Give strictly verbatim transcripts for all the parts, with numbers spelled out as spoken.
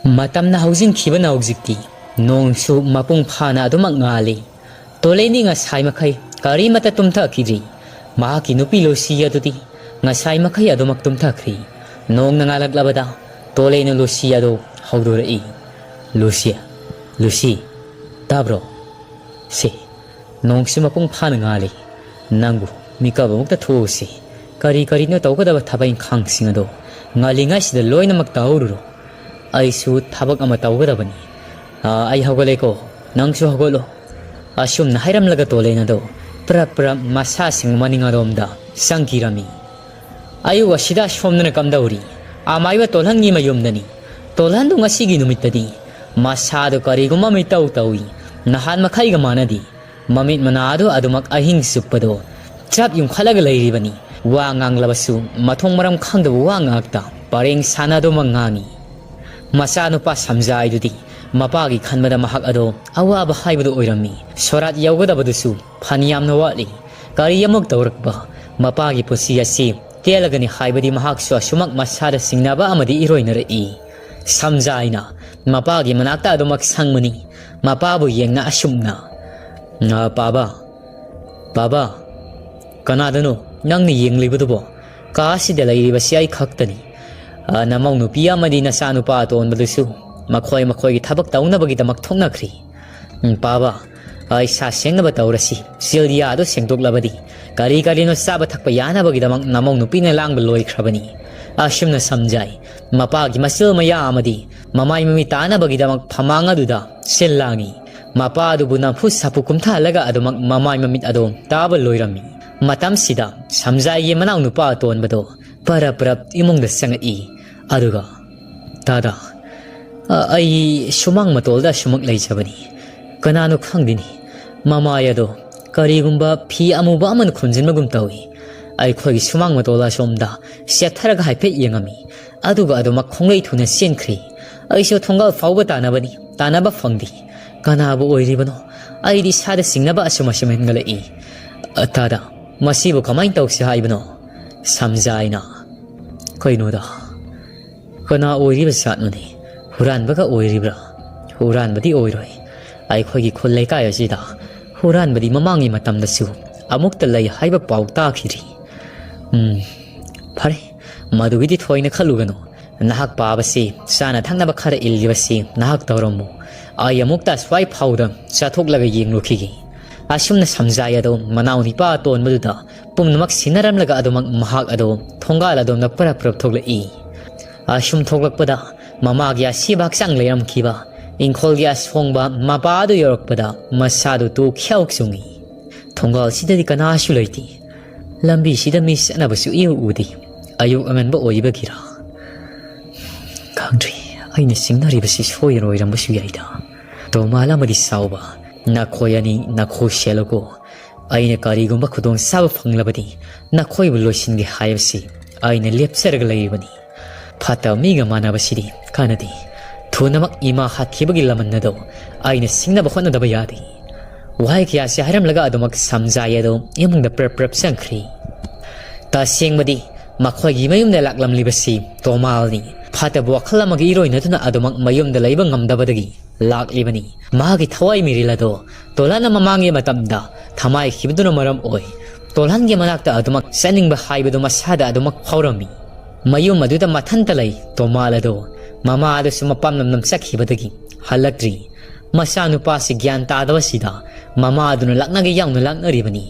ꯃꯇꯝꯅ ꯍꯧꯖꯤꯟꯈꯤꯕꯅ ꯍꯧꯖꯤꯛꯇꯤ ꯅꯣꯡꯁꯨ ꯃꯄꯨꯡ ꯐꯥꯅ ꯑꯗꯨꯃꯛ ꯉꯥꯜꯂꯤ꯫ ꯇꯣꯂꯦꯅꯤ ꯉꯁꯥꯏ ꯃꯈꯩ ꯀꯔꯤꯃꯠꯇ ꯇꯨꯝꯊꯈꯤꯗ꯭ꯔꯤ꯫ ꯃꯍꯥꯛꯀꯤ ꯅꯨꯄꯤ ꯂꯨꯁꯤ ꯑꯗꯨꯗꯤ ꯉꯁꯥꯏ ꯃꯈꯩ ꯑꯗꯨꯃꯛ ꯇꯨꯝꯊꯈ꯭ꯔꯤ꯫ ꯅꯣꯡꯅ ꯉꯥꯜꯂꯛꯂꯕꯗ ꯇꯣꯂꯦꯅ ꯂꯨꯁꯤ ꯑꯗꯨ ꯍꯧꯗꯣꯔꯛꯏ꯫ "ꯂꯨꯁꯤ, ꯂꯨꯁꯤ, ꯇꯥꯕ꯭ꯔꯣ? ꯁꯦ, ꯅꯣꯡꯁꯨ ꯃꯄꯨꯡ ꯐꯥꯅ ꯉꯥꯜꯂꯤ꯫ ꯅꯪꯕꯨ ꯃꯤꯀꯞ ꯑꯃꯨꯛꯇ ꯊꯣꯛꯎꯁꯤ꯫ ꯀꯔꯤ ꯀꯔꯤꯅꯣ ꯇꯧꯒꯗꯕ ꯊꯕꯛ ꯏꯪꯈꯥꯡꯁꯤꯡ ꯑꯗꯣ ꯉꯜꯂꯤꯉꯩꯁꯤꯗ ꯂꯣꯏꯅꯃꯛ ꯇꯧꯍꯧꯔꯨꯔꯣ꯫ ꯑꯩꯁꯨ ꯊꯕꯛ ꯑꯃ ꯇꯧꯒꯗꯕꯅꯤ꯫ ꯑꯥ, ꯑꯩ ꯍꯧꯒꯠꯂꯦꯀꯣ, ꯅꯪꯁꯨ ꯍꯧꯒꯠꯂꯣ"꯫ ꯑꯁꯨꯝꯅ ꯍꯥꯏꯔꯝꯂꯒ ꯇꯣꯂꯦꯟ ꯑꯗꯣ ꯄ꯭ꯔꯞ ꯄ꯭ꯔꯞ ꯃꯁꯥꯁꯤꯡ ꯃꯅꯤꯡ ꯑꯔꯣꯝꯗ ꯆꯪꯈꯤꯔꯝꯃꯤ꯫ ꯑꯌꯨꯛ ꯑꯁꯤꯗ ꯁꯣꯝꯗꯅ ꯀꯝꯗꯧꯔꯤ? ꯑꯃꯥꯏꯕ ꯇꯣꯜꯍꯟꯒꯤ ꯃꯌꯨꯝꯗꯅꯤ꯫ ꯇꯣꯜꯍꯟꯗꯨ ꯉꯁꯤꯒꯤ ꯅꯨꯃꯤꯠꯇꯗꯤ ꯃꯁꯥꯗꯨ ꯀꯔꯤꯒꯨꯝꯕ ꯑꯃ ꯏꯇꯧ ꯇꯧꯏ꯫ ꯅꯍꯥꯟ ꯃꯈꯩꯒ ꯃꯥꯟꯅꯗꯦ꯫ ꯃꯃꯤꯠ ꯃꯅꯥ ꯑꯗꯨ ꯑꯗꯨꯃꯛ ꯑꯍꯤꯡ ꯆꯨꯞꯄꯗꯣ ꯆꯞ ꯌꯨꯡꯈꯠꯂꯒ ꯂꯩꯔꯤꯕꯅꯤ꯫ ꯋꯥ ꯉꯥꯡꯂꯕꯁꯨ ꯃꯊꯣꯡ ꯃꯔꯝ ꯈꯪꯗꯕ ꯋꯥ ꯉꯥꯛꯇ ꯄꯔꯦꯡ ꯁꯥꯟꯅꯗꯨꯃꯛ ꯉꯥꯡꯏ꯫ ꯃꯆꯥꯅꯨꯄꯥ ꯁꯝꯖꯥꯏꯗꯨꯗꯤ ꯃꯄꯥꯒꯤ ꯈꯟꯕꯗ ꯃꯍꯥꯛ ꯑꯗꯣ ꯑꯋꯥꯕ ꯍꯥꯏꯕꯗꯨ ꯑꯣꯏꯔꯝꯃꯤ꯫ ꯁꯣꯔꯥꯠ ꯌꯧꯒꯗꯕꯗꯨꯁꯨ ꯐꯅꯌꯥꯝꯅ ꯋꯥꯠꯂꯤ꯫ ꯀꯔꯤ ꯑꯃꯨꯛ ꯇꯧꯔꯛꯄ? ꯃꯄꯥꯒꯤ ꯄꯨꯟꯁꯤ ꯑꯁꯤ ꯇꯦꯜꯂꯒꯅꯤ ꯍꯥꯏꯕꯗꯤ ꯃꯍꯥꯛꯁꯨ ꯑꯁꯨꯃꯛ ꯃꯁꯥꯗ ꯆꯤꯡꯅꯕ ꯑꯃꯗꯤ ꯏꯔꯣꯏꯅꯔꯛꯏ꯫ ꯁꯝꯖꯥꯏꯅ ꯃꯄꯥꯒꯤ ꯃꯅꯥꯛꯇ ꯑꯗꯨꯃꯛ ꯁꯪꯕꯅꯤ꯫ ꯃꯄꯥꯕꯨ ꯌꯦꯡꯅ ꯑꯁꯨꯝꯅ, "ꯑ, ꯄꯥꯕ, ꯄꯥꯕ, ꯀꯅꯥꯗꯅꯣ ꯅꯪꯅ ꯌꯦꯡꯂꯤꯕꯗꯨꯕꯣ? ꯀꯥ ꯑꯁꯤꯗ ꯂꯩꯔꯤꯕꯁꯤ ꯑꯩ ꯈꯛꯇꯅꯤ꯫ ꯑ, ꯅꯃꯧ ꯅꯨꯄꯤ ꯑꯃꯗꯤ ꯅꯆꯥꯅꯨꯄꯥ ꯑꯇꯣꯟꯕꯗꯨꯁꯨ ꯃꯈꯣꯏ ꯃꯈꯣꯏꯒꯤ ꯊꯕꯛ ꯇꯧꯅꯕꯒꯤꯗꯃꯛ ꯊꯣꯛꯅꯈ꯭ꯔꯤ꯫ ꯎꯝ, ꯄꯥꯕ, ꯑ, ꯏꯁꯥ ꯁꯦꯡꯅꯕ ꯇꯧꯔꯁꯤ꯫ ꯆꯤꯜꯗꯤꯌꯥ ꯑꯗꯨ ꯁꯦꯡꯗꯣꯛꯂꯕꯗꯤ ꯀꯔꯤ ꯀꯔꯤꯅꯣ ꯆꯥꯕ ꯊꯛꯄ ꯌꯥꯅꯕꯒꯤꯗꯃꯛ ꯅꯃꯧ ꯅꯨꯄꯤꯅ ꯂꯥꯡꯕ ꯂꯣꯏꯈ꯭ꯔꯕꯅꯤ"꯫ ꯑꯁꯨꯝꯅ ꯁꯝꯖꯥꯏ ꯃꯄꯥꯒꯤ ꯃꯆꯤꯜ ꯃꯌꯥ ꯑꯃꯗꯤ ꯃꯃꯥꯏ ꯃꯃꯤꯠ ꯇꯥꯅꯕꯒꯤꯗꯃꯛ ꯐꯃꯥꯡ ꯑꯗꯨꯗ ꯁꯤꯜ ꯂꯥꯡꯏ꯫ ꯃꯄꯥ ꯑꯗꯨꯕꯨ ꯅꯝꯐꯨ ꯁꯥꯐꯨ ꯀꯨꯝꯊꯍꯜꯂꯒ ꯑꯗꯨꯃꯛ ꯃꯃꯥꯏ ꯃꯃꯤꯠ ꯑꯗꯨ ꯇꯥꯕ ꯂꯣꯏꯔꯝꯃꯤ꯫ ꯃꯇꯝꯁꯤꯗ ꯁꯝꯖꯥꯏꯒꯤ ꯃꯅꯥꯎꯅꯨꯄꯥ ꯑꯇꯣꯟꯕꯗꯣ ꯄꯔꯞ ꯄꯔꯞ ꯏꯃꯨꯡꯗ ꯆꯪꯉꯛꯏ꯫ ꯑꯗꯨꯒ, "ꯇꯥꯗ, ꯑ, ꯑꯩ ꯁꯨꯃꯥꯡ ꯃꯇꯣꯜꯗ ꯑꯁꯨꯃꯛ ꯂꯩꯖꯕꯅꯤ꯫ ꯀꯅꯥꯅꯣ ꯈꯪꯗꯦꯅꯤ, ꯃꯃꯥꯏ ꯑꯗꯣ ꯀꯔꯤꯒꯨꯝꯕ ꯐꯤ ꯑꯃꯨꯕ ꯑꯃꯅ ꯈꯨꯝꯖꯤꯟꯕꯒꯨꯝ ꯇꯧꯏ꯫ ꯑꯩꯈꯣꯏꯒꯤ ꯁꯨꯃꯥꯡ ꯃꯇꯣꯜ ꯑꯁꯣꯝꯗ ꯆꯦꯞꯊꯔꯒ ꯍꯥꯏꯐꯦꯠ ꯌꯦꯡꯉꯝꯃꯤ꯫ ꯑꯗꯨꯒ ꯑꯗꯨꯃꯛ ꯈꯣꯡꯂꯩ ꯊꯨꯅ ꯆꯦꯟꯈ꯭ꯔꯦ꯫ ꯑꯩꯁꯨ ꯊꯣꯡꯒꯥꯜ ꯐꯥꯎꯕ ꯇꯥꯟꯅꯕꯅꯤ, ꯇꯥꯟꯅꯕ ꯐꯪꯗꯦ꯫ ꯀꯅꯥꯕꯨ ꯑꯣꯏꯔꯤꯕꯅꯣ? ꯑꯩꯗꯤ ꯏꯁꯥꯗ ꯆꯤꯡꯅꯕ ꯑꯁꯨꯝ ꯑꯁꯨꯝ ꯍꯦꯟꯒꯠꯂꯛꯏ꯫ ꯑ, ꯇꯥꯗ, ꯃꯁꯤꯕꯨ ꯀꯃꯥꯏꯅ ꯇꯧꯁꯤ ꯍꯥꯏꯕꯅꯣ?" ꯁꯝꯖꯥꯏꯅ, "ꯀꯩꯅꯣꯗ, ꯀꯅꯥ ꯑꯣꯏꯔꯤꯕ ꯖꯥꯠꯅꯣꯅꯦ? ꯍꯨꯔꯥꯟꯕꯒ ꯑꯣꯏꯔꯤꯕ꯭ꯔꯥ? ꯍꯨꯔꯥꯟꯕꯗꯤ ꯑꯣꯏꯔꯣꯏ꯫ ꯑꯩꯈꯣꯏꯒꯤ ꯈꯨꯜ ꯂꯩꯀꯥꯏ ꯑꯁꯤꯗ ꯍꯨꯔꯥꯟꯕꯗꯤ ꯃꯃꯥꯡꯒꯤ ꯃꯇꯝꯗꯁꯨ ꯑꯃꯨꯛꯇ ꯂꯩ ꯍꯥꯏꯕ ꯄꯥꯎ ꯇꯥꯈꯤꯗ꯭ꯔꯤ꯫ ꯎꯝ, ꯐꯔꯦ, ꯃꯗꯨꯒꯤꯗꯤ ꯊꯣꯏꯅ ꯈꯜꯂꯨꯒꯅꯨ꯫ ꯅꯍꯥꯛ ꯄꯥꯕꯁꯤ, ꯆꯥꯅ ꯊꯛꯅꯕ ꯈꯔ ꯏꯜꯂꯤꯕꯁꯤ ꯅꯍꯥꯛ ꯇꯧꯔꯝꯃꯨ꯫ ꯑꯩ ꯑꯃꯨꯛꯇ ꯑꯁ꯭ꯋꯥꯏ ꯐꯥꯎꯗ ꯆꯠꯊꯣꯛꯂꯒ ꯌꯦꯡꯂꯨꯈꯤꯒꯦ꯫ ꯑꯁꯨꯝꯅ ꯁꯝꯖꯥꯏ ꯑꯗꯣ ꯃꯅꯥꯎ ꯅꯤꯄꯥ ꯑꯇꯣꯟꯕꯗꯨꯗ ꯄꯨꯝꯅꯃꯛ ꯁꯤꯟꯅꯔꯝꯂꯒ ꯑꯗꯨꯃꯛ ꯃꯍꯥꯛ ꯑꯗꯣ ꯊꯣꯡꯒꯥꯜ ꯑꯗꯣꯝꯗ ꯄꯔꯞ ꯄꯔꯞ ꯊꯣꯛꯂꯛꯏ꯫ ꯑꯁꯨꯝ ꯊꯣꯛꯂꯛꯄꯗ ꯃꯃꯥꯒꯤ ꯑꯁꯤꯕ ꯍꯛꯆꯥꯡ ꯂꯩꯔꯝꯈꯤꯕ ꯏꯪꯈꯣꯜꯒꯤ ꯑꯁꯣꯡꯕ ꯃꯄꯥ ꯑꯗꯨ ꯌꯧꯔꯛꯄꯗ ꯃꯁꯥꯗꯨ ꯇꯨ ꯈ꯭ꯌꯥꯎ ꯆꯨꯡꯏ꯫ ꯊꯣꯡꯒꯥꯜꯁꯤꯗꯗꯤ ꯀꯅꯥꯁꯨ ꯂꯩꯇꯦ꯫ ꯂꯝꯕꯤꯁꯤꯗ ꯃꯤ ꯆꯠꯅꯕꯁꯨ ꯏꯎ ꯎꯗꯦ꯫ ꯑꯌꯨꯛ ꯑꯉꯟꯕ ꯑꯣꯏꯕꯒꯤꯔꯥ? ꯈꯪꯗ꯭ꯔꯦ, ꯑꯩꯅ ꯆꯤꯡꯅꯔꯤꯕꯁꯤ ꯁꯣꯏꯔꯣꯏꯔꯝꯕꯁꯨ ꯌꯥꯏꯗ꯫ ꯇꯣꯃꯥꯜ ꯑꯃꯗꯤ ꯆꯥꯎꯕ, ꯅꯈꯣꯏ ꯑꯅꯤ ꯅꯈꯣꯏ ꯁꯦꯜꯂꯨꯀꯣ꯫ ꯑꯩꯅ ꯀꯔꯤꯒꯨꯝꯕ ꯈꯨꯗꯣꯡꯆꯥꯕ ꯐꯪꯂꯕꯗꯤ ꯅꯈꯣꯏꯕꯨ ꯂꯣꯏꯁꯤꯟꯒꯦ ꯍꯥꯏꯕꯁꯤ ꯑꯩꯅ ꯂꯦꯞꯆꯔꯒ ꯂꯩꯔꯤꯕꯅꯤ꯫ ꯐꯠꯇꯕ ꯃꯤꯒ ꯃꯥꯟꯅꯕꯁꯤꯗꯤ ꯀꯥꯟꯅꯗꯦ꯫ ꯊꯨꯅꯃꯛ ꯏꯃꯥ ꯍꯥꯠꯈꯤꯕꯒꯤ ꯂꯃꯟ ꯑꯗꯣ ꯑꯩꯅ ꯁꯤꯡꯅꯕ ꯍꯣꯠꯅꯗꯕ ꯌꯥꯗꯦ꯫ ꯋꯥꯍꯩ ꯀꯌꯥꯁꯤ ꯍꯥꯏꯔꯝꯂꯒ ꯑꯗꯨꯃꯛ ꯁꯝꯖꯥꯏ ꯑꯗꯣ ꯏꯃꯨꯡꯗ ꯄ꯭ꯔꯞ ꯄ꯭ꯔꯞ ꯆꯪꯈ꯭ꯔꯤ꯫ ꯇꯁꯦꯡꯕꯗꯤ ꯃꯈꯣꯏꯒꯤ ꯃꯌꯨꯝꯗ ꯂꯥꯛꯂꯝꯂꯤꯕꯁꯤ ꯇꯣꯃꯥꯜꯅꯤ꯫ ꯐꯠꯇꯕ ꯋꯥꯈꯜ ꯑꯃꯒꯤ ꯏꯔꯣꯏꯅꯗꯨꯅ ꯑꯗꯨꯃꯛ ꯃꯌꯨꯝꯗ ꯂꯩꯕ ꯉꯝꯗꯕꯗꯒꯤ ꯂꯥꯛꯂꯤꯕꯅꯤ꯫ ꯃꯍꯥꯛꯀꯤ ꯊꯋꯥꯏ ꯃꯤꯔꯤꯜ ꯑꯗꯣ ꯇꯣꯂꯥꯟꯅ ꯃꯃꯥꯡꯒꯤ ꯃꯇꯝꯗ ꯊꯃꯥꯏꯈꯤꯕꯗꯨꯅ ꯃꯔꯝ ꯑꯣꯏ ꯇꯣꯂꯥꯟꯒꯤ ꯃꯅꯥꯛꯇ ꯑꯗꯨꯃꯛ ꯆꯠꯅꯤꯡꯕ ꯍꯥꯏꯕꯗꯨ ꯃꯁꯥꯗ ꯑꯗꯨꯃꯛ ꯐꯥꯎꯔꯝꯃꯤ꯫ ꯃꯌꯨꯝ ꯑꯗꯨꯗ ꯃꯊꯟꯇ ꯂꯩ ꯇꯣꯃꯥꯜ ꯑꯗꯣ꯫ ꯃꯃꯥ ꯑꯗꯨꯁꯨ ꯃꯄꯥꯝ ꯂꯝꯗꯝ ꯆꯠꯈꯤꯕꯗꯒꯤ ꯍꯜꯂꯛꯇ꯭ꯔꯤ꯫ ꯃꯆꯥꯅꯨꯄꯥꯁꯤ ꯒ꯭ꯌꯥꯟ ꯇꯥꯗꯕꯁꯤꯗ ꯃꯃꯥ ꯑꯗꯨꯅ ꯂꯥꯛꯅꯒꯦ ꯌꯥꯎꯅ ꯂꯥꯛꯅꯔꯤꯕꯅꯤ꯫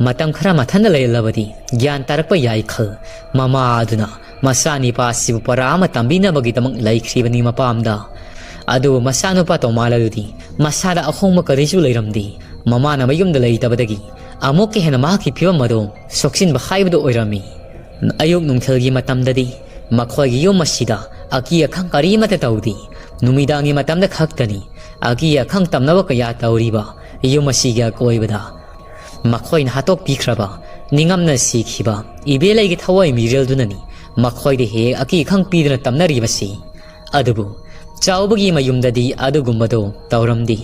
ꯃꯇꯝ ꯈꯔ ꯃꯊꯟꯇ ꯂꯩꯔꯜꯂꯕꯗꯤ ꯒ꯭ꯌꯥꯟ ꯇꯥꯔꯛꯄ ꯌꯥꯏ ꯈꯜ ꯃꯃꯥ ꯑꯗꯨꯅ ꯃꯆꯥꯅꯤꯄꯥ ꯑꯁꯤꯕꯨ ꯄꯔꯥ ꯑꯃ ꯇꯝꯕꯤꯅꯕꯒꯤꯗꯃꯛ ꯂꯩꯈ꯭ꯔꯤꯕꯅꯤ ꯃꯄꯥꯝꯗ꯫ ꯑꯗꯨꯕꯨ ꯃꯆꯥꯅꯨꯄꯥ ꯇꯣꯃꯥꯜ ꯑꯗꯨꯗꯤ ꯃꯁꯥꯗ ꯑꯍꯣꯡꯕ ꯀꯔꯤꯁꯨ ꯂꯩꯔꯝꯗꯦ꯫ ꯃꯃꯥꯅ ꯃꯌꯨꯝꯗ ꯂꯩꯇꯕꯗꯒꯤ ꯑꯃꯨꯛꯀ ꯍꯦꯟꯅ ꯃꯍꯥꯛꯀꯤ ꯐꯤꯕꯝ ꯑꯗꯨ ꯁꯣꯛꯆꯤꯟꯕ ꯍꯥꯏꯕꯗꯨ ꯑꯣꯏꯔꯝꯃꯤ꯫ ꯑꯌꯨꯛ ꯅꯨꯡꯊꯤꯜꯒꯤ ꯃꯇꯝꯗꯗꯤ ꯃꯈꯣꯏꯒꯤ ꯌꯨꯝ ꯑꯁꯤꯗ ꯑꯀꯤ ꯑꯈꯪ ꯀꯔꯤꯃꯠꯇ ꯇꯧꯗꯦ꯫ ꯅꯨꯃꯤꯗꯥꯡꯒꯤ ꯃꯇꯝꯗ ꯈꯛꯇꯅꯤ ꯑꯀꯤ ꯑꯈꯪ ꯇꯝꯅꯕ ꯀꯌꯥ ꯇꯧꯔꯤꯕ ꯌꯨꯝ ꯑꯁꯤꯒꯤ ꯑꯀꯣꯏꯕꯗ꯫ ꯃꯈꯣꯏꯅ ꯍꯥꯠꯇꯣꯛꯄꯤꯈ꯭ꯔꯕ, ꯅꯤꯡꯉꯝꯅ ꯁꯤꯈꯤꯕ ꯏꯕꯦꯂꯩꯒꯤ ꯊꯋꯥꯏ ꯃꯤꯔꯦꯜꯗꯨꯅꯅꯤ ꯃꯈꯣꯏꯗ ꯍꯦꯛ ꯑꯀꯤ ꯑꯈꯪ ꯄꯤꯗꯨꯅ ꯇꯝꯅꯔꯤꯕꯁꯤ꯫ ꯑꯗꯨꯕꯨ ꯆꯥꯎꯕꯒꯤ ꯃꯌꯨꯝꯗꯗꯤ ꯑꯗꯨꯒꯨꯝꯕꯗꯨ ꯇꯧꯔꯝꯗꯦ꯫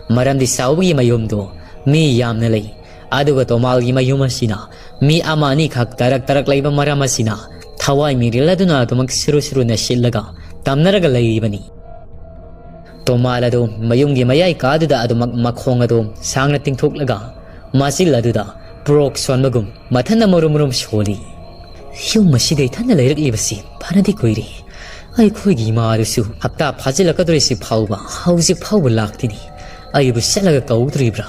ꯃꯔꯝꯗꯤ ꯆꯥꯎꯕꯒꯤ ꯃꯌꯨꯝꯗꯨ ꯃꯤ ꯌꯥꯝꯅ ꯂꯩ꯫ ꯑꯗꯨꯒ ꯇꯣꯃꯥꯜꯒꯤ ꯃꯌꯨꯝ ꯑꯁꯤꯅ ꯃꯤ ꯑꯃ ꯑꯅꯤꯈꯛ ꯇꯔꯛ ꯇꯔꯛ ꯂꯩꯕ ꯃꯔꯝ ꯑꯁꯤꯅ ꯊꯋꯥꯏ ꯃꯤꯔꯦꯜ ꯑꯗꯨꯅ ꯑꯗꯨꯃꯛ ꯁꯨꯔꯨ ꯁꯨꯔꯨ ꯅꯩꯁꯤꯜꯂꯒ ꯇꯝꯅꯔꯒ ꯂꯩꯔꯤꯕꯅꯤ꯫ ꯇꯣꯃꯥꯜ ꯑꯗꯨ ꯃꯌꯨꯝꯒꯤ ꯃꯌꯥꯏ ꯀꯥꯗꯨꯗ ꯑꯗꯨꯃꯛ ꯃꯈꯣꯡ ꯑꯗꯨ ꯁꯥꯡꯅ ꯇꯤꯡꯊꯣꯛꯂꯒ ꯃꯆꯤꯜ ꯑꯗꯨꯗ ꯄ꯭ꯔꯣꯛ ꯁꯣꯟꯕꯒꯨꯝ ꯃꯊꯟꯅ ꯃꯔꯨꯝ ꯃꯔꯨꯝ ꯁꯣꯜꯂꯤ꯫ "ꯌꯨꯝ ꯑꯁꯤꯗ ꯏꯊꯟꯗ ꯂꯩꯔꯛꯂꯤꯕꯁꯤ ꯐꯅꯗꯤ ꯀꯨꯏꯔꯦ꯫ ꯑꯩꯈꯣꯏꯒꯤ ꯏꯃꯥ ꯑꯗꯨꯁꯨ ꯍꯞꯇꯥ ꯐꯥꯖꯤꯜꯂꯛꯀꯗꯧꯔꯤꯁꯤ ꯐꯥꯎꯕ ꯍꯧꯖꯤꯛ ꯐꯥꯎꯕ ꯂꯥꯛꯇꯦꯅꯦ꯫ ꯑꯩꯕꯨ ꯆꯠꯂꯒ ꯀꯧꯗꯣꯔꯤꯕ꯭ꯔꯥ?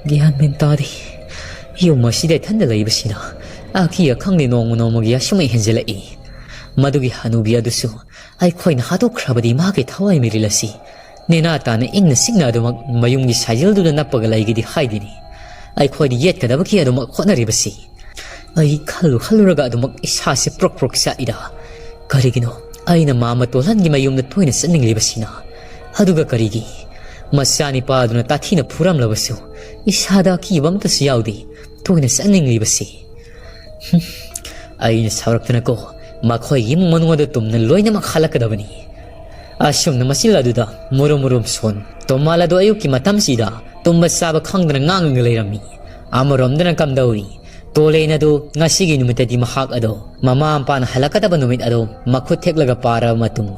ꯒ꯭ꯌꯥꯟ ꯃꯦꯟ ꯇꯥꯗꯦ꯫ ꯌꯨꯝ ꯑꯁꯤꯗ ꯏꯊꯟꯗ ꯂꯩꯕꯁꯤꯅ ꯑꯀꯤ ꯑꯈꯪꯗꯤ ꯅꯣꯡꯃ ꯅꯣꯡꯃꯒꯤ ꯑꯁꯨꯝ ꯍꯦꯟꯖꯤꯜꯂꯛꯏ꯫ ꯃꯗꯨꯒꯤ ꯍꯅꯨꯕꯤ ꯑꯗꯨꯁꯨ ꯑꯩꯈꯣꯏꯅ ꯍꯥꯠꯇꯣꯛꯈ꯭ꯔꯕꯗꯤ ꯃꯥꯒꯤ ꯊꯋꯥꯏ ꯃꯤꯔꯤꯜ ꯑꯁꯤ ꯅꯦꯅꯥ ꯇꯥꯅ ꯏꯪꯅ ꯆꯤꯛꯅ ꯑꯗꯨꯃꯛ ꯃꯌꯨꯝꯒꯤ ꯁꯥꯏꯖꯜꯗꯨꯗ ꯅꯞꯄꯒ ꯂꯩꯒꯦꯗꯤ ꯍꯥꯏꯗꯦꯅꯦ꯫ ꯑꯩꯈꯣꯏꯅ ꯌꯦꯠꯀꯗꯕꯒꯤ ꯑꯗꯨꯃꯛ ꯍꯣꯠꯅꯔꯤꯕꯁꯤ꯫ ꯑꯩ ꯈꯜꯂꯨ ꯈꯜꯂꯨꯔꯒ ꯑꯗꯨꯃꯛ ꯏꯁꯥꯁꯦ ꯄ꯭ꯔꯣꯛ ꯄ꯭ꯔꯣꯛ ꯆꯥꯛꯏꯗ꯫ ꯀꯔꯤꯒꯤꯅꯣ ꯑꯩꯅ ꯃꯥꯃ ꯇꯣꯜꯍꯟꯒꯤ ꯃꯌꯨꯝꯗ ꯇꯣꯏꯅ ꯆꯠꯅꯤꯡꯂꯤꯕꯁꯤꯅ? ꯑꯗꯨꯒ ꯀꯔꯤꯒꯤ ꯃꯆꯥꯅꯤꯄꯥꯗꯨꯅ ꯇꯥꯊꯤꯅ ꯐꯨꯔꯝꯂꯕꯁꯨ ꯏꯁꯥꯗ ꯑꯀꯤꯕ ꯑꯃꯠꯇꯁꯨ ꯌꯥꯎꯗꯦ ꯇꯣꯏꯅ ꯆꯠꯅꯤꯡꯂꯤꯕꯁꯤ? ꯍꯨꯝ, ꯑꯩꯅ ꯁꯥꯎꯔꯛꯇꯅꯀꯣ ꯃꯈꯣꯏꯒꯤ ꯏꯃꯨꯡ ꯃꯅꯨꯡ ꯑꯗꯨ ꯇꯨꯝꯅ ꯂꯣꯏꯅꯃꯛ ꯍꯜꯂꯛꯀꯗꯕꯅꯤ꯫ ꯑꯁꯨꯝꯅ ꯃꯆꯤꯜ ꯑꯗꯨꯗ ꯃꯨꯔꯨꯝ ꯃꯨꯔꯨꯝ ꯁꯣꯟ ꯇꯣꯃꯥꯜ ꯑꯗꯨ ꯑꯌꯨꯛꯀꯤ ꯃꯇꯝꯁꯤꯗ ꯇꯨꯝꯕ ꯆꯥꯕ ꯈꯪꯗꯅ ꯉꯥꯡꯉꯒ ꯂꯩꯔꯝꯃꯤ꯫ ꯑꯃꯔꯣꯝꯗꯅ ꯀꯝꯗꯧꯔꯤ? ꯇꯣꯂꯦꯟ ꯑꯗꯨ ꯉꯁꯤꯒꯤ ꯅꯨꯃꯤꯠꯇꯗꯤ ꯃꯍꯥꯛ ꯑꯗꯣ ꯃꯃꯥ ꯃꯄꯥꯅ ꯍꯜꯂꯛꯀꯗꯕ ꯅꯨꯃꯤꯠ ꯑꯗꯣ ꯃꯈꯨꯠ ꯊꯦꯛꯂꯒ ꯄꯥꯔꯕ ꯃꯇꯨꯡ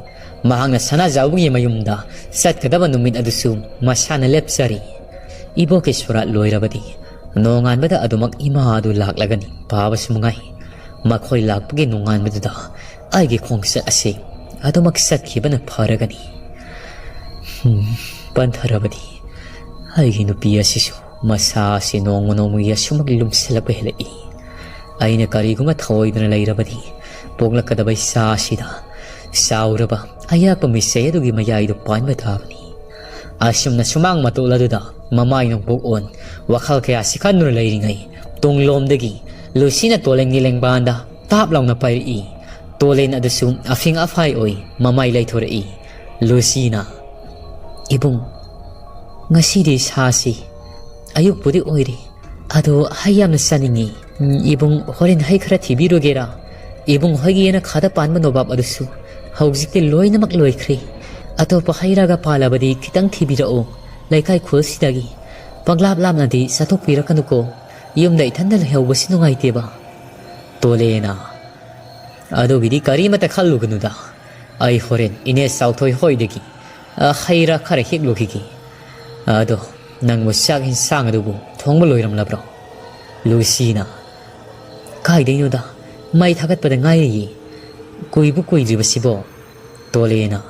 ꯃꯍꯥꯛꯅ ꯁꯅꯥꯖꯥꯎꯕꯒꯤ ꯃꯌꯨꯝꯗ ꯆꯠꯀꯗꯕ ꯅꯨꯃꯤꯠ ꯑꯗꯨꯁꯨ ꯃꯁꯥꯅ ꯂꯦꯞꯆꯔꯤ꯫ ꯏꯕꯣꯛꯀꯤ ꯁꯣꯔꯥꯠ ꯂꯣꯏꯔꯕꯗꯤ ꯅꯣꯡꯉꯥꯟꯕꯗ ꯑꯗꯨꯃꯛ ꯏꯃꯥ ꯑꯗꯨ ꯂꯥꯛꯂꯒꯅꯤ ꯄꯥꯕꯁꯨ ꯃꯉꯥꯏ꯫ ꯃꯈꯣꯏ ꯂꯥꯛꯄꯒꯤ ꯅꯣꯡꯉꯥꯟꯕꯗꯨꯗ ꯑꯩꯒꯤ ꯈꯣꯡꯆꯠ ꯑꯁꯤ ꯑꯗꯨꯃꯛ ꯆꯠꯈꯤꯕꯅ ꯐꯔꯒꯅꯤ꯫ ꯍꯨꯝ, ꯄꯟꯊꯔꯕꯗꯤ ꯑꯩꯒꯤ ꯅꯨꯄꯤ ꯑꯁꯤꯁꯨ ꯃꯁꯥ ꯑꯁꯤ ꯅꯣꯡꯃ ꯅꯣꯡꯃꯒꯤ ꯑꯁꯨꯃꯛ ꯂꯨꯝꯁꯤꯜꯂꯛꯄ ꯍꯦꯜꯂꯛꯏ꯫ ꯑꯩꯅ ꯀꯔꯤꯒꯨꯝꯕ ꯊꯧꯑꯣꯏꯗꯅ ꯂꯩꯔꯕꯗꯤ ꯄꯣꯛꯂꯛꯀꯗꯕ ꯏꯆꯥ ꯑꯁꯤꯗ ꯆꯥꯎꯔꯕ ꯑꯌꯥꯛꯄ ꯃꯤꯆꯩ ꯑꯗꯨꯒꯤ ꯃꯌꯥꯏꯗꯨ ꯄꯥꯟꯕ ꯇꯥꯕꯅꯤ꯫ ꯑꯁꯨꯝꯅ ꯁꯨꯃꯥꯡ ꯃꯇꯣꯜ ꯑꯗꯨꯗ ꯃꯃꯥꯏ ꯅꯣꯡꯄꯣꯛ ꯑꯣꯟ ꯋꯥꯈꯜ ꯀꯌꯥꯁꯤ ꯈꯟꯗꯨꯅ ꯂꯩꯔꯤꯉꯩ ꯇꯨꯡꯂꯣꯝꯗꯒꯤ ꯂꯨꯁꯤꯅ ꯇꯣꯂꯦꯟꯒꯤ ꯂꯦꯡꯕꯥꯟꯗ ꯇꯥꯞ ꯂꯥꯎꯅ ꯄꯥꯏꯔꯛꯏ꯫ ꯇꯣꯂꯦꯟ ꯑꯗꯨꯁꯨ ꯑꯐꯤꯡ ꯑꯐꯥꯏ ꯑꯣꯏ ꯃꯃꯥꯏ ꯂꯩꯊꯣꯔꯛꯏ꯫ ꯂꯨꯁꯤꯅ, "ꯏꯕꯨꯡ, ꯉꯁꯤꯗꯤ ꯁꯥꯁꯤ ꯑꯌꯨꯛꯄꯨꯗꯤ ꯑꯣꯏꯔꯦ, ꯑꯗꯣ ꯍꯩ ꯌꯥꯝꯅ ꯆꯥꯅꯤꯡꯉꯤ꯫ ꯎꯝ, ꯏꯕꯨꯡ ꯍꯣꯔꯦꯟ ꯍꯩ ꯈꯔ ꯊꯤꯕꯤꯔꯨꯒꯦꯔꯥ? ꯏꯕꯨꯡ ꯍꯣꯏꯒꯤ ꯌꯦꯅꯈꯥꯗ ꯄꯥꯟꯕ ꯅꯣꯕꯥꯞ ꯑꯗꯨꯁꯨ ꯍꯧꯖꯤꯛꯇꯤ ꯂꯣꯏꯅꯃꯛ ꯂꯣꯏꯈ꯭ꯔꯦ꯫ ꯑꯇꯣꯞꯄ ꯍꯩ ꯔꯥꯒ ꯄꯥꯜꯂꯕꯗꯤ ꯈꯤꯇꯪ ꯊꯤꯕꯤꯔꯛꯑꯣ꯫ ꯂꯩꯀꯥꯏ ꯈꯨꯜꯁꯤꯗꯒꯤ ꯄꯪꯂꯥꯞ ꯂꯥꯞꯅꯗꯤ ꯆꯠꯊꯣꯛꯄꯤꯔꯛꯀꯅꯨꯀꯣ꯫ ꯌꯨꯝꯗ ꯏꯊꯟꯗ ꯂꯩꯍꯧꯕꯁꯤ ꯅꯨꯡꯉꯥꯏꯇꯦꯕ꯫" ꯇꯣꯂꯦꯅ, "ꯑꯗꯨꯒꯤꯗꯤ ꯀꯔꯤꯃꯠꯇ ꯈꯜꯂꯨꯒꯅꯨꯗ꯫ ꯑꯩ ꯍꯣꯔꯦꯟ ꯏꯅꯦ ꯆꯥꯎꯊꯣꯏ ꯍꯣꯏꯗꯒꯤ ꯑ, ꯍꯩ ꯔꯥ ꯈꯔ ꯍꯦꯛꯂꯨꯈꯤꯒꯦ꯫ ꯑꯗꯣ, ꯅꯪꯕꯨ ꯆꯥꯛ ꯏꯟꯁꯥꯡ ꯑꯗꯨꯕꯨ ꯊꯣꯡꯕ ꯂꯣꯏꯔꯝꯂꯕ꯭ꯔꯣ? ꯂꯨꯁꯤꯅ, ꯀꯥꯏꯗꯩꯅꯣꯗ, ꯃꯩ ꯊꯥꯒꯠꯄꯗ ꯉꯥꯏꯔꯤꯌꯦ꯫ ꯀꯨꯏꯕꯨ ꯀꯨꯏꯗ꯭ꯔꯤꯕꯁꯤꯕꯣ? ꯇꯣꯂꯦꯅ,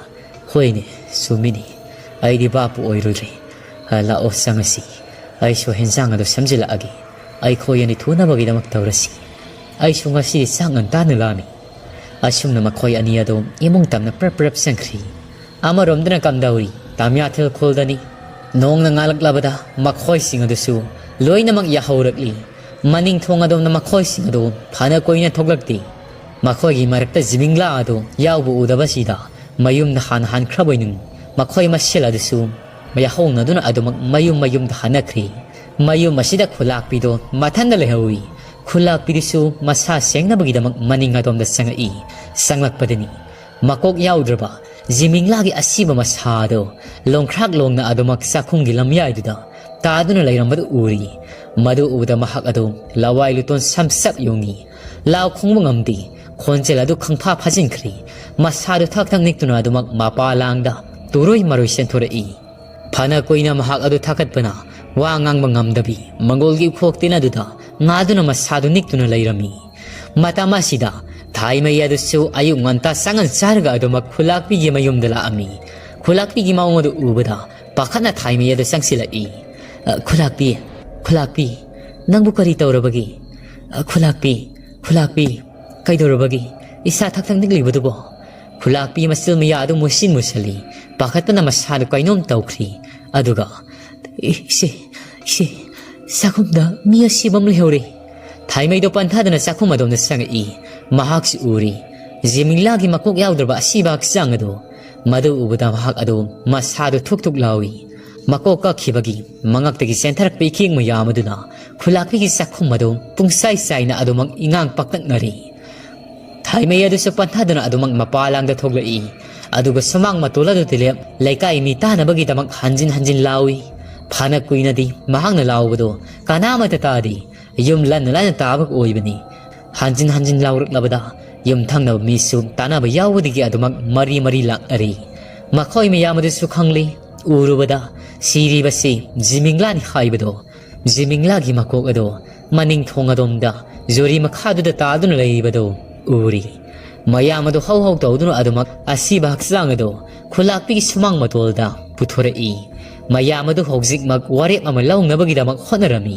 ꯍꯣꯏꯅꯦ, ꯆꯨꯝꯃꯤꯅꯦ꯫ ꯑꯩꯗꯤ ꯚꯥꯞꯄꯨ ꯑꯣꯏꯔꯨꯗ꯭ꯔꯦ꯫ ꯑ, ꯂꯥꯛꯑꯣ, ꯆꯪꯉꯁꯤ꯫ ꯑꯩꯁꯨ ꯍꯦꯟꯖꯥꯡ ꯑꯗꯨ ꯁꯦꯝꯖꯤꯜꯂꯛꯑꯒꯦ꯫ ꯑꯩꯈꯣꯏ ꯑꯅꯤ ꯊꯨꯅꯕꯒꯤꯗꯃꯛ ꯇꯧꯔꯁꯤ꯫ ꯑꯩꯁꯨ ꯉꯁꯤꯗꯤ ꯆꯥꯛ ꯉꯟꯇꯥꯅ ꯂꯥꯝꯃꯤ꯫ ꯑꯁꯨꯝꯅ ꯃꯈꯣꯏ ꯑꯅꯤ ꯑꯗꯨ ꯏꯃꯨꯡ ꯇꯝꯅ ꯄ꯭ꯔꯞ ꯄ꯭ꯔꯞ ꯆꯪꯈ꯭ꯔꯤ꯫ ꯑꯃꯔꯣꯝꯗꯅ ꯀꯝꯗꯧꯔꯤ? ꯇꯥꯃꯤꯌꯥꯊꯦꯜ ꯈꯨꯜꯗꯅꯤ꯫ ꯅꯣꯡꯅ ꯉꯥꯜꯂꯛꯂꯕꯗ ꯃꯈꯣꯏꯁꯤꯡ ꯑꯗꯨꯁꯨ ꯂꯣꯏꯅꯃꯛ ꯌꯥꯍꯧꯔꯛꯂꯤ꯫ ꯃꯅꯤꯡ ꯊꯣꯡ ꯑꯗꯣꯝꯗ ꯃꯈꯣꯏꯁꯤꯡ ꯑꯗꯨ ꯐꯅ ꯀꯨꯏꯅ ꯊꯣꯛꯂꯛꯇꯦ꯫ ꯃꯈꯣꯏꯒꯤ ꯃꯔꯛꯇ ꯖꯤꯃꯤꯡꯂꯥ ꯑꯗꯨ ꯌꯥꯎꯕ ꯎꯗꯕꯁꯤꯗ ꯃꯌꯨꯝꯗ ꯍꯥꯟꯅ ꯍꯟꯈ꯭ꯔꯕꯣꯏ ꯅꯤꯡꯏ꯫ ꯃꯈꯣꯏ ꯃꯁꯦꯜ ꯑꯗꯨꯁꯨ ꯌꯥꯍꯧꯅꯗꯨꯅ ꯑꯗꯨꯃꯛ ꯃꯌꯨꯝ ꯃꯌꯨꯝꯗ ꯍꯟꯅꯈ꯭ꯔꯤ꯫ ꯃꯌꯨꯝ ꯑꯁꯤꯗ ꯈꯨꯂꯥꯛꯄꯤꯗꯣ ꯃꯊꯟꯗ ꯂꯩꯍꯧꯏ꯫ ꯈꯨꯂꯥꯛꯄꯤꯗꯨꯁꯨ ꯃꯁꯥ ꯁꯦꯡꯅꯕꯒꯤꯗꯃꯛ ꯃꯅꯤꯡ ꯑꯗꯣꯝꯗ ꯆꯪꯉꯛꯏ꯫ ꯆꯪꯂꯛꯄꯗꯅꯤ ꯃꯀꯣꯛ ꯌꯥꯎꯗ꯭ꯔꯕ ꯖꯤꯃꯤꯡꯂꯥꯒꯤ ꯑꯁꯤꯕ ꯃꯁꯥ ꯑꯗꯨ ꯂꯣꯡꯈ꯭ꯔꯥꯛ ꯂꯣꯡꯅ ꯑꯗꯨꯃꯛ ꯆꯥꯛꯈꯨꯝꯒꯤ ꯂꯝꯌꯥꯏꯗꯨꯗ ꯇꯥꯗꯨꯅ ꯂꯩꯔꯝꯕꯗꯨ ꯎꯔꯤ꯫ ꯃꯗꯨ ꯎꯕꯗ ꯃꯍꯥꯛ ꯑꯗꯨ ꯂꯋꯥꯏ ꯂꯨꯇꯣꯟ ꯁꯝꯁꯛ ꯌꯨꯡꯏ꯫ ꯂꯥꯎ ꯈꯣꯡꯕ ꯉꯝꯗꯦ꯫ ꯈꯣꯟꯖꯦꯜ ꯑꯗꯨ ꯈꯪꯐꯥ ꯐꯥꯖꯤꯟꯈ꯭ꯔꯤ꯫ ꯃꯁꯥꯗꯨ ꯊꯛ ꯊꯛ ꯅꯤꯛꯇꯨꯅ ꯑꯗꯨꯃꯛ ꯃꯄꯥ ꯂꯥꯡꯗ ꯇꯨꯔꯣꯏ ꯃꯔꯣꯏ ꯆꯦꯟꯊꯣꯔꯛꯏ꯫ ꯐꯅ ꯀꯨꯏꯅ ꯃꯍꯥꯛ ꯑꯗꯨ ꯊꯥꯒꯠꯄꯅ ꯋꯥ ꯉꯥꯡꯕ ꯉꯝꯗꯕꯤ ꯃꯪꯒꯣꯜꯒꯤ ꯎꯈꯣꯛ ꯇꯤꯟ ꯑꯗꯨꯗ ꯉꯥꯗꯨꯅ ꯃꯁꯥꯗꯨ ꯅꯤꯛꯇꯨꯅ ꯂꯩꯔꯝꯃꯤ꯫ ꯃꯇꯝ ꯑꯁꯤꯗ ꯊꯥꯏꯃꯩ ꯑꯗꯨꯁꯨ ꯑꯌꯨꯛ ꯉꯟꯇꯥ ꯆꯪꯉꯟ ꯆꯥꯔꯒ ꯑꯗꯨꯃꯛ ꯈꯨꯂꯥꯛꯄꯤꯒꯤ ꯃꯌꯨꯝꯗ ꯂꯥꯛꯑꯝꯃꯤ꯫ ꯈꯨꯂꯥꯛꯄꯤꯒꯤ ꯃꯑꯣꯡ ꯑꯗꯨ ꯎꯕꯗ ꯄꯥꯈꯠꯅ ꯊꯥꯏꯃꯩ ꯑꯗꯨ ꯆꯪꯁꯤꯜꯂꯛꯏ꯫ "ꯑ, ꯈꯨꯂꯥꯛꯄꯤ, ꯈꯨꯂꯥꯛꯄꯤ, ꯅꯪꯕꯨ ꯀꯔꯤ ꯇꯧꯔꯕꯒꯦ? ꯑ, ꯈꯨꯂꯥꯛꯄꯤ, ꯈꯨꯂꯥꯛꯄꯤ, ꯀꯩꯗꯧꯔꯕꯒꯦ? ꯏꯁꯥ ꯊꯛ ꯊꯛ ꯅꯤꯛꯂꯤꯕꯗꯨꯕꯣ?" ꯈꯨꯂꯥꯛꯄꯤ ꯃꯆꯤꯜ ꯃꯌꯥ ꯑꯗꯨ ꯃꯨꯁꯤꯟ ꯃꯨꯁꯜꯂꯤ꯫ ꯄꯥꯈꯠꯄꯅ ꯃꯁꯥꯗꯨ ꯀꯩꯅꯣꯝ ꯇꯧꯈ꯭ꯔꯤ꯫ ꯑꯗꯨꯒ, "ꯏ-, ꯏꯆꯦ, ꯏꯆꯦ, ꯆꯥꯛꯈꯨꯝꯗ ꯃꯤ ꯑꯁꯤꯕ ꯑꯃ ꯂꯩꯍꯧꯔꯦ!" ꯊꯥꯏꯃꯩꯗꯣ ꯄꯟꯊꯥꯗꯨꯅ ꯆꯥꯛꯈꯨꯝ ꯑꯗꯣꯝꯗ ꯆꯪꯉꯛꯏ꯫ ꯃꯍꯥꯛꯁꯨ ꯎꯔꯤ ꯖꯤꯃꯤꯡꯂꯥꯒꯤ ꯃꯀꯣꯛ ꯌꯥꯎꯗ꯭ꯔꯕ ꯑꯁꯤꯕ ꯍꯛꯆꯥꯡ ꯑꯗꯨ꯫ ꯃꯗꯨ ꯎꯕꯗ ꯃꯍꯥꯛ ꯑꯗꯨ ꯃꯁꯥꯗꯨ ꯊꯨꯛ ꯊꯨꯛ ꯂꯥꯎꯏ꯫ ꯃꯀꯣꯛ ꯀꯛꯈꯤꯕꯒꯤ ꯃꯉꯛꯇꯒꯤ ꯆꯦꯟꯊꯔꯛꯄ ꯏꯈꯦꯡ ꯃꯌꯥꯝ ꯑꯗꯨꯅ ꯈꯨꯂꯥꯛꯄꯤꯒꯤ ꯆꯥꯛꯈꯨꯝ ꯑꯗꯨ ꯄꯨꯡꯆꯥꯏ ꯆꯥꯏꯅ ꯑꯗꯨꯃꯛ ꯏꯉꯥꯡ ꯄꯛꯇꯛꯅꯔꯤ꯫ ꯊꯥꯏꯃꯩ ꯑꯗꯨꯁꯨ ꯄꯟꯊꯥꯗꯨꯅ ꯑꯗꯨꯃꯛ ꯃꯄꯥ ꯂꯥꯡꯗ ꯊꯣꯛꯂꯛꯏ꯫ ꯑꯗꯨꯒ ꯁꯨꯃꯥꯡ ꯃꯇꯣꯜ ꯑꯗꯨꯗ ꯂꯦꯞ ꯂꯩꯀꯥꯏ ꯃꯤ ꯇꯥꯅꯕꯒꯤꯗꯃꯛ ꯍꯟꯖꯤꯟ ꯍꯟꯖꯤꯟ ꯂꯥꯎꯏ꯫ ꯐꯅ ꯀꯨꯏꯅꯗꯤ ꯃꯍꯥꯛꯅ ꯂꯥꯎꯕꯗꯨ ꯀꯅꯥꯃꯠꯇ ꯇꯥꯗꯦ꯫ ꯌꯨꯝ ꯂꯟꯅ ꯂꯟꯅ ꯇꯥꯕ ꯑꯣꯏꯕꯅꯤ꯫ ꯍꯟꯖꯤꯟ ꯍꯟꯖꯤꯟ ꯂꯥꯎꯔꯛꯂꯕꯗ ꯌꯨꯝꯊꯪꯅꯕ ꯃꯤꯁꯨ ꯇꯥꯅꯕ ꯌꯥꯎꯕꯗꯒꯤ ꯑꯗꯨꯃꯛ ꯃꯔꯤ ꯃꯔꯤ ꯂꯥꯛꯅꯔꯤ꯫ ꯃꯈꯣꯏ ꯃꯌꯥꯝ ꯑꯗꯨꯁꯨ ꯈꯪꯂꯤ꯫ ꯎꯔꯨꯕꯗ ꯁꯤꯔꯤꯕꯁꯤ ꯖꯤꯃꯤꯡꯂꯥꯅꯤ ꯍꯥꯏꯕꯗꯣ꯫ ꯖꯤꯃꯤꯡꯂꯥꯒꯤ ꯃꯀꯣꯛ ꯑꯗꯣ ꯃꯅꯤꯡ ꯊꯣꯡ ꯑꯗꯣꯝꯗ ꯖꯨꯔꯤ ꯃꯈꯥꯗꯨꯗ ꯇꯥꯗꯨꯅ ꯂꯩꯔꯤꯕꯗꯣ ꯎꯔꯤ꯫ ꯃꯌꯥꯝ ꯑꯗꯨ ꯍꯧ ꯍꯧ ꯇꯧꯗꯨꯅ ꯑꯗꯨꯃꯛ ꯑꯁꯤꯕ ꯍꯛꯆꯥꯡ ꯑꯗꯨ ꯈꯨꯂꯥꯛꯄꯤꯒꯤ ꯁꯨꯃꯥꯡ ꯃꯇꯣꯜꯗ ꯄꯨꯊꯣꯔꯛꯏ꯫ ꯃꯌꯥꯝ ꯑꯗꯨ ꯍꯧꯖꯤꯛꯃꯛ ꯋꯥꯔꯦꯞ ꯑꯃ ꯂꯧꯅꯕꯒꯤꯗꯃꯛ ꯍꯣꯠꯅꯔꯝꯃꯤ꯫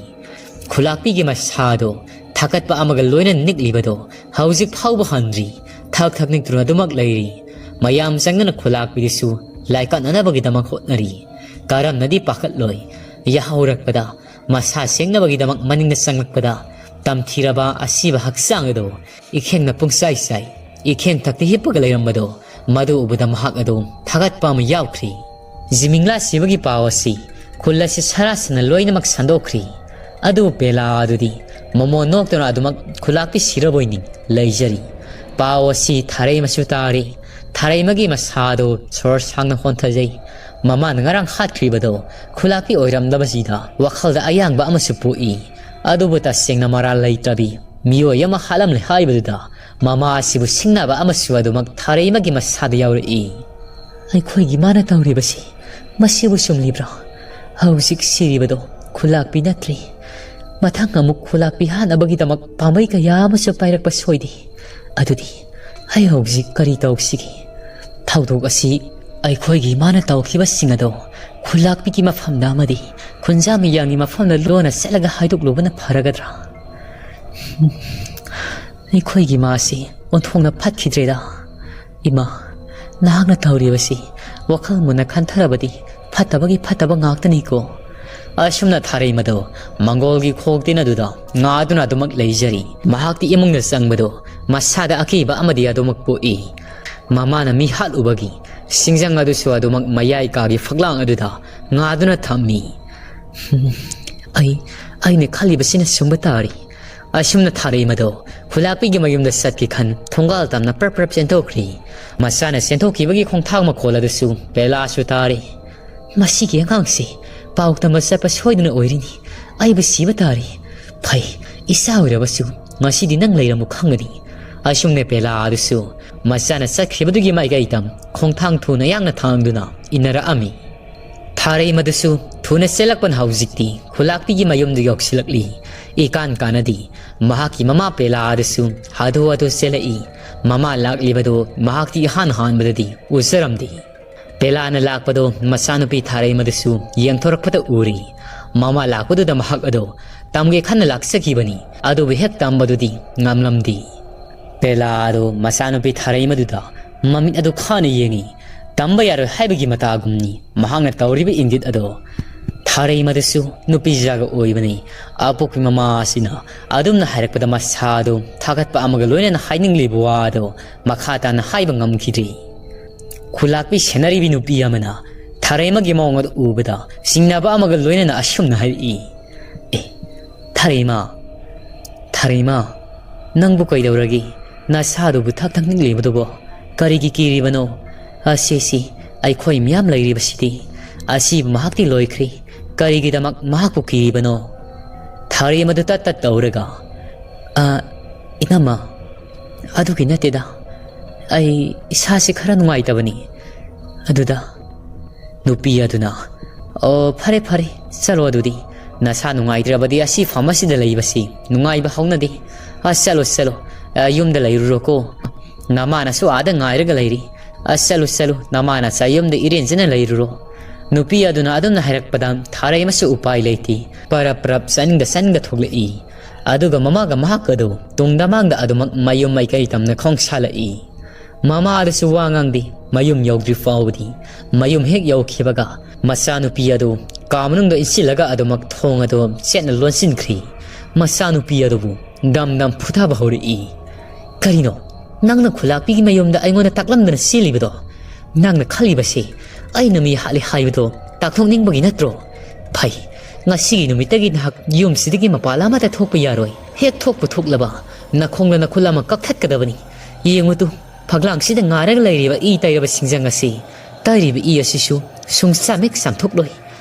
ꯈꯨꯂꯥꯛꯄꯤꯒꯤ ꯃꯁꯥꯗꯣ ꯊꯥꯀꯠꯄ ꯑꯃꯒ ꯂꯣꯏꯅ ꯅꯤꯛꯂꯤꯕꯗꯣ ꯍꯧꯖꯤꯛ ꯐꯥꯎꯕ ꯍꯟꯗ꯭ꯔꯤ꯫ ꯊꯛ ꯊꯛ ꯅꯤꯛꯇꯨꯅ ꯑꯗꯨꯃꯛ ꯂꯩꯔꯤ꯫ ꯃꯌꯥꯝ ꯆꯪꯗꯨꯅ ꯈꯨꯂꯥꯛꯄꯤꯗꯨꯁꯨ ꯂꯥꯏꯀꯠꯅꯅꯕꯒꯤꯗꯃꯛ ꯍꯣꯠꯅꯔꯤ꯫ ꯀꯔꯝꯅꯗꯤ ꯄꯥꯈꯠꯂꯣꯏ? ꯌꯥꯍꯧꯔꯛꯄꯗ ꯃꯁꯥ ꯁꯦꯡꯅꯕꯒꯤꯗꯃꯛ ꯃꯅꯤꯡꯗ ꯆꯪꯂꯛꯄꯗ ꯇꯝꯊꯤꯔꯕ ꯑꯁꯤꯕ ꯍꯛꯆꯥꯡ ꯑꯗꯨ ꯏꯈꯦꯡꯅ ꯄꯨꯡꯆꯥꯏ ꯆꯥꯏ꯫ ꯏꯈꯦꯡ ꯊꯛꯇ ꯍꯤꯞꯄꯒ ꯂꯩꯔꯝꯕꯗꯨ ꯃꯗꯨ ꯎꯕꯗ ꯃꯍꯥꯛ ꯑꯗꯨ ꯊꯥꯒꯠꯄ ꯑꯃ ꯌꯥꯎꯈ꯭ꯔꯤ꯫ ꯖꯤꯃꯤꯡꯂꯥ ꯁꯤꯕꯒꯤ ꯄꯥꯎ ꯑꯁꯤ ꯈꯨꯜ ꯑꯁꯤ ꯁꯔꯥꯁꯤꯅ ꯂꯣꯏꯅꯃꯛ ꯁꯟꯗꯣꯛꯈ꯭ꯔꯤ꯫ ꯑꯗꯨꯕꯨ ꯄꯦꯂꯥ ꯑꯗꯨꯗꯤ ꯃꯃꯣꯟ ꯅꯣꯛꯇꯨꯅ ꯑꯗꯨꯃꯛ ꯈꯨꯂꯥꯛꯄꯤ ꯁꯤꯔꯕꯣꯏ ꯅꯤꯡ ꯂꯩꯖꯔꯤ꯫ ꯄꯥꯎ ꯑꯁꯤ ꯊꯥꯔꯩꯃꯁꯨ ꯇꯥꯔꯤ꯫ ꯊꯥꯔꯩꯃꯒꯤ ꯃꯁꯥꯗꯨ ꯁꯣꯔ ꯁꯥꯡꯅ ꯍꯣꯟꯊꯖꯩ꯫ ꯃꯃꯥꯅ ꯉꯔꯥꯡ ꯍꯥꯠꯈ꯭ꯔꯤꯕꯗꯣ ꯈꯨꯂꯥꯛꯄꯤ ꯑꯣꯏꯔꯝꯗꯕꯁꯤꯗ ꯋꯥꯈꯜꯗ ꯑꯌꯥꯡꯕ ꯑꯃꯁꯨ ꯄꯣꯛꯏ꯫ ꯑꯗꯨꯕꯨ ꯇꯁꯦꯡꯅ ꯃꯔꯥꯜ ꯂꯩꯇ꯭ꯔꯕꯤ ꯃꯤꯑꯣꯏ ꯑꯃ ꯍꯥꯠꯂꯝꯂꯦ ꯍꯥꯏꯕꯗꯨꯗ ꯃꯃꯥ ꯑꯁꯤꯕꯨ ꯁꯤꯡꯅꯕ ꯑꯃꯁꯨ ꯑꯗꯨꯃꯛ ꯊꯥꯔꯩꯃꯒꯤ ꯃꯁꯥꯗ ꯌꯥꯎꯔꯛꯏ꯫ ꯑꯩꯈꯣꯏꯒꯤ ꯃꯥꯅ ꯇꯧꯔꯤꯕꯁꯤ ꯃꯁꯤꯕꯨ ꯆꯨꯝꯂꯤꯕ꯭ꯔꯣ? ꯍꯧꯖꯤꯛ ꯁꯤꯔꯤꯕꯗꯣ ꯈꯨꯂꯥꯛꯄꯤ ꯅꯠꯇ꯭ꯔꯤ꯫ ꯃꯊꯪ ꯑꯃꯨꯛ ꯈꯨꯂꯥꯛꯄꯤ ꯍꯥꯠꯅꯕꯒꯤꯗꯃꯛ ꯄꯥꯝꯕꯩ ꯀꯌꯥ ꯑꯃꯁꯨ ꯄꯥꯏꯔꯛꯄ ꯁꯣꯏꯗꯦ꯫ ꯑꯗꯨꯗꯤ ꯑꯩ ꯍꯧꯖꯤꯛ ꯀꯔꯤ ꯇꯧꯁꯤꯒꯦ? ꯊꯧꯗꯣꯛ ꯑꯁꯤ ꯑꯩꯈꯣꯏꯒꯤ ꯏꯃꯥꯅ ꯇꯧꯈꯤꯕꯁꯤꯡ ꯑꯗꯣ ꯈꯨꯂꯥꯛꯄꯤꯒꯤ ꯃꯐꯝꯗ ꯑꯃꯗꯤ ꯈꯨꯟꯖꯥ ꯃꯤꯌꯥꯝꯒꯤ ꯃꯐꯝꯗ ꯂꯣꯟꯅ ꯆꯠꯂꯒ ꯍꯥꯏꯗꯣꯛꯂꯨꯕꯅ ꯐꯔꯒꯗ꯭ꯔꯥ? ꯑꯩꯈꯣꯏꯒꯤ ꯏꯃꯥꯁꯤ ꯑꯣꯟꯊꯣꯛꯅ ꯐꯠꯈꯤꯗ꯭ꯔꯦꯗ꯫ ꯏꯃꯥ, ꯅꯍꯥꯛꯅ ꯇꯧꯔꯤꯕꯁꯤ ꯋꯥꯈꯜ ꯃꯨꯟꯅ ꯈꯟꯊꯔꯕꯗꯤ ꯐꯠꯇꯕꯒꯤ ꯐꯠꯇꯕ ꯉꯥꯛꯇꯅꯤꯀꯣ꯫ ꯑꯁꯨꯝꯅ ꯊꯥꯔꯩꯃꯗꯣ ꯃꯪꯒꯣꯜꯒꯤ ꯈꯣꯛ ꯇꯤꯟ ꯑꯗꯨꯗ ꯉꯥꯗꯨꯅ ꯑꯗꯨꯃꯛ ꯂꯩꯖꯔꯤ꯫ ꯃꯍꯥꯛꯇꯤ ꯏꯃꯨꯡꯗ ꯆꯪꯕꯗꯣ ꯃꯁꯥꯗ ꯑꯀꯤꯕ ꯑꯃꯗꯤ ꯑꯗꯨꯃꯛ ꯄꯣꯛꯏ꯫ ꯃꯃꯥꯅ ꯃꯤ ꯍꯥꯠꯂꯨꯕꯒꯤ ꯁꯤꯡꯖꯪ ꯑꯗꯨꯁꯨ ꯑꯗꯨꯃꯛ ꯃꯌꯥꯏ ꯀꯥꯒꯤ ꯐꯛꯂꯥꯡ ꯑꯗꯨꯗ ꯉꯥꯗꯨꯅ ꯊꯝꯃꯤ꯫ ꯑꯩ, ꯑꯩꯅ ꯈꯜꯂꯤꯕꯁꯤꯅ ꯆꯨꯝꯕ ꯇꯥꯔꯤ꯫ ꯑꯁꯨꯝꯅ ꯊꯥꯔꯩꯃꯗꯣ ꯈꯨꯂꯥꯛꯄꯤꯒꯤ ꯃꯌꯨꯝꯗ ꯆꯠꯀꯦ ꯈꯟ ꯊꯣꯡꯒꯥꯜ ꯇꯝꯅ ꯄ꯭ꯔꯞ ꯄ꯭ꯔꯞ ꯆꯦꯟꯊꯣꯛꯈ꯭ꯔꯤ꯫ ꯃꯆꯥꯅ ꯆꯦꯟꯊꯣꯛꯈꯤꯕꯒꯤ ꯈꯣꯡꯊꯥꯡ ꯃꯈꯣꯜ ꯑꯗꯨꯁꯨ ꯄꯦꯂꯥꯁꯨ ꯇꯥꯔꯤ꯫ ꯃꯁꯤꯒꯤ ꯑꯉꯥꯡꯁꯤ ꯄꯥꯎ ꯇꯝꯕ ꯆꯠꯄ ꯁꯣꯏꯗꯅ ꯑꯣꯏꯔꯤꯅꯤ꯫ ꯑꯩꯕꯨ ꯁꯤꯕ ꯇꯥꯔꯦ꯫ ꯐꯩ, ꯏꯆꯥ ꯑꯣꯏꯔꯕꯁꯨ ꯉꯁꯤꯗꯤ ꯅꯪ ꯂꯩꯔꯝꯃꯨ ꯈꯪꯒꯅꯤ꯫ ꯑꯁꯨꯝꯅ ꯄꯦꯂꯥ ꯑꯗꯨꯁꯨ ꯃꯆꯥꯅ ꯆꯠꯈꯤꯕꯗꯨꯒꯤ ꯃꯥꯏꯀꯩꯗ ꯈꯣꯡꯊꯥꯡ ꯊꯨꯅ ꯌꯥꯡꯅ ꯊꯥꯡꯗꯨꯅ ꯏꯟꯅꯔꯛꯑꯝꯃꯤ꯫ ꯊꯥꯔꯩꯃꯗꯨꯁꯨ ꯊꯨꯅ ꯆꯦꯜꯂꯛꯄꯅ ꯍꯧꯖꯤꯛꯇꯤ ꯈꯨꯂꯥꯛꯄꯤꯒꯤ ꯃꯌꯨꯝꯗꯨ ꯌꯧꯁꯤꯜꯂꯛꯂꯤ꯫ ꯏꯀꯥꯟ ꯀꯥꯟꯅꯗꯤ ꯃꯍꯥꯛꯀꯤ ꯃꯃꯥ ꯄꯦꯂꯥ ꯑꯗꯨꯁꯨ ꯍꯥꯊꯨ ꯍꯥꯊꯨ ꯆꯦꯜꯂꯛꯏ꯫ ꯃꯃꯥ ꯂꯥꯛꯂꯤꯕꯗꯨ ꯃꯍꯥꯛꯇꯤ ꯏꯍꯥꯟ ꯍꯥꯟꯕꯗꯗꯤ ꯎꯖꯔꯝꯗꯦ꯫ ꯄꯦꯂꯥꯅ ꯂꯥꯛꯄꯗꯣ ꯃꯆꯥꯅꯨꯄꯤ ꯊꯥꯔꯩꯃꯗꯨꯁꯨ ꯌꯦꯡꯊꯣꯔꯛꯄꯗ ꯎꯔꯤ꯫ ꯃꯃꯥ ꯂꯥꯛꯄꯗꯨꯗ ꯃꯍꯥꯛ ꯑꯗꯣ ꯇꯝꯒꯦ ꯈꯟꯅ ꯂꯥꯛꯆꯈꯤꯕꯅꯤ, ꯑꯗꯨꯕꯨ ꯍꯦꯛ ꯇꯝꯕꯗꯨꯗꯤ ꯉꯝꯂꯝꯗꯦ꯫ ꯄꯦꯂꯥ ꯑꯗꯣ ꯃꯆꯥꯅꯨꯄꯤ ꯊꯥꯔꯩꯃꯗꯨꯗ ꯃꯃꯤꯠ ꯑꯗꯨ ꯈꯥꯅ ꯌꯦꯡꯉꯤ꯫ ꯇꯝꯕ ꯌꯥꯔꯣꯏ ꯍꯥꯏꯕꯒꯤ ꯃꯇꯥꯒꯨꯝꯅꯤ ꯃꯍꯥꯛꯅ ꯇꯧꯔꯤꯕ ꯏꯪꯒꯤꯠ ꯑꯗꯣ꯫ ꯊꯥꯔꯩꯃꯗꯨꯁꯨ ꯅꯨꯄꯤꯖꯥꯒ ꯑꯣꯏꯕꯅꯤ꯫ ꯑꯄꯣꯛꯄꯤ ꯃꯃꯥ ꯑꯁꯤꯅ ꯑꯗꯨꯝꯅ ꯍꯥꯏꯔꯛꯄꯗ ꯃꯁꯥꯗꯨ ꯊꯥꯒꯠꯄ ꯑꯃꯒ ꯂꯣꯏꯅꯅ ꯍꯥꯏꯅꯤꯡꯂꯤꯕ ꯋꯥ ꯑꯗꯨ ꯃꯈꯥ ꯇꯥꯅ ꯍꯥꯏꯕ ꯉꯝꯈꯤꯗ꯭ꯔꯦ꯫ ꯈꯨꯂꯥꯛꯄꯤ ꯁꯦꯟꯅꯔꯤꯕꯤ ꯅꯨꯄꯤ ꯑꯃꯅ ꯊꯥꯔꯩꯃꯒꯤ ꯃꯑꯣꯡ ꯑꯗꯨ ꯎꯕꯗ ꯆꯤꯡꯅꯕ ꯑꯃꯒ ꯂꯣꯏꯅꯅ ꯑꯁꯨꯝꯅ ꯍꯥꯏꯔꯛꯏ, "ꯑꯦ, ꯊꯥꯔꯩꯃ, ꯊꯥꯔꯩꯃ, ꯅꯪꯕꯨ ꯀꯩꯗꯧꯔꯒꯦ? ꯅꯁꯥꯗꯨꯕꯨ ꯊꯛ ꯊꯛ ꯅꯤꯛꯂꯤꯕꯗꯨꯕꯣ? ꯀꯔꯤꯒꯤ ꯀꯤꯔꯤꯕꯅꯣ? ꯑꯁꯤꯁꯤ ꯑꯩꯈꯣꯏ ꯃꯤꯌꯥꯝ ꯂꯩꯔꯤꯕꯁꯤꯗꯤ꯫ ꯑꯁꯤꯕꯨ ꯃꯍꯥꯛꯇꯤ ꯂꯣꯏꯈ꯭ꯔꯦ꯫ ꯀꯔꯤꯒꯤꯗꯃꯛ ꯃꯍꯥꯛꯄꯨ ꯀꯤꯔꯤꯕꯅꯣ?" ꯊꯥꯔꯩꯃꯗꯨ ꯇꯠ ꯇꯠ ꯇꯧꯔꯒ, "ꯑ, ꯏꯅꯝꯃ, ꯑꯗꯨꯒꯤ ꯅꯠꯇꯦꯗ꯫ ꯑꯩ ꯏꯁꯥꯁꯤ ꯈꯔ ꯅꯨꯡꯉꯥꯏꯇꯕꯅꯤ꯫ ꯑꯗꯨꯗ" ꯅꯨꯄꯤ ꯑꯗꯨꯅ, "ꯑꯣ, ꯐꯔꯦ, ꯐꯔꯦ, ꯆꯠꯂꯣ ꯑꯗꯨꯗꯤ꯫ ꯅꯁꯥ ꯅꯨꯡꯉꯥꯏꯇ꯭ꯔꯕꯗꯤ ꯑꯁꯤ ꯐꯝ ꯑꯁꯤꯗ ꯂꯩꯕꯁꯤ ꯅꯨꯡꯉꯥꯏꯕ ꯍꯧꯅꯗꯦ꯫ ꯑ, ꯆꯠꯂꯣ, ꯆꯠꯂꯣ꯫ ꯑ, ꯌꯨꯝꯗ ꯂꯩꯔꯨꯔꯣꯀꯣ꯫ ꯅꯃꯥꯅꯁꯨ ꯑꯥꯗ ꯉꯥꯏꯔꯒ ꯂꯩꯔꯤ꯫ ꯑ, ꯆꯠꯂꯨ, ꯆꯠꯂꯨ, ꯅꯃꯥꯅ ꯆꯥꯌꯨꯝꯗ ꯏꯔꯦꯟꯖꯅ ꯂꯩꯔꯨꯔꯣ꯫" ꯅꯨꯄꯤ ꯑꯗꯨꯅ ꯑꯗꯨꯝꯅ ꯍꯥꯏꯔꯛꯄꯗ ꯊꯥꯔꯩꯃꯁꯨ ꯎꯄꯥꯏ ꯂꯩꯇꯦ꯫ ꯄꯔꯞ ꯄꯔꯞ ꯆꯥꯅꯤꯡꯗ ꯆꯥꯅꯤꯡꯗ ꯊꯣꯛꯂꯛꯏ꯫ ꯑꯗꯨꯒ ꯃꯃꯥꯒ ꯃꯍꯥꯛꯀ ꯑꯗꯨ ꯇꯨꯡꯗ ꯃꯥꯡꯗ ꯑꯗꯨꯃꯛ ꯃꯌꯨꯝ ꯃꯥꯏꯀꯩ ꯇꯝꯅ ꯈꯣꯡꯁꯥꯜꯂꯛꯏ꯫ ꯃꯃꯥ ꯑꯗꯨꯁꯨ ꯋꯥ ꯉꯥꯡꯗꯦ꯫ ꯃꯌꯨꯝ ꯌꯧꯗ꯭ꯔꯤ ꯐꯥꯎꯕꯗꯤ ꯃꯌꯨꯝ ꯍꯦꯛ ꯌꯧꯈꯤꯕꯒ ꯃꯆꯥꯅꯨꯄꯤ ꯑꯗꯨ ꯀꯥ ꯃꯅꯨꯡꯗ ꯏꯟꯁꯤꯜꯂꯒ ꯑꯗꯨꯃꯛ ꯊꯣꯡ ꯑꯗꯨ ꯆꯦꯠꯅ ꯂꯣꯟꯁꯤꯟꯈ꯭ꯔꯤ꯫ ꯃꯆꯥꯅꯨꯄꯤ ꯑꯗꯨꯕꯨ ꯗꯝ ꯗꯝ ꯐꯨꯊꯕ ꯍꯧꯔꯛꯏ꯫ "ꯀꯔꯤꯅꯣ? ꯅꯪꯅ ꯈꯨꯂꯥꯛꯄꯤꯒꯤ ꯃꯌꯨꯝꯗ ꯑꯩꯉꯣꯟꯗ ꯇꯥꯛꯂꯝꯗꯅ ꯆꯦꯜꯂꯤꯕꯗꯣ? ꯅꯪꯅ ꯈꯜꯂꯤꯕꯁꯤ ꯑꯩꯅ ꯃꯤ ꯍꯥꯠꯂꯤ ꯍꯥꯏꯕꯗꯣ ꯇꯥꯛꯊꯣꯛꯅꯤꯡꯕꯒꯤ ꯅꯠꯇ꯭ꯔꯣ? ꯐꯩ, ꯉꯁꯤꯒꯤ ꯅꯨꯃꯤꯠꯇꯒꯤ ꯅꯍꯥꯛ ꯌꯨꯝꯁꯤꯗꯒꯤ ꯃꯄꯥꯟ ꯑꯃꯠꯇ ꯊꯣꯛꯄ ꯌꯥꯔꯣꯏ꯫ ꯍꯦꯛ ꯊꯣꯛꯄꯨ ꯊꯣꯛꯂꯕ ꯅꯈꯣꯡꯗ ꯅꯈꯨꯠ ꯑꯃ ꯀꯛꯊꯠꯀꯗꯕꯅꯤ꯫ ꯌꯦꯡꯉꯨ ꯇꯨ, ꯐꯛꯂꯥꯡꯁꯤꯗ ꯉꯥꯔꯒ ꯂꯩꯔꯤꯕ ꯏ ꯇꯩꯔꯕ ꯁꯤꯡꯖꯪ ꯑꯁꯤ, ꯇꯩꯔꯤꯕ ꯏ ꯑꯁꯤꯁꯨ ꯁꯨꯡꯆꯥꯝ ꯍꯦꯛ ꯆꯥꯝꯊꯣꯛꯂꯣꯏ꯫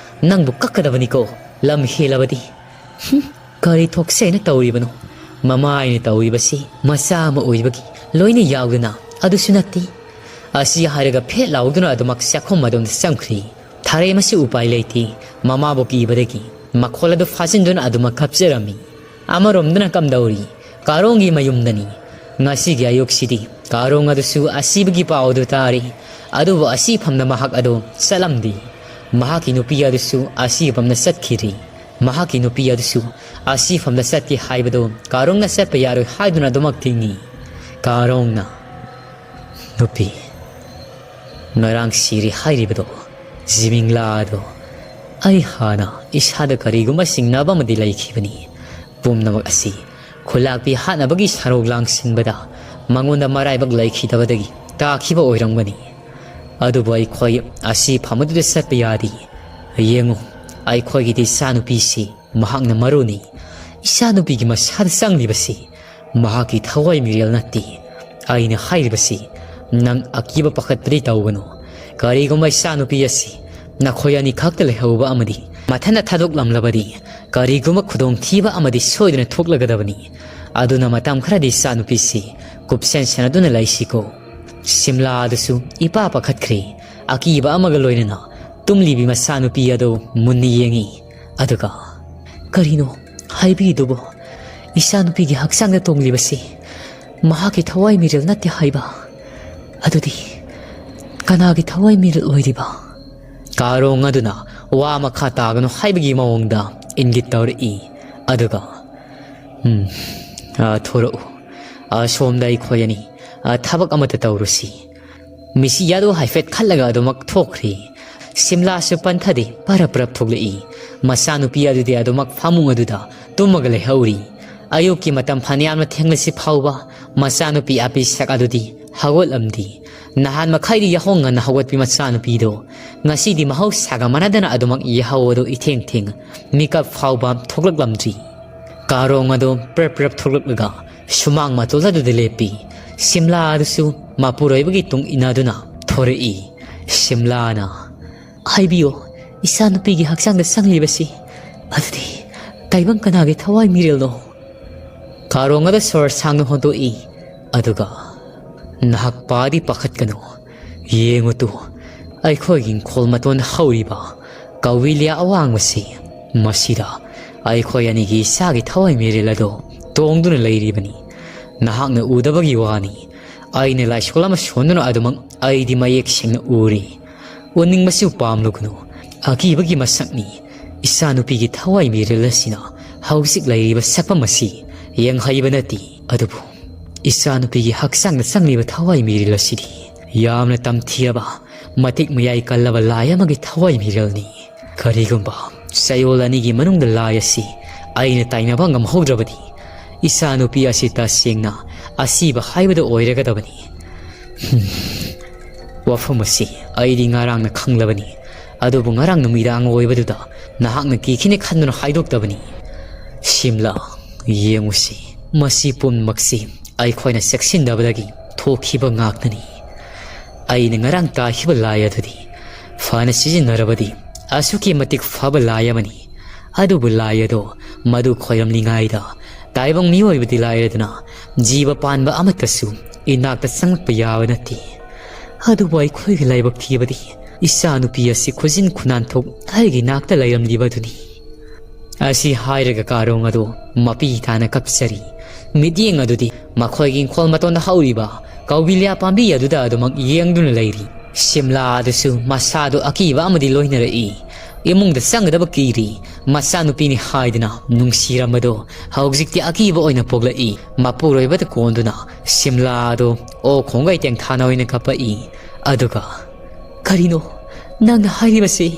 ꯅꯪꯕꯨ ꯀꯛꯀꯗꯕꯅꯤꯀꯣ, ꯂꯝ ꯍꯦꯜꯂꯕꯗꯤ꯫" ꯍꯨꯝ, ꯀꯔꯤ ꯊꯣꯛꯁꯦꯅ ꯇꯧꯔꯤꯕꯅꯣ? ꯃꯃꯥ ꯑꯩꯅ ꯇꯧꯔꯤꯕꯁꯤ ꯃꯆꯥ ꯑꯃ ꯑꯣꯏꯕꯒꯤ ꯂꯣꯏꯅ ꯌꯥꯎꯗꯅ ꯑꯗꯨꯁꯨ ꯅꯠꯇꯦ꯫ ꯑꯁꯤ ꯍꯥꯏꯔꯒ ꯐꯦꯠ ꯂꯥꯎꯗꯨꯅ ꯑꯗꯨꯃꯛ ꯆꯥꯛꯈꯨꯝ ꯑꯗꯣꯝꯗ ꯆꯪꯈ꯭ꯔꯤ꯫ ꯊꯥꯔꯦꯝ ꯑꯁꯤ ꯎꯄꯥꯏ ꯂꯩꯇꯦ꯫ ꯃꯃꯥꯕꯨ ꯀꯤꯕꯗꯒꯤ ꯃꯈꯣꯜ ꯑꯗꯨ ꯐꯥꯖꯤꯟꯗꯨꯅ ꯑꯗꯨꯃꯛ ꯀꯞꯆꯔꯝꯃꯤ꯫ ꯑꯃꯔꯣꯝꯗꯅ ꯀꯝꯗꯧꯔꯤ? ꯀꯥꯔꯣꯡꯒꯤ ꯃꯌꯨꯝꯗꯅꯤ꯫ ꯉꯁꯤꯒꯤ ꯑꯌꯨꯛꯁꯤꯗꯤ ꯀꯥꯔꯣꯡ ꯑꯗꯨꯁꯨ ꯑꯁꯤꯕꯒꯤ ꯄꯥꯎ ꯑꯗꯨ ꯇꯥꯔꯤ꯫ ꯑꯗꯨꯕꯨ ꯑꯁꯤꯐꯝꯗ ꯃꯍꯥꯛ ꯑꯗꯨ ꯆꯠꯂꯝꯗꯦ꯫ ꯃꯍꯥꯛꯀꯤ ꯅꯨꯄꯤ ꯑꯗꯨꯁꯨ ꯑꯁꯤꯐꯝꯗ ꯆꯠꯈꯤꯗ꯭ꯔꯤ꯫ ꯃꯍꯥꯛꯀꯤ ꯅꯨꯄꯤ ꯑꯗꯨꯁꯨ ꯑꯁꯤꯐꯝꯗ ꯆꯠꯀꯦ ꯍꯥꯏꯕꯗꯨ ꯀꯥꯔꯣꯡꯅ ꯆꯠꯄ ꯌꯥꯔꯣꯏ ꯍꯥꯏꯗꯨꯅ ꯑꯗꯨꯃꯛ ꯊꯤꯡꯏ꯫ ꯀꯥꯔꯣꯡꯅ, "ꯅꯨꯄꯤ, ꯉꯔꯥꯡ ꯁꯤꯔꯦ ꯍꯥꯏꯔꯤꯕꯗꯣ ꯖꯤꯃꯤꯡꯂꯥ ꯑꯗꯣ ꯑꯩ ꯍꯥꯟꯅ ꯏꯁꯥꯗ ꯀꯔꯤꯒꯨꯝꯕ ꯆꯤꯡꯅꯕ ꯑꯃꯗꯤ ꯂꯩꯈꯤꯕꯅꯤ꯫ ꯄꯨꯝꯅꯃꯛ ꯑꯁꯤ ꯈꯨꯂꯥꯛꯄꯤ ꯍꯥꯠꯅꯕꯒꯤ ꯁꯔꯧ ꯂꯥꯡꯁꯤꯟꯕꯗ ꯃꯉꯣꯟꯗ ꯃꯔꯥꯏꯕꯛ ꯂꯩꯈꯤꯗꯕꯗꯒꯤ ꯇꯥꯈꯤꯕ ꯑꯣꯏꯔꯝꯒꯅꯤ꯫ ꯑꯗꯨꯕꯨ ꯑꯩꯈꯣꯏ ꯑꯁꯤ ꯐꯝ ꯑꯗꯨꯗ ꯆꯠꯄ ꯌꯥꯗꯦ꯫ ꯌꯦꯡꯉꯨ, ꯑꯩꯈꯣꯏꯒꯤꯗꯤ ꯏꯆꯥꯅꯨꯄꯤꯁꯤ ꯃꯍꯥꯛꯅ ꯃꯔꯨꯅꯤ꯫ ꯏꯆꯥꯅꯨꯄꯤꯒꯤ ꯃꯁꯥꯗ ꯆꯪꯂꯤꯕꯁꯤ ꯃꯍꯥꯛꯀꯤ ꯊꯋꯥꯏ ꯃꯤꯔꯦꯜ ꯅꯠꯇꯦ꯫ ꯑꯩꯅ ꯍꯥꯏꯔꯤꯕꯁꯤ ꯅꯪ ꯑꯀꯤꯕ ꯄꯥꯈꯠꯄꯗꯤ ꯇꯧꯒꯅꯨ꯫ ꯀꯔꯤꯒꯨꯝꯕ ꯏꯆꯥꯅꯨꯄꯤ ꯑꯁꯤ ꯅꯈꯣꯏ ꯑꯅꯤꯈꯛꯇ ꯂꯩꯍꯧꯕ ꯑꯃꯗꯤ ꯃꯊꯟꯇ ꯊꯥꯗꯣꯛꯂꯝꯂꯕꯗꯤ ꯀꯔꯤꯒꯨꯝꯕ ꯈꯨꯗꯣꯡꯊꯤꯕ ꯑꯃꯗꯤ ꯁꯣꯏꯗꯅ ꯊꯣꯛꯂꯒꯗꯕꯅꯤ꯫ ꯑꯗꯨꯅ ꯃꯇꯝ ꯈꯔꯗꯤ ꯏꯆꯥꯅꯨꯄꯤꯁꯤ ꯀꯨꯞꯁꯦꯟ ꯁꯦꯟꯅꯗꯨꯅ ꯂꯩꯁꯤꯀꯣ꯫" ꯁꯤꯝꯂꯥ ꯑꯗꯨꯁꯨ ꯏꯄꯥ ꯄꯥꯈꯠꯈ꯭ꯔꯦ꯫ ꯑꯀꯤꯕ ꯑꯃꯒ ꯂꯣꯏꯅꯅ ꯇꯨꯝꯂꯤꯕꯤ ꯃꯆꯥꯅꯨꯄꯤ ꯑꯗꯨ ꯃꯨꯟꯅ ꯌꯦꯡꯉꯤ꯫ ꯑꯗꯨꯒ, "ꯀꯔꯤꯅꯣ ꯍꯥꯏꯕꯤꯗꯨꯕꯨ? ꯏꯆꯥꯅꯨꯄꯤꯒꯤ ꯍꯛꯆꯥꯡꯗ ꯇꯣꯡꯂꯤꯕꯁꯤ ꯃꯍꯥꯛꯀꯤ ꯊꯋꯥꯏ ꯃꯤꯔꯦꯜ ꯅꯠꯇꯦ ꯍꯥꯏꯕ? ꯑꯗꯨꯗꯤ ꯀꯅꯥꯒꯤ ꯊꯋꯥꯏ ꯃꯤꯔꯦꯜ ꯑꯣꯏꯔꯤꯕ?" ꯀꯥꯔꯣꯡ ꯑꯗꯨꯅ ꯋꯥ ꯃꯈꯥ ꯇꯥꯒꯅꯨ ꯍꯥꯏꯕꯒꯤ ꯃꯑꯣꯡꯗ ꯏꯪꯒꯤꯠ ꯇꯧꯔꯛꯏ꯫ ꯑꯗꯨꯒ, "ꯎꯝ, ꯑꯥ, ꯊꯣꯔꯛꯎ꯫ ꯑꯥ, ꯁꯣꯝꯗ ꯑꯩꯈꯣꯏ ꯑꯅꯤ, ꯑꯥ, ꯊꯕꯛ ꯑꯃꯠꯇ ꯇꯧꯔꯨꯁꯤ꯫" ꯃꯤꯁꯤ ꯑꯗꯨ ꯍꯥꯏꯐꯦꯠ ꯈꯜꯂꯒ ꯑꯗꯨꯃꯛ ꯊꯣꯛꯈ꯭ꯔꯤ꯫ ꯁꯤꯝꯂꯥꯁꯨ ꯄꯟꯊꯗꯦ, ꯄꯔꯞ ꯄꯔꯞ ꯊꯣꯛꯂꯛꯏ꯫ ꯃꯆꯥꯅꯨꯄꯤ ꯑꯗꯨꯗꯤ ꯑꯗꯨꯃꯛ ꯐꯃꯨꯡ ꯑꯗꯨꯗ ꯇꯨꯝꯃꯒ ꯂꯩꯍꯧꯔꯤ꯫ ꯑꯌꯨꯛꯀꯤ ꯃꯇꯝ ꯐꯅꯌꯥꯝꯅ ꯊꯦꯡꯂꯁꯤ ꯐꯥꯎꯕ ꯃꯆꯥꯅꯨꯄꯤ ꯑꯄꯤꯁꯛ ꯑꯗꯨꯗꯤ ꯍꯧꯒꯠꯂꯝꯗꯦ꯫ ꯅꯍꯥꯟ ꯃꯈꯩꯗꯤ ꯌꯥꯍꯧ ꯉꯟꯅ ꯍꯧꯒꯠꯄꯤ ꯃꯆꯥꯅꯨꯄꯤꯗꯣ ꯉꯁꯤꯗꯤ ꯃꯍꯧꯁꯥꯒ ꯃꯥꯟꯅꯗꯅ ꯑꯗꯨꯃꯛ ꯌꯥꯍꯧ ꯑꯗꯨ ꯏꯊꯦꯡ ꯊꯦꯡ, ꯃꯤꯀꯞ ꯐꯥꯎꯕ ꯊꯣꯛꯂꯛꯂꯝꯗ꯭ꯔꯤ꯫ ꯀꯥꯔꯣꯡ ꯑꯗꯨ ꯄ꯭ꯔꯞ ꯄ꯭ꯔꯞ ꯊꯣꯛꯂꯛꯂꯒ ꯁꯨꯃꯥꯡ ꯃꯇꯣꯜ ꯑꯗꯨꯗ ꯂꯦꯞꯄꯤ꯫ ꯁꯤꯝꯂꯥ ꯑꯗꯨꯁꯨ ꯃꯄꯨꯔꯣꯏꯕꯒꯤ ꯇꯨꯡ ꯏꯟꯅꯗꯨꯅ ꯊꯣꯔꯛꯏ꯫ ꯁꯤꯝꯂꯥꯅ, "ꯍꯥꯏꯕꯤꯌꯣ, ꯏꯆꯥꯅꯨꯄꯤꯒꯤ ꯍꯛꯆꯥꯡꯗ ꯆꯪꯂꯤꯕꯁꯤ ꯑꯗꯨꯗꯤ ꯇꯥꯏꯕꯪ ꯀꯅꯥꯒꯤ ꯊꯋꯥꯏ ꯃꯤꯔꯦꯜꯅꯣ?" ꯀꯥꯔꯣꯡ ꯑꯗꯨ ꯁꯣꯔ ꯁꯥꯡꯅ ꯍꯣꯟꯗꯣꯛꯏ꯫ ꯑꯗꯨꯒ, "ꯅꯍꯥꯛ ꯄꯥꯗꯤ ꯄꯥꯈꯠꯀꯅꯨ꯫ ꯌꯦꯡꯉꯨ ꯇꯨ, ꯑꯩꯈꯣꯏꯒꯤ ꯏꯪꯈꯣꯜ ꯃꯇꯣꯟꯗ ꯍꯧꯔꯤꯕ ꯀꯧꯕꯤꯂꯤꯌꯥ ꯑꯋꯥꯡꯕꯁꯤ, ꯃꯁꯤꯗ ꯑꯩꯈꯣꯏ ꯑꯅꯤꯒꯤ ꯏꯆꯥꯒꯤ ꯊꯋꯥꯏ ꯃꯤꯔꯦꯜ ꯑꯗꯨ ꯇꯣꯡꯗꯨꯅ ꯂꯩꯔꯤꯕꯅꯤ꯫ ꯅꯍꯥꯛꯅ ꯎꯗꯕꯒꯤ ꯋꯥꯅꯤ꯫ ꯑꯩꯅ ꯂꯥꯏꯁꯣꯜ ꯑꯃ ꯁꯣꯟꯗꯨꯅ ꯑꯗꯨꯃꯛ ꯑꯩꯗꯤ ꯃꯌꯦꯛ ꯁꯦꯡꯅ ꯎꯔꯤ꯫ ꯎꯅꯤꯡꯕꯁꯨ ꯄꯥꯝꯂꯨꯒꯅꯨ꯫ ꯑꯀꯤꯕꯒꯤ ꯃꯁꯛꯅꯤ꯫ ꯏꯆꯥꯅꯨꯄꯤꯒꯤ ꯊꯋꯥꯏ ꯃꯤꯔꯦꯜ ꯑꯁꯤꯅ ꯍꯧꯖꯤꯛ ꯂꯩꯔꯤꯕ ꯁꯛꯐꯝ ꯑꯁꯤ ꯌꯦꯡꯍꯩꯕ ꯅꯠꯇꯦ꯫ ꯑꯗꯨꯕꯨ ꯏꯆꯥꯅꯨꯄꯤꯒꯤ ꯍꯛꯆꯥꯡꯗ ꯆꯪꯂꯤꯕ ꯊꯋꯥꯏ ꯃꯤꯔꯦꯜ ꯑꯁꯤꯗꯤ ꯌꯥꯝꯅ ꯇꯝꯊꯤꯔꯕ, ꯃꯇꯤꯛ ꯃꯌꯥꯏ ꯀꯜꯂꯕ ꯂꯥꯏ ꯑꯃꯒꯤ ꯊꯋꯥꯏ ꯃꯤꯔꯦꯜꯅꯤ꯫ ꯀꯔꯤꯒꯨꯝꯕ ꯆꯌꯣꯜ ꯑꯅꯤꯒꯤ ꯃꯅꯨꯡꯗ ꯂꯥꯏ ꯑꯁꯤ ꯑꯩꯅ ꯇꯥꯏꯅꯕ ꯉꯝꯍꯧꯗ꯭ꯔꯕꯗꯤ, ꯏꯆꯥꯅꯨꯄꯤ ꯑꯁꯤ ꯇꯁꯦꯡꯅ ꯑꯁꯤꯕ ꯍꯥꯏꯕꯗꯨ ꯑꯣꯏꯔꯒꯗꯕꯅꯤ꯫" ꯍꯨꯝ꯫ "ꯋꯥꯐꯝ ꯑꯁꯤ ꯑꯩꯗꯤ ꯉꯔꯥꯡꯅ ꯈꯪꯂꯕꯅꯤ, ꯑꯗꯨꯕꯨ ꯉꯔꯥꯡ ꯅꯨꯃꯤꯗꯥꯡ ꯑꯣꯏꯕꯗꯨꯗ ꯅꯍꯥꯛꯅ ꯀꯤꯈꯤꯅꯤ ꯈꯟꯗꯨꯅ ꯍꯥꯏꯗꯣꯛꯇꯕꯅꯤ꯫ ꯁꯤꯝꯂꯥ, ꯌꯦꯡꯉꯨꯁꯤ, ꯃꯁꯤ ꯄꯨꯝꯅꯃꯛꯁꯤ ꯑꯩꯈꯣꯏꯅ ꯆꯦꯛꯁꯤꯟꯗꯕꯗꯒꯤ ꯊꯣꯛꯈꯤꯕ ꯉꯥꯛꯇꯅꯤ꯫ ꯑꯩꯅ ꯉꯔꯥꯡ ꯇꯥꯈꯤꯕ ꯂꯥꯏ ꯑꯗꯨꯗꯤ ꯐꯅ ꯁꯤꯖꯤꯟꯅꯔꯕꯗꯤ ꯑꯁꯨꯛꯀꯤ ꯃꯇꯤꯛ ꯐꯕ ꯂꯥꯏ ꯑꯃꯅꯤ꯫ ꯑꯗꯨꯕꯨ ꯂꯥꯏ ꯑꯗꯣ ꯃꯗꯨ ꯈꯣꯏꯔꯝꯂꯤꯉꯩꯗ ꯇꯥꯏꯕꯪ ꯃꯤꯑꯣꯏꯕꯗꯤ ꯂꯥꯏꯔꯗꯅ ꯖꯤꯕ ꯄꯥꯟꯕ ꯑꯃꯠꯇꯁꯨ ꯏꯅꯥꯛꯇ ꯆꯪꯂꯛꯄ ꯌꯥꯕ ꯅꯠꯇꯦ꯫ ꯑꯗꯨꯕꯨ ꯑꯩꯈꯣꯏꯒꯤ ꯂꯥꯏꯕꯛ ꯊꯤꯕꯗꯤ ꯏꯆꯥꯅꯨꯄꯤ ꯑꯁꯤ ꯈꯨꯖꯤꯟ ꯈꯨꯅꯥꯟꯊꯣꯛ ꯑꯩꯒꯤ ꯅꯥꯛꯇ ꯂꯩꯔꯝꯂꯤꯕ ꯑꯗꯨꯅꯤ꯫" ꯑꯁꯤ ꯍꯥꯏꯔꯒ ꯀꯥꯔꯣꯡ ꯑꯗꯨ ꯃꯄꯤ ꯇꯥꯅ ꯀꯞꯆꯔꯤ꯫ ꯃꯤꯠꯌꯦꯡ ꯑꯗꯨꯗꯤ ꯃꯈꯣꯏꯒꯤ ꯏꯪꯈꯣꯜ ꯃꯇꯣꯟꯗ ꯍꯧꯔꯤꯕ ꯀꯧꯕꯤꯂꯤꯌꯥ ꯄꯥꯝꯕꯤ ꯑꯗꯨꯗ ꯑꯗꯨꯃꯛ ꯌꯦꯡꯗꯨꯅ ꯂꯩꯔꯤ꯫ ꯁꯤꯝꯂꯥ ꯑꯗꯨꯁꯨ ꯃꯁꯥꯗꯨ ꯑꯀꯤꯕ ꯑꯃꯗꯤ ꯂꯣꯏꯅꯔꯛꯏ꯫ ꯏꯃꯨꯡꯗ ꯆꯪꯒꯗꯕ ꯀꯤꯔꯤ꯫ ꯃꯆꯥꯅꯨꯄꯤꯅꯤ ꯍꯥꯏꯗꯨꯅ ꯅꯨꯡꯁꯤꯔꯝꯕꯗꯣ ꯍꯧꯖꯤꯛꯇꯤ ꯑꯀꯤꯕ ꯑꯣꯏꯅ ꯄꯣꯛꯂꯛꯏ꯫ ꯃꯄꯨꯔꯣꯏꯕꯗ ꯀꯣꯟꯗꯨꯅ ꯁꯤꯝꯂꯥ ꯑꯗꯨ ꯑꯣꯛ ꯈꯣꯡꯒꯩ ꯇꯦꯡꯊꯥꯅ ꯑꯣꯏꯅ ꯀꯞꯄꯛꯏ꯫ ꯑꯗꯨꯒ, "ꯀꯔꯤꯅꯣ ꯅꯪꯅ ꯍꯥꯏꯔꯤꯕꯁꯤ?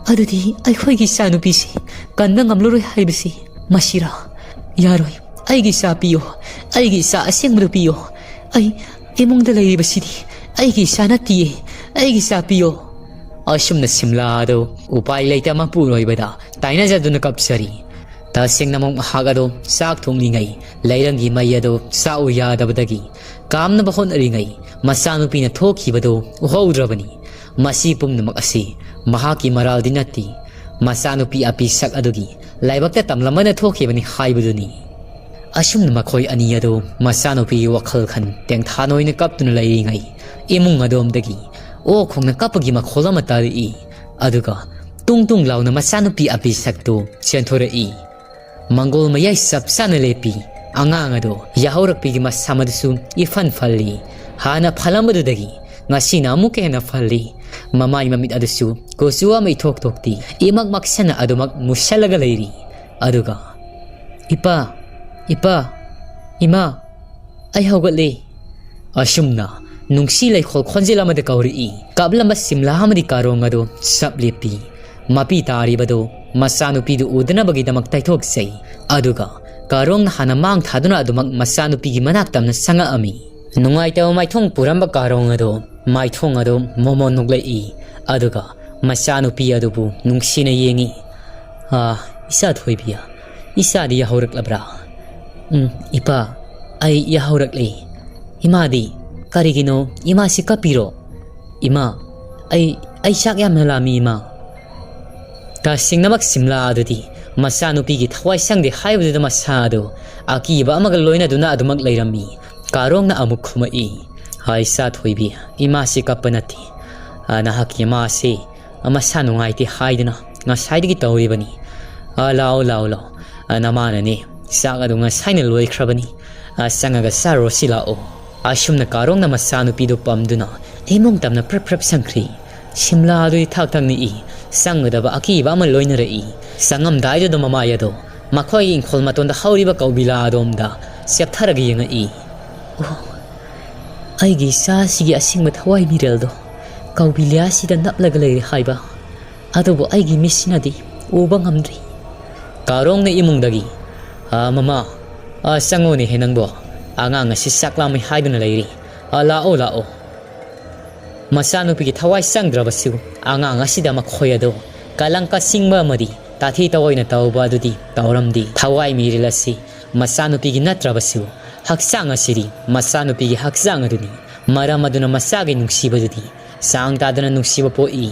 ꯑꯗꯨꯗꯤ ꯑꯩꯈꯣꯏꯒꯤ ꯏꯆꯥꯅꯨꯄꯤꯁꯤ ꯀꯟꯕ ꯉꯝꯂꯔꯣꯏ ꯍꯥꯏꯕꯁꯤ ꯃꯁꯤꯔꯥ? ꯌꯥꯔꯣꯏ, ꯑꯩꯒꯤ ꯏꯆꯥ ꯄꯤꯌꯣ, ꯑꯩꯒꯤ ꯏꯆꯥ ꯑꯁꯦꯡꯕꯗꯨ ꯄꯤꯌꯣ꯫ ꯑꯩ ꯏꯃꯨꯡꯗ ꯂꯩꯔꯤꯕꯁꯤꯗꯤ ꯑꯩꯒꯤ ꯏꯆꯥ ꯅꯠꯇꯤꯌꯦ, ꯑꯩꯒꯤ ꯏꯆꯥ ꯄꯤꯌꯣ꯫" ꯑꯁꯨꯝꯅ ꯁꯤꯝꯂꯥ ꯑꯗꯨ ꯎꯄꯥꯏ ꯂꯩꯇ ꯃꯄꯨꯔꯣꯏꯕꯗ ꯇꯥꯏꯅꯖꯗꯨꯅ ꯀꯞꯆꯔꯤ꯫ ꯇꯁꯦꯡꯅꯃꯛ ꯃꯍꯥꯛ ꯑꯗꯨ ꯆꯥꯛ ꯊꯣꯡꯂꯤꯉꯩ ꯂꯩꯔꯪꯒꯤ ꯃꯩ ꯑꯗꯨ ꯆꯥꯛꯎ ꯌꯥꯗꯕꯗꯒꯤ ꯀꯥꯝꯅꯕ ꯍꯣꯠꯅꯔꯤꯉꯩ ꯃꯆꯥꯅꯨꯄꯤꯅ ꯊꯣꯛꯈꯤꯕꯗꯨ ꯎꯍꯧꯗ꯭ꯔꯕꯅꯤ꯫ ꯃꯁꯤ ꯄꯨꯝꯅꯃꯛ ꯑꯁꯤ ꯃꯍꯥꯛꯀꯤ ꯃꯔꯥꯜꯗꯤ ꯅꯠꯇꯦ꯫ ꯃꯆꯥꯅꯨꯄꯤ ꯑꯄꯤꯁꯛ ꯑꯗꯨꯒꯤ ꯂꯥꯏꯕꯛꯇ ꯇꯝꯂꯝꯕꯅ ꯊꯣꯛꯈꯤꯕꯅꯤ ꯍꯥꯏꯕꯗꯨꯅꯤ꯫ ꯑꯁꯨꯝꯅ ꯃꯈꯣꯏ ꯑꯅꯤ ꯑꯗꯨ ꯃꯆꯥꯅꯨꯄꯤꯒꯤ ꯋꯥꯈꯜ ꯈꯟ ꯇꯦꯡꯊꯥꯅ ꯑꯣꯏꯅ ꯀꯞꯇꯨꯅ ꯂꯩꯔꯤꯉꯩ, ꯏꯃꯨꯡ ꯑꯗꯣꯝꯗꯒꯤ ꯑꯣ ꯈꯣꯡꯅ ꯀꯞꯄꯒꯤ ꯃꯈꯣꯜ ꯑꯃ ꯇꯥꯔꯛꯏ꯫ ꯑꯗꯨꯒ ꯇꯨꯡ ꯇꯨꯡ ꯂꯥꯎꯅ ꯃꯆꯥꯅꯨꯄꯤ ꯑꯄꯤꯁꯛꯇꯨ ꯆꯦꯟꯊꯣꯔꯛꯏ꯫ ꯃꯪꯒꯣꯜ ꯃꯌꯥꯏ ꯆꯞ ꯆꯥꯅ ꯂꯦꯞꯄꯤ꯫ ꯑꯉꯥꯡ ꯑꯗꯣ ꯌꯥꯍꯧꯔꯛꯄꯤꯒꯤ ꯃꯁꯝ ꯑꯗꯨꯁꯨ ꯏꯐꯟ ꯐꯜꯂꯤ꯫ ꯍꯥꯟꯅ ꯐꯜꯂꯝꯕꯗꯨꯗꯒꯤ ꯉꯁꯤꯅ ꯑꯃꯨꯛꯀ ꯍꯦꯟꯅ ꯐꯜꯂꯤ꯫ ꯃꯃꯥꯏ ꯃꯃꯤꯠ ꯑꯗꯨꯁꯨ ꯀꯨꯆꯨ ꯑꯃ ꯏꯊꯣꯛ ꯊꯣꯛꯇꯤ꯫ ꯏꯃꯛ ꯃꯛꯁꯟꯅ ꯑꯗꯨꯃꯛ ꯃꯨꯁꯜꯂꯒ ꯂꯩꯔꯤ꯫ ꯑꯗꯨꯒ, "ꯏꯄꯥ, ꯏꯄꯥ, ꯏꯃꯥ, ꯑꯩ ꯍꯧꯒꯠꯂꯦ!" ꯑꯁꯨꯝꯅ ꯅꯨꯡꯁꯤ ꯂꯩꯈꯣꯜ ꯈꯣꯟꯖꯦꯜ ꯑꯃꯗ ꯀꯧꯔꯛꯏ꯫ ꯀꯥꯞꯂꯝꯕ ꯁꯤꯝꯂꯥ ꯑꯃꯗꯤ ꯀꯥꯔꯣꯡ ꯑꯗꯨ ꯆꯞ ꯂꯦꯞꯄꯤ꯫ ꯃꯄꯤ ꯇꯥꯔꯤꯕꯗꯨ ꯃꯆꯥꯅꯨꯄꯤꯗꯨ ꯎꯗꯅꯕꯒꯤꯗꯃꯛ ꯇꯩꯊꯣꯛꯆꯩ꯫ ꯑꯗꯨꯒ ꯀꯥꯔꯣꯡꯅ ꯍꯥꯟꯅ ꯃꯥꯡ ꯊꯥꯗꯨꯅ ꯑꯗꯨꯃꯛ ꯃꯆꯥꯅꯨꯄꯤꯒꯤ ꯃꯅꯥꯛ ꯇꯝꯅ ꯆꯪꯉꯛꯑꯝꯃꯤ꯫ ꯅꯨꯡꯉꯥꯏꯇꯕ ꯃꯥꯏꯊꯣꯡ ꯄꯨꯔꯝꯕ ꯀꯥꯔꯣꯡ ꯑꯗꯨ ꯃꯥꯏꯊꯣꯡ ꯑꯗꯨ ꯃꯣꯃꯣꯟ ꯅꯣꯛꯂꯛꯏ꯫ ꯑꯗꯨꯒ ꯃꯆꯥꯅꯨꯄꯤ ꯑꯗꯨꯕꯨ ꯅꯨꯡꯁꯤꯅ ꯌꯦꯡꯉꯤ꯫ "ꯑꯥ, ꯏꯆꯥ ꯊꯣꯏꯕꯤ, ꯏꯆꯥꯗꯤ ꯌꯥꯍꯧꯔꯛꯂꯕ꯭ꯔꯥ?" "ꯎꯝ, ꯏꯄꯥ, ꯑꯩ ꯌꯥꯍꯧꯔꯛꯂꯦ꯫" "ꯏꯃꯥꯗꯤ? ꯀꯔꯤꯒꯤꯅꯣ ꯏꯃꯥꯁꯤ ꯀꯞꯄꯤꯔꯣ?" "ꯏꯃꯥ, ꯑꯩ, ꯑꯩ ꯆꯥꯛ ꯌꯥꯝꯅ ꯂꯥꯝꯃꯤ, ꯏꯃꯥ꯫" ꯇꯁꯦꯡꯅꯃꯛ ꯁꯤꯝꯂꯥ ꯑꯗꯨꯗꯤ ꯃꯆꯥꯅꯨꯄꯤꯒꯤ ꯊꯋꯥꯏ ꯆꯪꯗꯦ ꯍꯥꯏꯕꯗꯨꯗ ꯃꯁꯥ ꯑꯗꯨ ꯑꯀꯤꯕ ꯑꯃꯒ ꯂꯣꯏꯅꯗꯨꯅ ꯑꯗꯨꯃꯛ ꯂꯩꯔꯝꯃꯤ꯫ ꯀꯥꯔꯣꯡꯅ ꯑꯃꯨꯛ ꯈꯨꯝꯃꯛꯏ, "ꯍꯥꯏ ꯏꯆꯥ ꯊꯣꯏꯕꯤ, ꯏꯃꯥꯁꯤ ꯀꯞꯄ ꯅꯠꯇꯦ꯫ ꯑ, ꯅꯍꯥꯛꯀꯤ ꯏꯃꯥꯁꯤ ꯃꯁꯥ ꯅꯨꯡꯉꯥꯏꯇꯦ ꯍꯥꯏꯗꯨꯅ ꯉꯁꯥꯏꯗꯒꯤ ꯇꯧꯔꯤꯕꯅꯤ꯫ ꯑ, ꯂꯥꯛꯑꯣ, ꯂꯥꯛꯑꯣ, ꯂꯥꯛꯑꯣ꯫ ꯑ, ꯅꯃꯥꯅꯅꯦ ꯆꯥꯛ ꯑꯗꯨ ꯉꯁꯥꯏꯅ ꯂꯣꯏꯈ꯭ꯔꯕꯅꯤ꯫ ꯑ, ꯆꯪꯉꯒ ꯆꯥꯔꯨꯔꯁꯤ ꯂꯥꯛꯑꯣ꯫" ꯑꯁꯨꯝꯅ ꯀꯥꯔꯣꯡꯅ ꯃꯆꯥꯅꯨꯄꯤꯗꯨ ꯄꯝꯗꯨꯅ ꯏꯃꯨꯡ ꯇꯝꯅ ꯄ꯭ꯔꯞ ꯄ꯭ꯔꯞ ꯆꯪꯈ꯭ꯔꯤ꯫ ꯁꯤꯝꯂꯥ ꯑꯗꯨꯗꯤ ꯊꯥꯛ ꯊꯥꯛ ꯅꯤꯛꯏ꯫ ꯆꯪꯒꯗꯕ ꯑꯀꯤꯕ ꯑꯃ ꯂꯣꯏꯅꯔꯛꯏ꯫ ꯆꯪꯉꯝꯗꯥꯏꯗꯨꯗ ꯃꯃꯥꯏ ꯑꯗꯣ ꯃꯈꯣꯏꯒꯤ ꯏꯪꯈꯣꯜ ꯃꯇꯣꯟꯗ ꯍꯧꯔꯤꯕ ꯀꯧꯕꯤꯂꯥ ꯑꯗꯣꯝꯗ ꯆꯦꯞꯊꯔꯒ ꯌꯦꯡꯉꯛꯏ꯫ "ꯑꯣ, ꯑꯩꯒꯤ ꯏꯆꯥꯁꯤꯒꯤ ꯑꯁꯦꯡꯕ ꯊꯋꯥꯏ ꯃꯤꯔꯦꯜꯗꯣ ꯀꯧꯕꯤꯂꯥꯁꯤꯗ ꯅꯞꯂꯒ ꯂꯩꯔꯦ ꯍꯥꯏꯕ꯫ ꯑꯗꯨꯕꯨ ꯑꯩꯒꯤ ꯃꯤꯠꯁꯤꯅꯗꯤ ꯎꯕ ꯉꯝꯗ꯭ꯔꯤ꯫" ꯀꯥꯔꯣꯡꯅ ꯏꯃꯨꯡꯗꯒꯤ, "ꯑ, ꯃꯃꯥ, ꯑ, ꯆꯪꯉꯣꯅꯦꯍꯦ ꯅꯪꯕꯣ꯫ ꯑꯉꯥꯡ ꯑꯁꯤ ꯆꯥꯛ ꯂꯥꯝꯃꯤ ꯍꯥꯏꯗꯨꯅ ꯂꯩꯔꯤ꯫ ꯑ, ꯂꯥꯛꯑꯣ, ꯂꯥꯛꯑꯣ꯫" ꯃꯆꯥꯅꯨꯄꯤꯒꯤ ꯊꯋꯥꯏ ꯆꯪꯗ꯭ꯔꯕꯁꯨ ꯑꯉꯥꯡ ꯑꯁꯤꯗ ꯃꯈꯣꯏ ꯑꯗꯣ ꯀꯂꯪꯀ ꯆꯤꯡꯕ ꯑꯃꯗꯤ ꯇꯥꯊꯤ ꯇꯑꯣꯏꯅ ꯇꯧꯕ ꯑꯗꯨꯗꯤ ꯇꯧꯔꯝꯗꯦ꯫ ꯊꯋꯥꯏ ꯃꯤꯔꯦꯜ ꯑꯁꯤ ꯃꯆꯥꯅꯨꯄꯤꯒꯤ ꯅꯠꯇ꯭ꯔꯕꯁꯨ ꯍꯛꯆꯥꯡ ꯑꯁꯤꯗꯤ ꯃꯆꯥꯅꯨꯄꯤꯒꯤ ꯍꯛꯆꯥꯡ ꯑꯗꯨꯅꯤ꯫ ꯃꯔꯝ ꯑꯗꯨꯅ ꯃꯆꯥꯒꯤ ꯅꯨꯡꯁꯤꯕꯗꯨꯗꯤ ꯆꯥꯡ ꯇꯥꯗꯅ ꯅꯨꯡꯁꯤꯕ ꯄꯣꯛꯏ꯫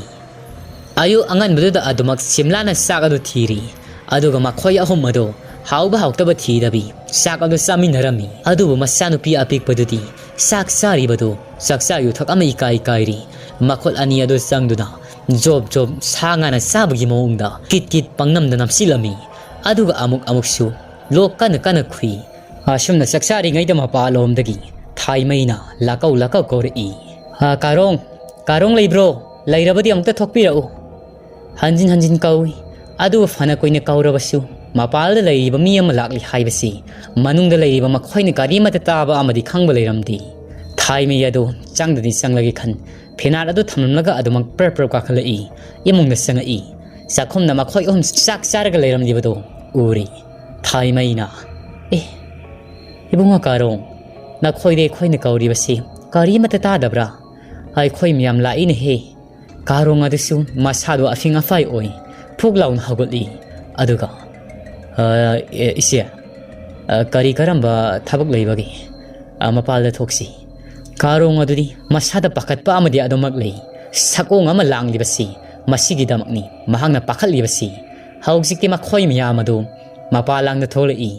ꯑꯌꯨꯛ ꯑꯉꯟꯕꯗꯨꯗ ꯑꯗꯨꯃꯛ ꯁꯤꯝꯂꯥꯅ ꯆꯥꯛ ꯑꯗꯨ ꯊꯤꯔꯤ꯫ ꯑꯗꯨꯒ ꯃꯈꯣꯏ ꯑꯍꯨꯝ ꯑꯗꯨ ꯍꯥꯎꯕ ꯍꯥꯎꯇꯕ ꯊꯤꯗꯕꯤ ꯆꯥꯛ ꯑꯗꯨ ꯆꯥꯃꯤꯟꯅꯔꯝꯃꯤ꯫ ꯑꯗꯨꯕꯨ ꯃꯆꯥꯅꯨꯄꯤ ꯑꯄꯤꯛꯄꯗꯨꯗꯤ ꯆꯥꯛ ꯆꯥꯔꯤꯕꯗꯨ ꯆꯥꯛꯆꯥ ꯌꯨꯊꯛ ꯑꯃ ꯏꯀꯥꯏ ꯀꯥꯏꯔꯤ꯫ ꯃꯈꯨꯠ ꯑꯅꯤ ꯑꯗꯨ ꯆꯪꯗꯨꯅ ꯖꯣꯞ ꯖꯣꯞ ꯁꯥ ꯉꯥꯅ ꯆꯥꯕꯒꯤ ꯃꯑꯣꯡꯗ ꯀꯤꯠ ꯀꯤꯠ ꯄꯪꯅꯝꯗ ꯅꯝꯁꯤꯜꯂꯝꯃꯤ꯫ ꯑꯗꯨꯒ ꯑꯃꯨꯛ ꯑꯃꯨꯛꯁꯨ ꯂꯣꯛ ꯀꯟꯅ ꯀꯟꯅ ꯈꯨꯏ꯫ ꯑꯁꯨꯝꯅ ꯆꯥꯛꯆꯥꯔꯤꯉꯩꯗ ꯃꯄꯥꯂꯣꯝꯗꯒꯤ ꯊꯥꯏꯃꯩꯅ ꯂꯥꯀꯧ ꯂꯥꯀꯧ ꯀꯧꯔꯛꯏ꯫ "ꯑ, ꯀꯥꯔꯣꯡ, ꯀꯥꯔꯣꯡ ꯂꯩꯕ꯭ꯔꯣ? ꯂꯩꯔꯕꯗꯤ ꯑꯃꯨꯛꯇ ꯊꯣꯛꯄꯤꯔꯛꯎ꯫" ꯍꯟꯖꯤꯟ ꯍꯟꯖꯤꯟ ꯀꯧꯏ꯫ ꯑꯗꯨꯕꯨ ꯐꯅ ꯀꯨꯏꯅ ꯀꯧꯔꯕꯁꯨ ꯃꯄꯥꯜꯗ ꯂꯩꯔꯤꯕ ꯃꯤ ꯑꯃ ꯂꯥꯛꯂꯤ ꯍꯥꯏꯕꯁꯤ ꯃꯅꯨꯡꯗ ꯂꯩꯔꯤꯕ ꯃꯈꯣꯏꯅ ꯀꯔꯤꯃꯠꯇ ꯇꯥꯕ ꯑꯃꯗꯤ ꯈꯪꯕ ꯂꯩꯔꯝꯗꯦ꯫ ꯊꯥꯏꯃꯩ ꯑꯗꯨ ꯆꯪꯗꯗꯤ ꯆꯪꯂꯒꯦ ꯈꯟ ꯐꯦꯅꯥꯠ ꯑꯗꯨ ꯊꯝꯂꯝꯂꯒ ꯑꯗꯨꯃꯛ ꯄ꯭ꯔꯞ ꯄ꯭ꯔꯞ ꯀꯥꯈꯠꯂꯛꯏ꯫ ꯏꯃꯨꯡꯗ ꯆꯪꯉꯛꯏ꯫ ꯆꯥꯛꯈꯨꯝꯗ ꯃꯈꯣꯏ ꯑꯍꯨꯝ ꯆꯥꯛ ꯆꯥꯔꯒ ꯂꯩꯔꯝꯂꯤꯕꯗꯨ ꯎꯔꯤ꯫ ꯊꯥꯏꯃꯩꯅ, "ꯑꯦ, ꯏꯕꯨꯡꯉꯣ ꯀꯥꯔꯣꯡ, ꯅꯈꯣꯏꯗꯤ ꯑꯩꯈꯣꯏꯅ ꯀꯧꯔꯤꯕꯁꯤ ꯀꯔꯤꯃꯠꯇ ꯇꯥꯗꯕ꯭ꯔꯥ? ꯑꯩꯈꯣꯏ ꯃꯌꯥꯝ ꯂꯥꯛꯏꯅꯦꯍꯦ꯫" ꯀꯥꯔꯣꯡ ꯑꯗꯨꯁꯨ ꯃꯁꯥꯗꯣ ꯑꯐꯤꯡ ꯑꯐꯥꯏ ꯑꯣꯏ ꯐꯨꯛ ꯂꯥꯎꯅ ꯍꯧꯒꯠꯂꯤ꯫ ꯑꯗꯨꯒ, "ꯑ, ꯑꯦ, ꯏꯆꯦ, ꯑ, ꯀꯔꯤ ꯀꯔꯝꯕ ꯊꯕꯛ ꯂꯩꯕꯒꯦ? ꯑ, ꯃꯄꯥꯜꯗ ꯊꯣꯛꯁꯤ꯫" ꯀꯥꯔꯣꯡ ꯑꯗꯨꯗꯤ ꯃꯁꯥꯗ ꯄꯥꯈꯠꯄ ꯑꯃꯗꯤ ꯑꯗꯨꯃꯛ ꯂꯩ꯫ ꯁꯛꯑꯣꯡ ꯑꯃ ꯂꯥꯡꯂꯤꯕꯁꯤ ꯃꯁꯤꯒꯤꯗꯃꯛꯅꯤ ꯃꯍꯥꯛꯅ ꯄꯥꯈꯠꯂꯤꯕꯁꯤ꯫ ꯍꯧꯖꯤꯛꯇꯤ ꯃꯈꯣꯏ ꯃꯌꯥꯝ ꯑꯗꯨ ꯃꯄꯥ ꯂꯥꯡꯗ ꯊꯣꯛꯂꯛꯏ꯫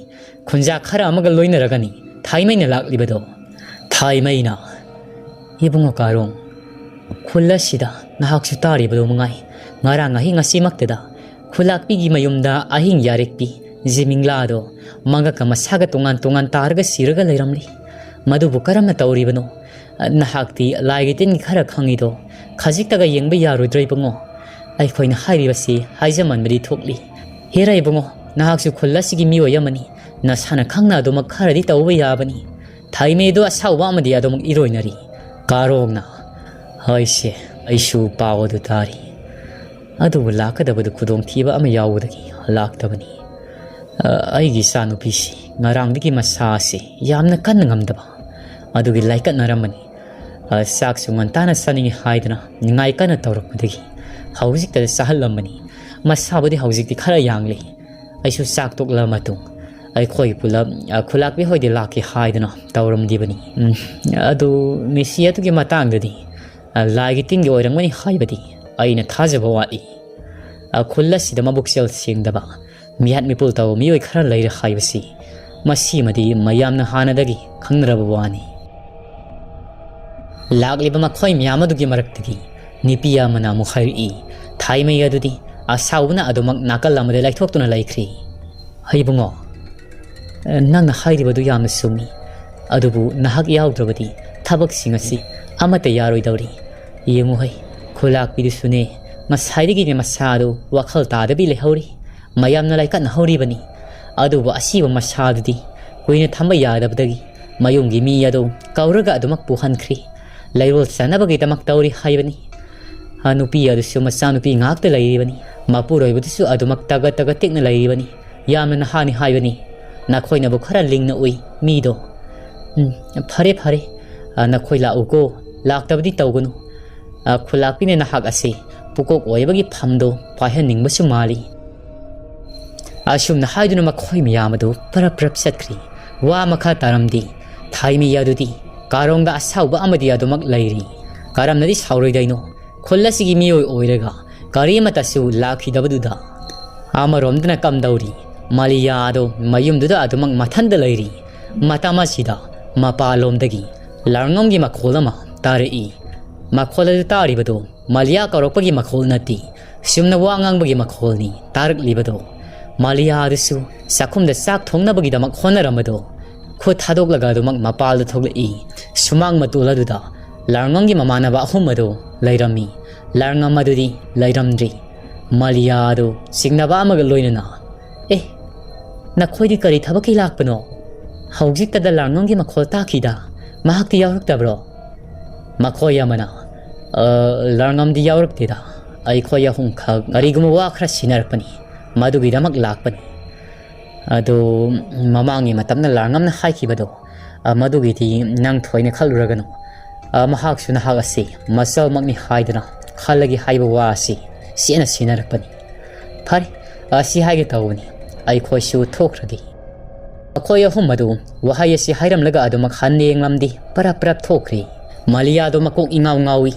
ꯈꯨꯟꯖꯥ ꯈꯔ ꯑꯃꯒ ꯂꯣꯏꯅꯔꯒꯅꯤ ꯊꯥꯏꯃꯩꯅ ꯂꯥꯛꯂꯤꯕꯗꯣ꯫ ꯊꯥꯏꯃꯩꯅ, "ꯏꯕꯨꯡꯉꯣ ꯀꯥꯔꯣꯡ, ꯈꯨꯜ ꯑꯁꯤꯗ ꯅꯍꯥꯛꯁꯨ ꯇꯥꯔꯤꯕꯗꯣ ꯃꯉꯥꯏ꯫ ꯉꯔꯥꯡ ꯑꯍꯤꯡ ꯑꯁꯤꯃꯛꯇꯗ ꯈꯨꯂꯥꯛꯄꯤꯒꯤ ꯃꯌꯨꯝꯗ ꯑꯍꯤꯡ ꯌꯥꯔꯦꯛꯄꯤ ꯖꯤꯃꯤꯡꯂꯥꯗꯣ ꯃꯉꯛꯀ ꯃꯁꯥꯒ ꯇꯣꯉꯥꯟ ꯇꯣꯉꯥꯟ ꯇꯥꯔꯒ ꯁꯤꯔꯒ ꯂꯩꯔꯝꯂꯤ꯫ ꯃꯗꯨꯕꯨ ꯀꯔꯝꯅ ꯇꯧꯔꯤꯕꯅꯣ? ꯅꯍꯥꯛꯇꯤ ꯂꯥꯏꯒꯤ ꯇꯤꯟꯒꯤ ꯈꯔ ꯈꯪꯉꯤꯗꯣ, ꯈꯖꯤꯛꯇꯒ ꯌꯦꯡꯕ ꯌꯥꯔꯣꯏꯗ꯭ꯔꯣ ꯏꯕꯨꯡꯉꯣ? ꯑꯩꯈꯣꯏꯅ ꯍꯥꯏꯔꯤꯕꯁꯤ ꯍꯥꯏꯖꯃꯟꯕꯗꯤ ꯊꯣꯛꯂꯤ꯫ ꯍꯦꯔꯥ ꯏꯕꯨꯡꯉꯣ, ꯅꯍꯥꯛꯁꯨ ꯈꯨꯜ ꯑꯁꯤꯒꯤ ꯃꯤꯑꯣꯏ ꯑꯃꯅꯤ, ꯅꯁꯥꯅ ꯈꯪꯅ ꯑꯗꯨꯃꯛ ꯈꯔꯗꯤ ꯇꯧꯕ ꯌꯥꯕꯅꯤ꯫" ꯊꯥꯏꯃꯩꯗꯨ ꯑꯁꯥꯎꯕ ꯑꯃꯗꯤ ꯑꯗꯨꯃꯛ ꯏꯔꯣꯏꯅꯔꯤ꯫ ꯀꯥꯔꯣꯡꯅ, "ꯍꯣꯏꯁꯦ, ꯑꯩꯁꯨ ꯄꯥꯎ ꯑꯗꯨ ꯇꯥꯔꯤ꯫ ꯑꯗꯨꯕꯨ ꯂꯥꯛꯀꯗꯕꯗꯨ ꯈꯨꯗꯣꯡꯊꯤꯕ ꯑꯃ ꯌꯥꯎꯕꯗꯒꯤ ꯂꯥꯛꯇꯕꯅꯤ꯫ ꯑ, ꯑꯩꯒꯤ ꯏꯆꯥꯅꯨꯄꯤꯁꯤ ꯉꯔꯥꯡꯗꯒꯤ ꯃꯁꯥ ꯑꯁꯤ ꯌꯥꯝꯅ ꯀꯟꯅ ꯉꯝꯗꯕ ꯑꯗꯨꯒꯤ ꯂꯥꯏꯀꯠꯅꯔꯝꯕꯅꯤ꯫ ꯑ, ꯆꯥꯛꯁꯨ ꯉꯟꯇꯥꯅ ꯆꯥꯅꯤꯡꯏ ꯍꯥꯏꯗꯨꯅ ꯅꯤꯡꯉꯥꯏ ꯀꯟꯅ ꯇꯧꯔꯛꯄꯗꯒꯤ ꯍꯧꯖꯤꯛꯇꯗ ꯆꯥꯍꯜꯂꯝꯕꯅꯤ꯫ ꯃꯁꯥꯕꯨꯗꯤ ꯍꯧꯖꯤꯛꯇꯤ ꯈꯔ ꯌꯥꯡꯂꯤ꯫ ꯑꯩꯁꯨ ꯆꯥꯛ ꯇꯣꯛꯂꯕ ꯃꯇꯨꯡ ꯑꯩꯈꯣꯏ ꯄꯨꯂꯞ, ꯑ, ꯈꯨꯂꯥꯛꯄꯤ ꯍꯣꯏꯗ ꯂꯥꯛꯀꯦ ꯍꯥꯏꯗꯨꯅ ꯇꯧꯔꯝꯂꯤꯕꯅꯤ꯫ ꯎꯝ, ꯑꯗꯨ ꯃꯤꯁꯤ ꯑꯗꯨꯒꯤ ꯃꯇꯥꯡꯗꯗꯤ, ꯑ, ꯂꯥꯏꯒꯤ ꯇꯤꯟꯒꯤ ꯑꯣꯏꯔꯝꯒꯅꯤ ꯍꯥꯏꯕꯗꯤ ꯑꯩꯅ ꯊꯥꯖꯕ ꯋꯥꯠꯂꯤ꯫ ꯑ, ꯈꯨꯜ ꯑꯁꯤꯗ ꯃꯕꯨꯛꯆꯦꯜ ꯁꯦꯡꯗꯕ ꯃꯤꯍꯥꯠ ꯃꯤꯄꯨꯜ ꯇꯧꯕ ꯃꯤꯑꯣꯏ ꯈꯔ ꯂꯩꯔꯦ ꯍꯥꯏꯕꯁꯤ ꯃꯁꯤꯃꯗꯤ ꯃꯌꯥꯝꯅ ꯍꯥꯟꯅꯗꯒꯤ ꯈꯪꯅꯔꯕ ꯋꯥꯅꯤ꯫ ꯂꯥꯛꯂꯤꯕ ꯃꯈꯣꯏ ꯃꯌꯥꯝ ꯑꯗꯨꯒꯤ ꯃꯔꯛꯇꯒꯤ ꯅꯨꯄꯤ ꯑꯃꯅ ꯑꯃꯨꯛ ꯍꯥꯏꯔꯛꯏ, ꯊꯥꯏꯃꯩ ꯑꯗꯨꯗꯤ ꯑꯁꯥꯎꯕꯅ ꯑꯗꯨꯃꯛ ꯅꯥꯀꯜ ꯑꯃꯗ ꯂꯥꯏꯊꯣꯛꯇꯨꯅ ꯂꯩꯈ꯭ꯔꯤ꯫ "ꯏꯕꯨꯡꯉꯣ, ꯅꯪꯅ ꯍꯥꯏꯔꯤꯕꯗꯨ ꯌꯥꯝꯅ ꯆꯨꯝꯃꯤ, ꯑꯗꯨꯕꯨ ꯅꯍꯥꯛ ꯌꯥꯎꯗ꯭ꯔꯕꯗꯤ ꯊꯕꯛꯁꯤꯡ ꯑꯁꯤ ꯑꯃꯠꯇ ꯌꯥꯔꯣꯏꯗꯧꯔꯤ꯫ ꯌꯦꯡꯉꯨ ꯍꯩ, ꯈꯨꯂꯥꯛꯄꯤꯗꯨꯁꯨꯅꯦ, ꯉꯁꯥꯏꯗꯒꯤꯅꯦ ꯃꯁꯥꯗꯨ ꯋꯥꯈꯜ ꯇꯥꯗꯕꯤ ꯂꯩꯍꯧꯔꯤ꯫ ꯃꯌꯥꯝꯅ ꯂꯥꯏꯀꯠꯅꯍꯧꯔꯤꯕꯅꯤ꯫ ꯑꯗꯨꯕꯨ ꯑꯁꯤꯕ ꯃꯁꯥꯗꯨꯗꯤ ꯀꯨꯏꯅ ꯊꯝꯕ ꯌꯥꯗꯕꯗꯒꯤ ꯃꯌꯨꯝꯒꯤ ꯃꯤ ꯑꯗꯨ ꯀꯧꯔꯒ ꯑꯗꯨꯃꯛ ꯄꯨꯍꯟꯈ꯭ꯔꯤ꯫ ꯂꯩꯔꯣꯜ ꯆꯟꯅꯕꯒꯤꯗꯃꯛ ꯇꯧꯔꯤ ꯍꯥꯏꯕꯅꯤ꯫ ꯅꯨꯄꯤ ꯑꯗꯨꯁꯨ ꯃꯆꯥꯅꯨꯄꯤ ꯉꯥꯛꯇ ꯂꯩꯔꯤꯕꯅꯤ꯫ ꯃꯄꯨꯔꯣꯏꯕꯗꯨꯁꯨ ꯑꯗꯨꯃꯛ ꯇꯒꯠ ꯇꯒꯠ ꯇꯦꯛꯅ ꯂꯩꯔꯤꯕꯅꯤ꯫ ꯌꯥꯝꯅ ꯅꯍꯥꯅꯤ ꯍꯥꯏꯕꯅꯤ꯫ ꯅꯈꯣꯏꯅꯕꯨ ꯈꯔ ꯂꯤꯡꯅ ꯎꯏ ꯃꯤꯗꯣ꯫ ꯎꯝ, ꯐꯔꯦ, ꯐꯔꯦ꯫ ꯅꯈꯣꯏ ꯂꯥꯛꯎꯀꯣ꯫ ꯂꯥꯛꯇꯕꯗꯤ ꯇꯧꯒꯅꯨ꯫ ꯈꯨꯂꯥꯛꯄꯤꯅ ꯅꯍꯥꯛ ꯑꯁꯤ ꯄꯨꯀꯣꯛ ꯑꯣꯏꯕꯒꯤ ꯐꯝꯗꯣ ꯄꯥꯏꯍꯟꯅꯤꯡꯕꯁꯨ ꯃꯥꯜꯂꯤ꯫ ꯑꯁꯨꯝꯅ ꯍꯥꯏꯗꯨꯅ ꯃꯈꯣꯏ ꯃꯌꯥꯝ ꯑꯗꯨ ꯄꯔꯞ ꯄꯔꯞ ꯆꯠꯈ꯭ꯔꯤ꯫ ꯋꯥ ꯃꯈꯥ ꯇꯥꯔꯝꯗꯦ꯫ ꯊꯥꯏꯃꯤ ꯑꯗꯨꯗꯤ ꯀꯥꯔꯣꯡꯗ ꯑꯁꯥꯎꯕ ꯑꯃꯗꯤ ꯑꯗꯨꯃꯛ ꯂꯩꯔꯤ꯫ ꯀꯔꯝꯅꯗꯤ ꯁꯥꯎꯔꯣꯏꯗꯩꯅꯣ? ꯈꯨꯜ ꯑꯁꯤꯒꯤ ꯃꯤꯑꯣꯏ ꯑꯣꯏꯔꯒ ꯀꯔꯤꯃꯠꯇꯁꯨ ꯂꯥꯛꯈꯤꯗꯕꯗꯨꯗ꯫ ꯑꯃꯔꯣꯝꯗꯅ ꯀꯝꯗꯧꯔꯤ? ꯃꯥꯂꯤꯌꯥ ꯑꯗꯣ ꯃꯌꯨꯝꯗꯨꯗ ꯑꯗꯨꯃꯛ ꯃꯊꯟꯇ ꯂꯩꯔꯤ꯫ ꯃꯇꯝ ꯑꯁꯤꯗ ꯃꯄꯥꯟꯂꯣꯝꯗꯒꯤ ꯂꯥꯡꯉꯝꯒꯤ ꯃꯈꯣꯜ ꯑꯃ ꯇꯥꯔꯛꯏ꯫ ꯃꯈꯣꯜ ꯑꯗꯨ ꯇꯥꯔꯤꯕꯗꯨ ꯃꯥꯂꯤꯌꯥ ꯀꯧꯔꯛꯄꯒꯤ ꯃꯈꯣꯜ ꯅꯠꯇꯦ, ꯆꯨꯝꯅ ꯋꯥ ꯉꯥꯡꯕꯒꯤ ꯃꯈꯣꯜꯅꯤ ꯇꯥꯔꯛꯂꯤꯕꯗꯨ꯫ ꯃꯥꯂꯤꯌꯥ ꯑꯗꯨꯁꯨ ꯆꯥꯛꯈꯨꯝꯗ ꯆꯥꯛ ꯊꯣꯡꯅꯕꯒꯤꯗꯃꯛ ꯍꯣꯠꯅꯔꯝꯕꯗꯨ ꯈꯨꯠ ꯊꯥꯗꯣꯛꯂꯒ ꯑꯗꯨꯃꯛ ꯃꯄꯥꯜꯗ ꯊꯣꯛꯂꯛꯏ꯫ ꯁꯨꯃꯥꯡ ꯃꯇꯣꯜ ꯑꯗꯨꯗ ꯂꯥꯡꯉꯝꯒꯤ ꯃꯃꯥꯟꯅꯕ ꯑꯍꯨꯝ ꯑꯗꯨ ꯂꯩꯔꯝꯃꯤ꯫ ꯂꯥꯡꯉꯝ ꯑꯗꯨꯗꯤ ꯂꯩꯔꯝꯗ꯭ꯔꯤ꯫ ꯃꯥꯂꯤꯌꯥ ꯑꯗꯨ ꯆꯤꯡꯅꯕ ꯑꯃꯒ ꯂꯣꯏꯅꯅ, "ꯑꯦ, ꯅꯈꯣꯏꯗꯤ ꯀꯔꯤ ꯊꯕꯛꯀꯤ ꯂꯥꯛꯄꯅꯣ? ꯍꯧꯖꯤꯛꯇꯗ ꯂꯥꯡꯉꯝꯒꯤ ꯃꯈꯣꯜ ꯇꯥꯈꯤꯗ꯫ ꯃꯍꯥꯛꯇꯤ ꯌꯥꯎꯔꯛꯇꯕ꯭ꯔꯣ?" ꯃꯈꯣꯏ ꯑꯃꯅ, "ꯑ, ꯂꯥꯡꯉꯝꯗꯤ ꯌꯥꯎꯔꯛꯇꯦꯗ꯫ ꯑꯩꯈꯣꯏ ꯑꯍꯨꯝꯈꯛ ꯀꯔꯤꯒꯨꯝꯕ ꯋꯥ ꯈꯔ ꯁꯤꯟꯅꯔꯛꯄꯅꯤ꯫ ꯃꯗꯨꯒꯤꯗꯃꯛ ꯂꯥꯛꯄꯅꯤ꯫ ꯑꯗꯨ ꯃꯃꯥꯡꯒꯤ ꯃꯇꯝꯗ ꯂꯥꯡꯉꯝꯅ ꯍꯥꯏꯈꯤꯕꯗꯣ, ꯑ, ꯃꯗꯨꯒꯤꯗꯤ ꯅꯪ ꯊꯣꯏꯅ ꯈꯜꯂꯨꯔꯒꯅꯨ꯫ ꯑ, ꯃꯍꯥꯛꯁꯨ ꯅꯍꯥꯛ ꯑꯁꯤ ꯃꯆꯜꯃꯛꯅꯤ ꯍꯥꯏꯗꯨꯅ ꯈꯜꯂꯒꯦ ꯍꯥꯏꯕ ꯋꯥ ꯑꯁꯤ ꯆꯦꯠꯅ ꯁꯤꯟꯅꯔꯛꯄꯅꯤ꯫ ꯐꯔꯦ, ꯑꯁꯤ ꯍꯥꯏꯒꯦ ꯇꯧꯕꯅꯤ꯫ ꯑꯩꯈꯣꯏꯁꯨ ꯊꯣꯛꯈ꯭ꯔꯒꯦ꯫" ꯃꯈꯣꯏ ꯑꯍꯨꯝ ꯑꯗꯨ ꯋꯥꯍꯩ ꯑꯁꯤ ꯍꯥꯏꯔꯝꯂꯒ ꯑꯗꯨꯃꯛ ꯍꯟꯅ ꯌꯦꯡꯂꯝꯗꯦ꯫ ꯄꯔꯞ ꯄꯔꯞ ꯊꯣꯛꯈ꯭ꯔꯦ꯫ ꯃꯥꯂꯤꯌꯥꯗꯣ ꯃꯀꯣꯛ ꯏꯉꯥꯎ ꯉꯥꯎꯏ꯫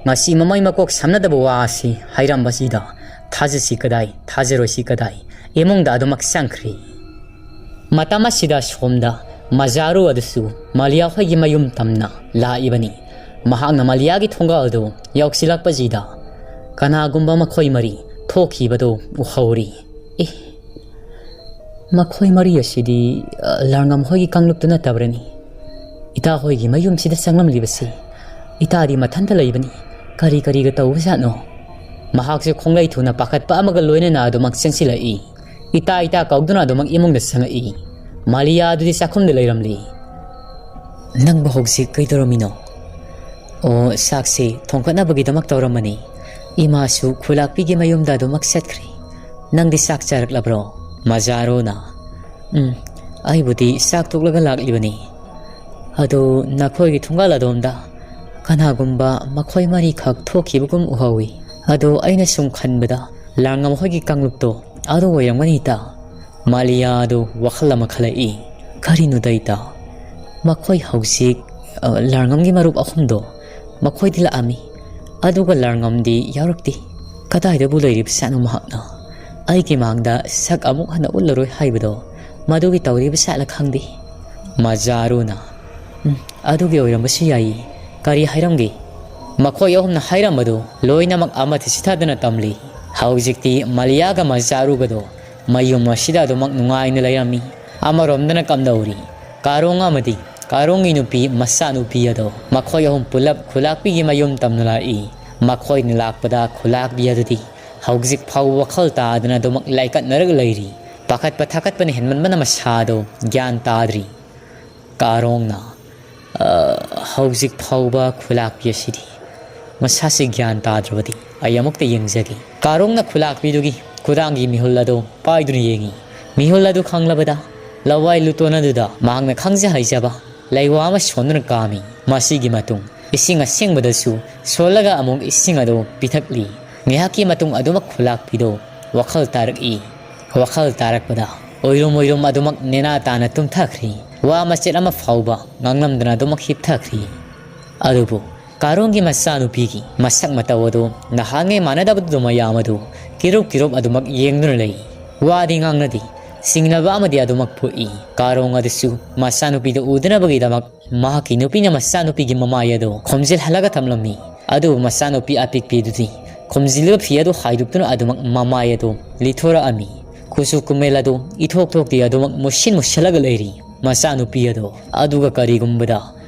ꯉꯁꯤ ꯃꯃꯩ ꯃꯀꯣꯛ ꯁꯝꯅꯗꯕ ꯋꯥ ꯑꯁꯤ ꯍꯥꯏꯔꯝꯕꯁꯤꯗ ꯊꯥꯖꯁꯤ ꯀꯗꯥꯏ, ꯊꯥꯖꯔꯣꯏꯁꯤ ꯀꯗꯥꯏ? ꯏꯃꯨꯡꯗ ꯑꯗꯨꯃꯛ ꯆꯪꯈ꯭ꯔꯤ꯫ ꯃꯇꯝ ꯑꯁꯤꯗ ꯁꯣꯝꯗ ꯃꯖꯥꯔꯨ ꯑꯗꯨꯁꯨ ꯃꯥꯂꯤꯌꯥ ꯍꯣꯏꯒꯤ ꯃꯌꯨꯝ ꯇꯝꯅ ꯂꯥꯛꯏꯕꯅꯤ꯫ ꯃꯍꯥꯛꯅ ꯃꯥꯂꯤꯌꯥꯒꯤ ꯊꯣꯡꯒꯥꯜꯗꯨ ꯌꯧꯁꯤꯜꯂꯛꯄꯁꯤꯗ ꯀꯅꯥꯒꯨꯝꯕ ꯃꯈꯣꯏ ꯃꯔꯤ ꯊꯣꯛꯈꯤꯕꯗꯨ ꯎꯍꯧꯔꯤ꯫ "ꯑꯦ, ꯃꯈꯣꯏ ꯃꯔꯤ ꯑꯁꯤꯗꯤ, ꯑ, ꯂꯥꯡꯉꯝ ꯍꯣꯏꯒꯤ ꯀꯥꯡꯂꯨꯞꯇꯨ ꯅꯠꯇꯕ꯭ꯔꯅꯤ? ꯏꯇꯥ ꯍꯣꯏꯒꯤ ꯃꯌꯨꯝꯁꯤꯗ ꯆꯪꯂꯝꯂꯤꯕꯁꯤ ꯏꯇꯥꯗꯤ ꯃꯊꯟꯇ ꯂꯩꯕꯅꯤ꯫ ꯀꯔꯤ ꯀꯔꯤꯒ ꯇꯧꯕꯖꯥꯠꯅꯣ?" ꯃꯍꯥꯛꯁꯨ ꯈꯣꯡꯂꯩ ꯊꯨꯅ ꯄꯥꯈꯠꯄ ꯑꯃꯒ ꯂꯣꯏꯅꯅ ꯑꯗꯨꯃꯛ ꯆꯪꯁꯤꯜꯂꯛꯏ꯫ ꯏꯇꯥ, ꯏꯇꯥ ꯀꯧꯗꯨꯅ ꯑꯗꯨꯃꯛ ꯏꯃꯨꯡꯗ ꯆꯪꯉꯛꯏ꯫ ꯃꯥꯂꯤꯌꯥ ꯑꯗꯨꯗꯤ ꯆꯥꯛꯈꯨꯝꯗ ꯂꯩꯔꯝꯂꯤ꯫ "ꯅꯪꯕꯨ ꯍꯧꯖꯤꯛ ꯀꯩꯗꯧꯔꯝꯃꯤꯅꯣ?" "ꯑꯣ, ꯆꯥꯛꯁꯦ ꯊꯣꯡꯒꯠꯅꯕꯒꯤꯗꯃꯛ ꯇꯧꯔꯝꯕꯅꯤ꯫ ꯏꯃꯥꯁꯨ ꯈꯨꯂꯥꯛꯄꯤꯒꯤ ꯃꯌꯨꯝꯗ ꯑꯗꯨꯃꯛ ꯆꯠꯈ꯭ꯔꯦ꯫ ꯅꯪꯗꯤ ꯆꯥꯛ ꯆꯥꯔꯛꯂꯕ꯭ꯔꯣ?" ꯃꯖꯥꯔꯣꯅ, "ꯎꯝ, ꯑꯩꯕꯨꯗꯤ ꯆꯥꯛ ꯇꯣꯛꯂꯒ ꯂꯥꯛꯂꯤꯕꯅꯤ꯫ ꯑꯗꯨ ꯅꯈꯣꯏꯒꯤ ꯊꯣꯡꯒꯥꯜ ꯑꯗꯣꯝꯗ ꯀꯅꯥꯒꯨꯝꯕ ꯃꯈꯣꯏ ꯃꯔꯤꯈꯛ ꯊꯣꯛꯈꯤꯕꯒꯨꯝ ꯎꯍꯧꯏ꯫ ꯑꯗꯨ ꯑꯩꯅ ꯁꯨꯝ ꯈꯟꯕꯗ ꯂꯥꯡꯉꯝ ꯍꯣꯏꯒꯤ ꯀꯥꯡꯂꯨꯞꯇꯣ ꯑꯗꯨ ꯑꯣꯏꯔꯝꯒꯅꯤꯗ꯫" ꯃꯥꯂꯤꯌꯥꯗꯨ ꯋꯥꯈꯜ ꯑꯃ ꯈꯜꯂꯛꯏ꯫ "ꯀꯔꯤꯅꯣꯗ ꯏꯇꯥ? ꯃꯈꯣꯏ ꯍꯧꯖꯤꯛ, ꯑ, ꯂꯥꯡꯉꯝꯒꯤ ꯃꯔꯨꯞ ꯑꯍꯨꯝꯗꯣ ꯃꯈꯣꯏꯗꯤ ꯂꯥꯛꯑꯝꯃꯤ꯫ ꯑꯗꯨꯒ ꯂꯥꯡꯉꯝꯗꯤ ꯌꯥꯎꯔꯛꯇꯦ꯫ ꯀꯗꯥꯏꯗꯕꯨ ꯂꯩꯔꯤꯕ ꯖꯥꯠꯅꯣ ꯃꯍꯥꯛꯅ? ꯑꯩꯒꯤ ꯃꯥꯡꯗ ꯁꯛ ꯑꯃꯨꯛ ꯍꯟꯅ ꯎꯠꯂꯔꯣꯏ ꯍꯥꯏꯕꯗꯣ ꯃꯗꯨꯒꯤ ꯇꯧꯔꯤꯕ ꯖꯥꯠꯂ ꯈꯪꯗꯦ꯫" ꯃꯖꯥꯔꯨꯅ, "ꯎꯝ, ꯑꯗꯨꯒꯤ ꯑꯣꯏꯔꯝꯕꯁꯨ ꯌꯥꯏꯌꯦ꯫ ꯀꯔꯤ ꯍꯥꯏꯔꯝꯒꯦ?" ꯃꯈꯣꯏ ꯑꯍꯨꯝꯅ ꯍꯥꯏꯔꯝꯕꯗꯨ ꯂꯣꯏꯅꯃꯛ ꯑꯃꯠꯇ ꯆꯤꯊꯗꯅ ꯇꯝꯂꯤ꯫ ꯍꯧꯖꯤꯛꯇꯤ ꯃꯥꯂꯤꯌꯥꯒ ꯃꯖꯥꯔꯨꯒꯗꯣ ꯃꯌꯨꯝ ꯑꯁꯤꯗ ꯑꯗꯨꯃꯛ ꯅꯨꯡꯉꯥꯏꯅ ꯂꯩꯔꯝꯃꯤ꯫ ꯑꯃꯔꯣꯝꯗꯅ ꯀꯝꯗꯧꯔꯤ? ꯀꯥꯔꯣꯡ ꯑꯃꯗꯤ ꯀꯥꯔꯣꯡꯒꯤ ꯅꯨꯄꯤ ꯃꯆꯥꯅꯨꯄꯤ ꯑꯗꯣ ꯃꯈꯣꯏ ꯑꯍꯨꯝ ꯄꯨꯂꯞ ꯈꯨꯂꯥꯛꯄꯤꯒꯤ ꯃꯌꯨꯝ ꯇꯝꯅ ꯂꯥꯛꯏ꯫ ꯃꯈꯣꯏꯅ ꯂꯥꯛꯄꯗ ꯈꯨꯂꯥꯛꯄꯤ ꯑꯗꯨꯗꯤ ꯍꯧꯖꯤꯛ ꯐꯥꯎꯕ ꯋꯥꯈꯜ ꯇꯥꯗꯅ ꯑꯗꯨꯃꯛ ꯂꯥꯏꯀꯠꯅꯔꯒ ꯂꯩꯔꯤ꯫ ꯄꯥꯈꯠꯄ ꯊꯥꯀꯠꯄꯅ ꯍꯦꯟꯃꯟꯕꯅ ꯃꯁꯥꯗꯣ ꯒ꯭ꯌꯥꯟ ꯇꯥꯗ꯭ꯔꯤ꯫ ꯀꯥꯔꯣꯡꯅ, "ꯑ, ꯍꯧꯖꯤꯛ ꯐꯥꯎꯕ ꯈꯨꯂꯥꯛꯄꯤ ꯑꯁꯤꯗꯤ ꯃꯁꯥꯁꯤ ꯒ꯭ꯌꯥꯟ ꯇꯥꯗ꯭ꯔꯕꯗꯤ ꯑꯩ ꯑꯃꯨꯛꯇ ꯌꯦꯡꯖꯒꯦ꯫" ꯀꯥꯔꯣꯡꯅ ꯈꯨꯂꯥꯛꯄꯤꯗꯨꯒꯤ ꯈꯨꯗꯥꯡꯒꯤ ꯃꯤꯍꯨꯜ ꯑꯗꯨ ꯄꯥꯏꯗꯨꯅ ꯌꯦꯡꯉꯤ꯫ ꯃꯤꯍꯨꯜ ꯑꯗꯨ ꯈꯪꯂꯕꯗ ꯂꯋꯥꯏ ꯂꯨꯇꯣꯟ ꯑꯗꯨꯗ ꯃꯍꯥꯛꯅ ꯈꯪꯖ ꯍꯩꯖꯕ ꯂꯩꯋꯥ ꯑꯃ ꯁꯣꯟꯗꯨꯅ ꯀꯥꯝꯃꯤ꯫ ꯃꯁꯤꯒꯤ ꯃꯇꯨꯡ ꯏꯁꯤꯡ ꯑꯁꯦꯡꯕꯗꯁꯨ ꯁꯣꯜꯂꯒ ꯑꯃꯨꯛ ꯏꯁꯤꯡ ꯑꯗꯨ ꯄꯤꯊꯛꯂꯤ꯫ ꯉꯥꯏꯍꯥꯛꯀꯤ ꯃꯇꯨꯡ ꯑꯗꯨꯃꯛ ꯈꯨꯂꯥꯛꯄꯤꯗꯣ ꯋꯥꯈꯜ ꯇꯥꯔꯛꯏ꯫ ꯋꯥꯈꯜ ꯇꯥꯔꯛꯄꯗ ꯑꯣꯏꯔꯨꯝ ꯑꯣꯏꯔꯨꯝ ꯑꯗꯨꯃꯛ ꯅꯦꯅꯥ ꯇꯥꯅ ꯇꯨꯝꯊꯈ꯭ꯔꯤ꯫ ꯋꯥ ꯃꯆꯦꯠ ꯑꯃ ꯐꯥꯎꯕ ꯉꯥꯡꯂꯝꯗꯅ ꯑꯗꯨꯃꯛ ꯍꯤꯞꯊꯈ꯭ꯔꯤ꯫ ꯑꯗꯨꯕꯨ ꯀꯥꯔꯣꯡꯒꯤ ꯃꯆꯥꯅꯨꯄꯤꯒꯤ ꯃꯁꯛ ꯃꯇꯧ ꯑꯗꯨ ꯅꯍꯥꯟꯉꯩ ꯃꯥꯟꯅꯗꯕꯗꯨ ꯃꯌꯥꯝ ꯑꯗꯨ ꯀꯤꯔꯨꯞ ꯀꯤꯔꯨꯞ ꯑꯗꯨꯃꯛ ꯌꯦꯡꯗꯨꯅ ꯂꯩ꯫ ꯋꯥꯗꯤ ꯉꯥꯡꯅꯗꯦ꯫ ꯆꯤꯡꯅꯕ ꯑꯃꯗꯤ ꯑꯗꯨꯃꯛ ꯄꯣꯛꯏ꯫ ꯀꯥꯔꯣꯡ ꯑꯗꯨꯁꯨ ꯃꯆꯥꯅꯨꯄꯤꯗꯨ ꯎꯗꯅꯕꯒꯤꯗꯃꯛ ꯃꯍꯥꯛꯀꯤ ꯅꯨꯄꯤꯅ ꯃꯆꯥꯅꯨꯄꯤꯒꯤ ꯃꯃꯥꯏ ꯑꯗꯨ ꯈꯣꯝꯖꯤꯜꯍꯜꯂꯒ ꯊꯝꯂꯝꯃꯤ꯫ ꯑꯗꯨꯕꯨ ꯃꯆꯥꯅꯨꯄꯤ ꯑꯄꯤꯛꯄꯤꯗꯨꯗꯤ ꯈꯣꯝꯖꯤꯜꯂꯤꯕ ꯐꯤ ꯑꯗꯨ ꯍꯥꯏꯗꯣꯛꯇꯨꯅ ꯑꯗꯨꯃꯛ ꯃꯃꯥꯏ ꯑꯗꯨ ꯂꯤꯊꯣꯔꯛꯑꯝꯃꯤ꯫ ꯀꯨꯆꯨ ꯀꯨꯃꯦꯜ ꯑꯗꯨ ꯏꯊꯣꯛ ꯊꯣꯛꯇꯦ, ꯑꯗꯨꯃꯛ ꯃꯨꯁꯤꯟ ꯃꯨꯁꯜꯂꯒ ꯂꯩꯔꯤ꯫ ꯃꯆꯥꯅꯨꯄꯤ ꯑꯗꯣ ꯑꯗꯨꯒ ꯀꯔꯤꯒꯨꯝꯕꯗ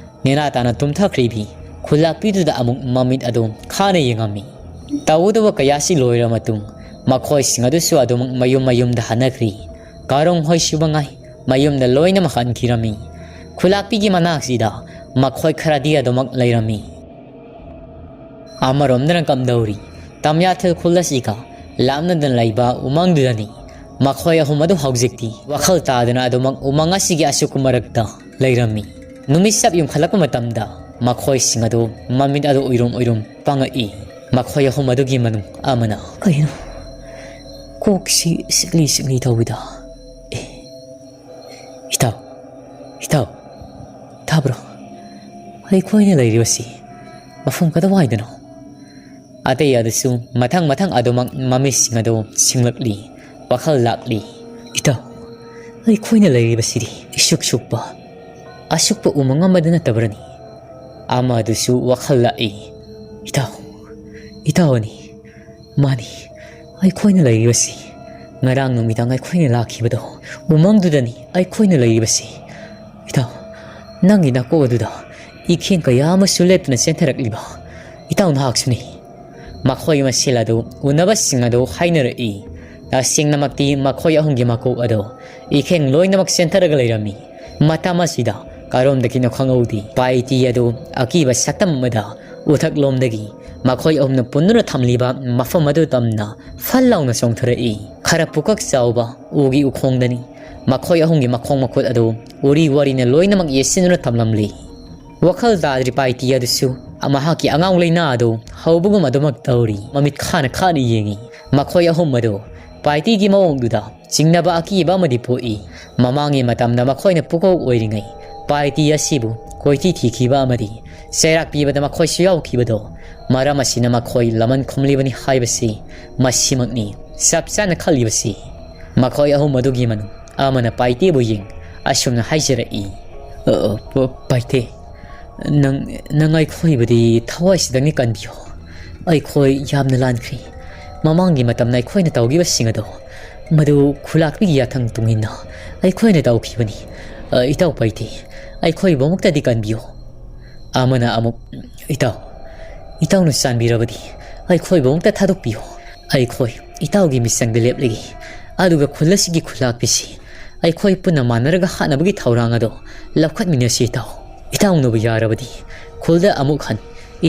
ꯅꯦꯅꯥ ꯇꯥꯅ ꯇꯨꯝꯊꯈ꯭ꯔꯤꯕꯤ ꯈꯨꯂꯥꯛꯄꯤꯗꯨꯗ ꯑꯃꯨꯛ ꯃꯃꯤꯠ ꯑꯗꯨ ꯈꯥꯅ ꯌꯦꯡꯉꯝꯃꯤ꯫ ꯇꯧꯒꯗꯕ ꯀꯌꯥꯁꯤ ꯂꯣꯏꯔ ꯃꯇꯨꯡ ꯃꯈꯣꯏꯁꯤꯡ ꯑꯗꯨꯁꯨ ꯑꯗꯨꯃꯛ ꯃꯌꯨꯝ ꯃꯌꯨꯝꯗ ꯍꯟꯅꯈ꯭ꯔꯤ꯫ ꯀꯥꯔꯣꯡ ꯍꯣꯏꯁꯨ ꯃꯉꯥꯏ ꯃꯌꯨꯝꯗ ꯂꯣꯏꯅꯃꯛ ꯍꯟꯈꯤꯔꯝꯃꯤ꯫ ꯈꯨꯂꯥꯛꯄꯤꯒꯤ ꯃꯅꯥꯛꯁꯤꯗ ꯃꯈꯣꯏ ꯈꯔꯗꯤ ꯑꯗꯨꯃꯛ ꯂꯩꯔꯝꯃꯤ꯫ ꯑꯃꯔꯣꯝꯗꯅ ꯀꯝꯗꯧꯔꯤ, ꯇꯝꯌꯥꯊꯦꯜ ꯈꯨꯜ ꯑꯁꯤꯒ ꯂꯥꯞꯅꯗꯅ ꯂꯩꯕ ꯎꯃꯪꯗꯨꯗꯅꯤ ꯃꯈꯣꯏ ꯑꯍꯨꯝ ꯑꯗꯨ ꯍꯧꯖꯤꯛꯇꯤ ꯋꯥꯈꯜ ꯇꯥꯗꯅ ꯑꯗꯨꯃꯛ ꯎꯃꯪ ꯑꯁꯤꯒꯤ ꯑꯁꯨꯛꯄ ꯃꯔꯛꯇ ꯂꯩꯔꯝꯃꯤ꯫ ꯅꯨꯃꯤꯠ ꯆꯞ ꯌꯨꯡꯈꯠꯂꯛꯄ ꯃꯇꯝꯗ ꯃꯈꯣꯏꯁꯤꯡ ꯑꯗꯨ ꯃꯃꯤꯠ ꯑꯗꯨ ꯎꯏꯔꯨꯝ ꯎꯏꯔꯨꯝ ꯄꯥꯡꯉꯛꯏ꯫ ꯃꯈꯣꯏ ꯑꯍꯨꯝ ꯑꯗꯨꯒꯤ ꯃꯅꯨꯡ ꯑꯃꯅ, "ꯀꯩꯅꯣ? ꯀꯣꯛꯁꯤ ꯁꯤꯛꯂꯤ ꯁꯤꯛꯂꯤ ꯇꯧꯏꯗ꯫ ꯑꯦ, ꯏꯇꯥꯎ, ꯏꯇꯥꯎ, ꯇꯥꯕ꯭ꯔꯣ? ꯑꯩꯈꯣꯏꯅ ꯂꯩꯔꯤꯕꯁꯤ ꯃꯐꯝ ꯀꯗꯥꯏꯋꯥꯏꯗꯅꯣ?" ꯑꯇꯩ ꯑꯗꯨꯁꯨ ꯃꯊꯪ ꯃꯊꯪ ꯑꯗꯨꯃꯛ ꯃꯃꯤꯠꯁꯤꯡ ꯑꯗꯨ ꯁꯤꯡꯂꯛꯂꯤ, ꯋꯥꯈꯜ ꯂꯥꯛꯂꯤ꯫ "ꯏꯇꯥꯎ, ꯑꯩꯈꯣꯏꯅ ꯂꯩꯔꯤꯕꯁꯤꯗꯤ ꯏꯁꯨꯛ ꯁꯨꯛꯄ, ꯑꯁꯨꯛꯄ ꯎꯃꯪ ꯑꯃꯗ ꯅꯠꯇꯕ꯭ꯔꯅꯤ?" ꯑꯃꯗꯨꯁꯨ ꯋꯥꯈꯜ ꯂꯥꯛꯏ꯫ "ꯏꯇꯥꯎ, ꯏꯇꯥꯎꯅꯤ, ꯃꯥꯅꯤ, ꯑꯩꯈꯣꯏꯅ ꯂꯩꯔꯤꯕꯁꯤ ꯉꯔꯥꯡ ꯅꯨꯃꯤꯗꯥꯡ ꯑꯩꯈꯣꯏꯅ ꯂꯥꯛꯈꯤꯕꯗꯣ, ꯎꯃꯪꯗꯨꯗꯅꯤ ꯑꯩꯈꯣꯏꯅ ꯂꯩꯔꯤꯕꯁꯤ꯫ ꯏꯇꯥꯎ, ꯅꯪꯒꯤ ꯅꯥꯀꯣꯛ ꯑꯗꯨꯗ ꯏꯈꯦꯡ ꯀꯌꯥ ꯑꯃꯁꯨ ꯂꯦꯞꯇꯅ ꯆꯦꯟꯊꯔꯛꯂꯤꯕ ꯏꯇꯥꯎ ꯅꯍꯥꯛꯁꯨꯅꯤ꯫" ꯃꯈꯣꯏ ꯃꯁꯦꯜ ꯑꯗꯨ ꯎꯅꯕꯁꯤꯡ ꯑꯗꯨ ꯍꯥꯏꯅꯔꯛꯏ꯫ ꯇꯁꯦꯡꯅꯃꯛꯇꯤ ꯃꯈꯣꯏ ꯑꯍꯨꯝꯒꯤ ꯃꯀꯣꯛ ꯑꯗꯨ ꯏꯈꯦꯡ ꯂꯣꯏꯅꯃꯛ ꯆꯦꯟꯊꯔꯒ ꯂꯩꯔꯝꯃꯤ꯫ ꯃꯇꯝ ꯑꯁꯤꯗ ꯀꯔꯣꯝꯗꯒꯤꯅꯣ ꯈꯪꯍꯧꯗꯦ, ꯄꯥꯏꯇꯤ ꯑꯗꯨ ꯑꯀꯤꯕ ꯁꯛꯇꯝ ꯑꯃꯗ ꯎꯊꯛꯂꯣꯝꯗꯒꯤ ꯃꯈꯣꯏ ꯑꯍꯨꯝꯅ ꯄꯨꯟꯗꯨꯅ ꯊꯝꯂꯤꯕ ꯃꯐꯝ ꯑꯗꯨ ꯇꯝꯅ ꯐꯜ ꯂꯥꯎꯅ ꯆꯣꯡꯊꯔꯛꯏ꯫ ꯈꯔ ꯄꯨꯀꯛ ꯆꯥꯎꯕ ꯎꯒꯤ ꯎꯈꯣꯡꯗꯅꯤ ꯃꯈꯣꯏ ꯑꯍꯨꯝꯒꯤ ꯃꯈꯣꯡ ꯃꯈꯨꯠ ꯑꯗꯨ ꯎꯔꯤ ꯋꯥꯔꯤꯅ ꯂꯣꯏꯅꯃꯛ ꯌꯦꯠꯁꯤꯟꯗꯨꯅ ꯊꯝꯂꯝꯂꯤ꯫ ꯋꯥꯈꯜ ꯇꯥꯗ꯭ꯔꯤ ꯄꯥꯏꯇꯤ ꯑꯗꯨꯁꯨ ꯃꯍꯥꯛꯀꯤ ꯑꯉꯥꯎ ꯂꯩꯅꯥ ꯑꯗꯨ ꯍꯧꯕꯒꯨꯝ ꯑꯗꯨꯃꯛ ꯇꯧꯔꯤ꯫ ꯃꯃꯤꯠ ꯈꯥꯅ ꯈꯥꯅ ꯌꯦꯡꯉꯤ꯫ ꯃꯈꯣꯏ ꯑꯍꯨꯝ ꯑꯗꯨ ꯄꯥꯏꯇꯤꯒꯤ ꯃꯑꯣꯡꯗꯨꯗ ꯆꯤꯡꯅꯕ ꯑꯀꯤꯕ ꯑꯃꯗꯤ ꯄꯣꯛꯏ꯫ ꯃꯃꯥꯡꯒꯤ ꯃꯇꯝꯗ ꯃꯈꯣꯏꯅ ꯄꯨꯀꯣꯛ ꯑꯣꯏꯔꯤꯉꯩ ꯄꯥꯏꯇꯤ ꯑꯁꯤꯕꯨ ꯀꯣꯏꯊꯤ ꯊꯤꯈꯤꯕ ꯑꯃꯗꯤ ꯆꯩꯔꯥꯛ ꯄꯤꯕꯗ ꯃꯈꯣꯏꯁꯨ ꯌꯥꯎꯈꯤꯕꯗꯣ, ꯃꯔꯝ ꯑꯁꯤꯅ ꯃꯈꯣꯏ ꯂꯃꯟ ꯈꯨꯝꯂꯤꯕꯅꯤ ꯍꯥꯏꯕꯁꯤ ꯃꯁꯤꯃꯛꯅꯤ ꯆꯞ ꯆꯥꯅ ꯈꯜꯂꯤꯕꯁꯤ꯫ ꯃꯈꯣꯏ ꯑꯍꯨꯝ ꯑꯗꯨꯒꯤ ꯃꯅꯨꯡ ꯑꯃꯅ ꯄꯥꯏꯇꯦꯕꯨ ꯌꯦꯡ ꯑꯁꯨꯝꯅ ꯍꯥꯏꯖꯔꯛꯏ꯫ "ꯑ, ꯑ, ꯄ-, ꯄꯥꯏꯇꯦ, ꯅꯪ, ꯅꯪ ꯑꯩꯈꯣꯏꯕꯨꯗꯤ ꯊꯋꯥꯏꯁꯤꯗꯪꯅꯤ ꯀꯟꯕꯤꯌꯣ꯫ ꯑꯩꯈꯣꯏ ꯌꯥꯝꯅ ꯂꯥꯟꯈ꯭ꯔꯦ꯫ ꯃꯃꯥꯡꯒꯤ ꯃꯇꯝꯗ ꯑꯩꯈꯣꯏꯅ ꯇꯧꯈꯤꯕꯁꯤꯡ ꯑꯗꯣ, ꯃꯗꯨ ꯈꯨꯂꯥꯛꯄꯤꯒꯤ ꯌꯥꯊꯪ ꯇꯨꯡꯏꯟꯅ ꯑꯩꯈꯣꯏꯅ ꯇꯧꯈꯤꯕꯅꯤ꯫ ꯑ, ꯏꯇꯥꯎ ꯄꯥꯏꯇꯦ, ꯑꯩꯈꯣꯏꯕꯨ ꯑꯃꯨꯛꯇꯗꯤ ꯀꯟꯕꯤꯌꯣ"꯫ ꯑꯃꯅ ꯑꯃꯨꯛ, "ꯏꯇꯥꯎ, ꯏꯇꯥꯎꯅ ꯆꯥꯟꯕꯤꯔꯕꯗꯤ ꯑꯩꯈꯣꯏꯕꯨ ꯑꯃꯨꯛꯇ ꯊꯥꯗꯣꯛꯄꯤꯌꯣ꯫ ꯑꯩꯈꯣꯏ ꯏꯇꯥꯎꯒꯤ ꯃꯤꯆꯪꯗ ꯂꯦꯞꯂꯒꯦ, ꯑꯗꯨꯒ ꯈꯨꯜ ꯑꯁꯤꯒꯤ ꯈꯨꯂꯥꯛꯄꯤꯁꯤ ꯑꯩꯈꯣꯏ ꯄꯨꯟꯅ ꯃꯥꯟꯅꯔꯒ ꯍꯥꯠꯅꯕꯒꯤ ꯊꯧꯔꯥꯡ ꯑꯗꯣ ꯂꯧꯈꯠꯃꯤꯟꯅꯁꯤ ꯏꯇꯥꯎ꯫ ꯏꯇꯥꯎꯅꯕꯨ ꯌꯥꯔꯕꯗꯤ ꯈꯨꯜꯗ ꯑꯃꯨꯛ ꯍꯟ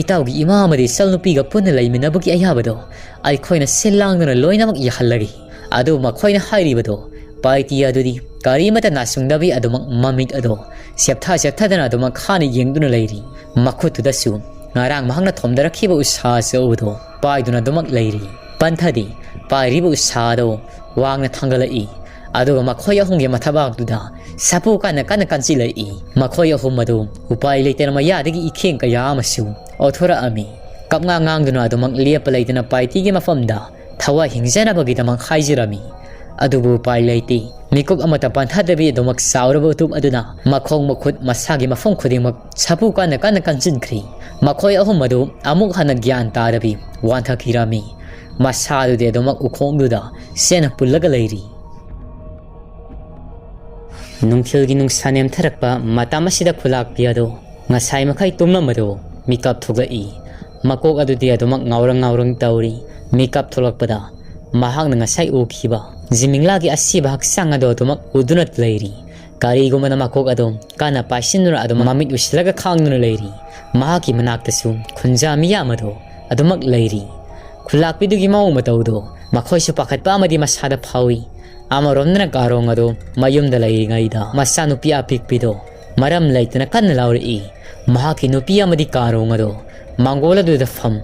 ꯏꯇꯥꯎꯒꯤ ꯏꯃꯥ ꯑꯃꯗꯤ ꯏꯆꯜꯅꯨꯄꯤꯒ ꯄꯨꯟꯅ ꯂꯩꯃꯤꯟꯅꯕꯒꯤ ꯑꯌꯥꯕꯗꯣ ꯑꯩꯈꯣꯏꯅ ꯁꯤꯜ ꯂꯥꯡꯗꯨꯅ ꯂꯣꯏꯅꯃꯛ ꯌꯥꯍꯜꯂꯒꯦ"꯫ ꯑꯗꯨ ꯃꯈꯣꯏꯅ ꯍꯥꯏꯔꯤꯕꯗꯣ ꯄꯥꯏꯇꯤ ꯑꯗꯨꯗꯤ ꯀꯔꯤꯃꯠꯇ ꯅꯥꯁꯨꯡꯗꯕꯤ ꯑꯗꯨꯃꯛ ꯃꯃꯤꯠ ꯑꯗꯣ ꯁꯦꯞꯊ ꯁꯦꯞꯊꯗꯅ ꯑꯗꯨꯃꯛ ꯍꯥꯟꯅ ꯌꯦꯡꯗꯨꯅ ꯂꯩꯔꯤ꯫ ꯃꯈꯨꯠꯇꯨꯗꯁꯨ ꯉꯔꯥꯡ ꯃꯍꯥꯛꯅ ꯊꯣꯝꯗꯔꯛꯈꯤꯕ ꯎꯁꯥ ꯑꯆꯧꯕꯗꯣ ꯄꯥꯏꯗꯨꯅ ꯑꯗꯨꯃꯛ ꯂꯩꯔꯤ꯫ ꯄꯟꯊꯗꯤ ꯄꯥꯏꯔꯤꯕ ꯎꯁꯥꯗꯣ ꯋꯥꯡꯅ ꯊꯥꯡꯒꯠꯂꯛꯏ꯫ ꯑꯗꯨꯒ ꯃꯈꯣꯏ ꯑꯍꯨꯝꯒꯤ ꯃꯊꯕꯥꯛꯇꯨꯗ ꯁꯥꯐꯨ ꯀꯟꯅ ꯀꯟꯅ ꯀꯟꯁꯤꯜꯂꯛꯏ꯫ ꯃꯈꯣꯏ ꯑꯍꯨꯝ ꯑꯗꯨ ꯎꯄꯥꯏ ꯂꯩꯇꯅ ꯃꯌꯥꯗꯒꯤ ꯏꯈꯦꯡ ꯀꯌꯥ ꯑꯃꯁꯨ ꯑꯣꯊꯣꯔꯛꯑꯝꯃꯤ꯫ ꯀꯞꯉꯥꯡ ꯉꯥꯡꯗꯨꯅ ꯑꯗꯨꯃꯛ ꯂꯦꯞꯄ ꯂꯩꯇꯅ ꯄꯥꯏꯇꯤꯒꯤ ꯃꯐꯝꯗ ꯊꯋꯥꯏ ꯍꯤꯡꯖꯅꯕꯒꯤꯗꯃꯛ ꯍꯥꯏꯖꯔꯝꯃꯤ꯫ ꯑꯗꯨꯕꯨ ꯎꯄꯥꯏ ꯂꯩꯇꯦ꯫ ꯃꯤꯀꯨꯞ ꯑꯃꯠꯇ ꯄꯟꯊꯗꯕꯤ ꯑꯗꯨꯃꯛ ꯆꯥꯎꯔꯕ ꯎꯇꯨꯞ ꯑꯗꯨꯅ ꯃꯈꯣꯡ ꯃꯈꯨꯠ ꯃꯁꯥꯒꯤ ꯃꯐꯝ ꯈꯨꯗꯤꯡꯃꯛ ꯁꯥꯐꯨ ꯀꯟꯅ ꯀꯟꯅ ꯀꯟꯁꯤꯟꯈ꯭ꯔꯤ꯫ ꯃꯈꯣꯏ ꯑꯍꯨꯝ ꯑꯗꯨ ꯑꯃꯨꯛ ꯍꯟꯅ ꯒ꯭ꯌꯥꯟ ꯇꯥꯗꯕꯤ ꯋꯥꯟꯊꯈꯤꯔꯝꯃꯤ꯫ ꯃꯁꯥꯗꯨꯗꯤ ꯑꯗꯨꯃꯛ ꯎꯈꯣꯡꯗꯨꯗ ꯆꯦꯟꯅ ꯄꯨꯜꯂꯒ ꯂꯩꯔꯤ꯫ ꯅꯨꯡꯊꯤꯜꯒꯤ ꯅꯨꯡꯁꯥ ꯅꯦꯝꯊꯔꯛꯄ ꯃꯇꯝ ꯑꯁꯤꯗ ꯈꯨꯂꯥꯛꯄꯤ ꯑꯗꯨ ꯉꯁꯥꯏ ꯃꯈꯩ ꯇꯨꯝꯂꯝꯕꯗꯨ ꯃꯤꯀꯞ ꯊꯣꯛꯂꯛꯏ꯫ ꯃꯀꯣꯛ ꯑꯗꯨꯗꯤ ꯑꯗꯨꯃꯛ ꯉꯥꯎꯔꯪ ꯉꯥꯎꯔꯪ ꯇꯧꯔꯤ꯫ ꯃꯤꯀꯞ ꯊꯣꯛꯂꯛꯄꯗ ꯃꯍꯥꯛꯅ ꯉꯁꯥꯏ ꯎꯈꯤꯕ ꯖꯤꯃꯤꯡꯂꯥꯒꯤ ꯑꯁꯤꯕ ꯍꯛꯆꯥꯡ ꯑꯗꯨ ꯑꯗꯨꯃꯛ ꯎꯗꯨꯅ ꯂꯩꯔꯤ꯫ ꯀꯔꯤꯒꯨꯝꯕꯅ ꯃꯀꯣꯛ ꯑꯗꯨ ꯀꯟꯅ ꯄꯥꯏꯁꯤꯟꯗꯨꯅ ꯑꯗꯨꯃꯛ ꯃꯃꯤꯠ ꯎꯏꯁꯤꯜꯂꯒ ꯈꯥꯡꯗꯨꯅ ꯂꯩꯔꯤ꯫ ꯃꯍꯥꯛꯀꯤ ꯃꯅꯥꯛꯇꯁꯨ ꯈꯨꯟꯖꯥ ꯃꯤꯌꯥꯝ ꯑꯗꯨ ꯑꯗꯨꯃꯛ ꯂꯩꯔꯤ꯫ ꯈꯨꯂꯥꯛꯄꯤꯗꯨꯒꯤ ꯃꯑꯣꯡ ꯃꯇꯧꯗꯨ ꯃꯈꯣꯏꯁꯨ ꯄꯥꯈꯠꯄ ꯑꯃꯗꯤ ꯃꯁꯥꯗ ꯐꯥꯎꯏ꯫ ꯑꯃꯔꯣꯝꯗꯅ ꯀꯥꯔꯣꯡ ꯑꯗꯨ ꯃꯌꯨꯝꯗ ꯂꯩꯔꯤꯉꯩꯗ ꯃꯆꯥꯅꯨꯄꯤ ꯑꯄꯤꯛꯄꯤꯗꯨ ꯃꯔꯝ ꯂꯩꯇꯅ ꯀꯟꯅ ꯂꯥꯎꯔꯛꯏ꯫ ꯃꯍꯥꯛꯀꯤ ꯅꯨꯄꯤ ꯑꯃꯗꯤ ꯀꯥꯔꯣꯡ ꯑꯗꯨ ꯃꯥꯡꯒꯣꯜ ꯑꯗꯨꯗ ꯐꯝ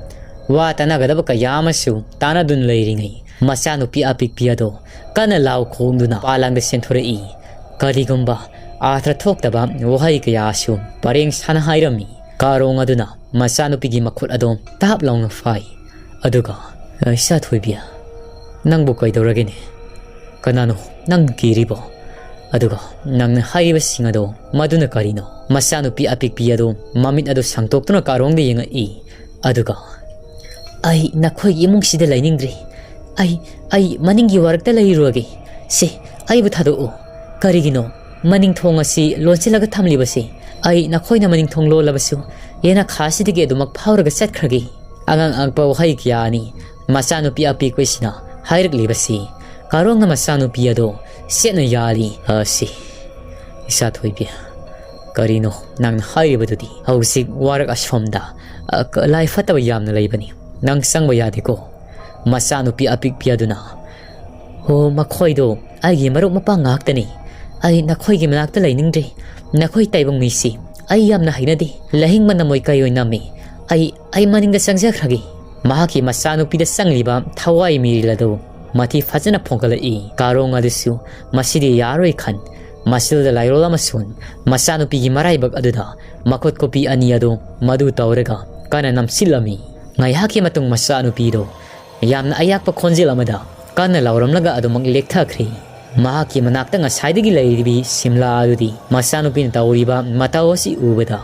ꯋꯥ ꯇꯥꯅꯒꯗꯕ ꯀꯌꯥ ꯑꯃꯁꯨ ꯇꯥꯅꯗꯨꯅ ꯂꯩꯔꯤꯉꯩ, ꯃꯆꯥꯅꯨꯄꯤ ꯑꯄꯤꯛꯄꯤ ꯑꯗꯨ ꯀꯟꯅ ꯂꯥꯎ ꯈꯣꯡꯗꯨꯅ ꯃꯄꯥꯟꯂꯥꯡꯗ ꯆꯦꯟꯊꯣꯔꯛꯏ꯫ ꯀꯔꯤꯒꯨꯝꯕ ꯑꯥꯔꯊ ꯊꯣꯛꯇꯕ ꯋꯥꯍꯩ ꯀꯌꯥꯁꯨ ꯄꯔꯦꯡ ꯁꯥꯅ ꯍꯥꯏꯔꯝꯃꯤ꯫ ꯀꯥꯔꯣꯡ ꯑꯗꯨꯅ ꯃꯆꯥꯅꯨꯄꯤꯒꯤ ꯃꯈꯨꯠ ꯑꯗꯨ ꯇꯥꯞ ꯂꯥꯎꯅ ꯐꯥꯏ꯫ ꯑꯗꯨꯒ, "ꯏꯆꯥ ꯊꯣꯏꯕꯤ, ꯅꯪꯕꯨ ꯀꯩꯗꯧꯔꯒꯦꯅꯦ? "ꯀꯅꯥꯅꯣ ꯅꯪ ꯀꯤꯔꯤꯕꯣ? ꯑꯗꯨꯒ ꯅꯪꯅ ꯍꯥꯏꯔꯤꯕꯁꯤꯡ ꯑꯗꯣ ꯃꯗꯨꯅ ꯀꯔꯤꯅꯣ?" ꯃꯆꯥꯅꯨꯄꯤ ꯑꯄꯤꯛꯄꯤ ꯑꯗꯣ ꯃꯃꯤꯠ ꯑꯗꯨ ꯁꯥꯡꯇꯣꯛꯇꯨꯅ ꯀꯥꯔꯣꯡꯗ ꯌꯦꯡꯉꯛꯏ꯫ ꯑꯗꯨꯒ, "ꯑꯩ ꯅꯈꯣꯏꯒꯤ ꯏꯃꯨꯡꯁꯤꯗ ꯂꯩꯅꯤꯡꯗ꯭ꯔꯦ꯫ ꯑꯩ, ꯑꯩ ꯃꯅꯤꯡꯒꯤ ꯋꯥꯔꯛꯇ ꯂꯩꯔꯨꯔꯒꯦ꯫ ꯁꯦ, ꯑꯩꯕꯨ ꯊꯥꯗꯣꯛꯎ꯫ ꯀꯔꯤꯒꯤꯅꯣ ꯃꯅꯤꯡ ꯊꯣꯡ ꯑꯁꯤ ꯂꯣꯟꯁꯤꯜꯂꯒ ꯊꯝꯂꯤꯕꯁꯦ? ꯑꯩ ꯅꯈꯣꯏꯅ ꯃꯅꯤꯡ ꯊꯣꯡ ꯂꯣꯜꯂꯕꯁꯨ ꯌꯦꯅꯈꯥꯁꯤꯗꯒꯤ ꯑꯗꯨꯃꯛ ꯐꯥꯎꯔꯒ ꯆꯠꯈ꯭ꯔꯒꯦ?" ꯑꯉꯥꯡ ꯑꯉꯛꯄ ꯋꯥꯍꯩ ꯀꯌꯥꯅꯤ ꯃꯆꯥꯅꯨꯄꯤ ꯑꯄꯤꯛꯄꯁꯤꯅ ꯍꯥꯏꯔꯛꯂꯤꯕꯁꯤ ꯀꯥꯔꯣꯡꯅ ꯃꯆꯥꯅꯨꯄꯤ ꯑꯗꯣ ꯆꯦꯠꯅ ꯌꯥꯜꯂꯤ꯫ "ꯑꯁꯤ, ꯏꯆꯥ ꯊꯣꯏꯕꯤ, ꯀꯔꯤꯅꯣ ꯅꯪꯅ ꯍꯥꯏꯔꯤꯕꯗꯨꯗꯤ? ꯍꯧꯖꯤꯛ ꯋꯥꯔꯛ ꯑꯁꯣꯝꯗ, ꯑ, ꯂꯥꯏ ꯐꯠꯇꯕ ꯌꯥꯝꯅ ꯂꯩꯕꯅꯤ꯫ ꯅꯪ ꯆꯪꯕ ꯌꯥꯗꯦꯀꯣ?" ꯃꯆꯥꯅꯨꯄꯤ ꯑꯄꯤꯛꯄꯤ ꯑꯗꯨꯅ, "ꯑꯣ, ꯃꯈꯣꯏꯗꯣ ꯑꯩꯒꯤ ꯃꯔꯨꯞ ꯃꯄꯥꯡ ꯉꯥꯛꯇꯅꯤ꯫ ꯑꯩ ꯅꯈꯣꯏꯒꯤ ꯃꯅꯥꯛꯇ ꯂꯩꯅꯤꯡꯗ꯭ꯔꯦ꯫ ꯅꯈꯣꯏ ꯇꯥꯏꯕꯪ ꯃꯤꯁꯤ ꯑꯩ ꯌꯥꯝꯅ ꯍꯩꯅꯗꯦ꯫ ꯂꯥꯏꯍꯤꯡꯕ ꯅꯃꯣꯏ ꯀꯩꯑꯣꯏ ꯅꯝꯃꯤ꯫ ꯑꯩ, ꯑꯩ ꯃꯅꯤꯡꯗ ꯆꯪꯖꯈ꯭ꯔꯒꯦ꯫" ꯃꯍꯥꯛꯀꯤ ꯃꯆꯥꯅꯨꯄꯤꯗ ꯆꯪꯂꯤꯕ ꯊꯋꯥꯏ ꯃꯤꯔꯤꯜ ꯑꯗꯨ ꯃꯊꯤ ꯐꯖꯅ ꯐꯣꯡꯒꯠꯂꯛꯏ꯫ ꯀꯥꯔꯣꯡ ꯑꯗꯨꯁꯨ ꯃꯁꯤꯗꯤ ꯌꯥꯔꯣꯏ ꯈꯟ, ꯃꯆꯤꯜꯗ ꯂꯥꯏꯔꯣꯜ ꯑꯃ ꯁꯣꯟ, ꯃꯆꯥꯅꯨꯄꯤꯒꯤ ꯃꯔꯥꯏꯕꯛ ꯑꯗꯨꯗ ꯃꯈꯨꯠ ꯀꯣꯄꯤ ꯑꯅꯤ ꯑꯗꯨ ꯃꯗꯨ ꯇꯧꯔꯒ ꯀꯟꯅ ꯅꯝꯁꯤꯜꯂꯝꯃꯤ꯫ ꯉꯥꯏꯍꯥꯛꯀꯤ ꯃꯇꯨꯡ ꯃꯆꯥꯅꯨꯄꯤꯗꯣ ꯌꯥꯝꯅ ꯑꯌꯥꯛꯄ ꯈꯣꯟꯖꯦꯜ ꯑꯃꯗ ꯀꯟꯅ ꯂꯥꯎꯔꯝꯂꯒ ꯑꯗꯨꯃꯛ ꯂꯦꯛꯊꯈ꯭ꯔꯦ꯫ ꯃꯍꯥꯛꯀꯤ ꯃꯅꯥꯛꯇ ꯉꯁꯥꯏꯗꯒꯤ ꯂꯩꯔꯤꯕꯤ ꯁꯤꯝꯂꯥ ꯑꯗꯨꯗꯤ ꯃꯆꯥꯅꯨꯄꯤꯅ ꯇꯧꯔꯤꯕ ꯃꯇꯧ ꯑꯁꯤ ꯎꯕꯗ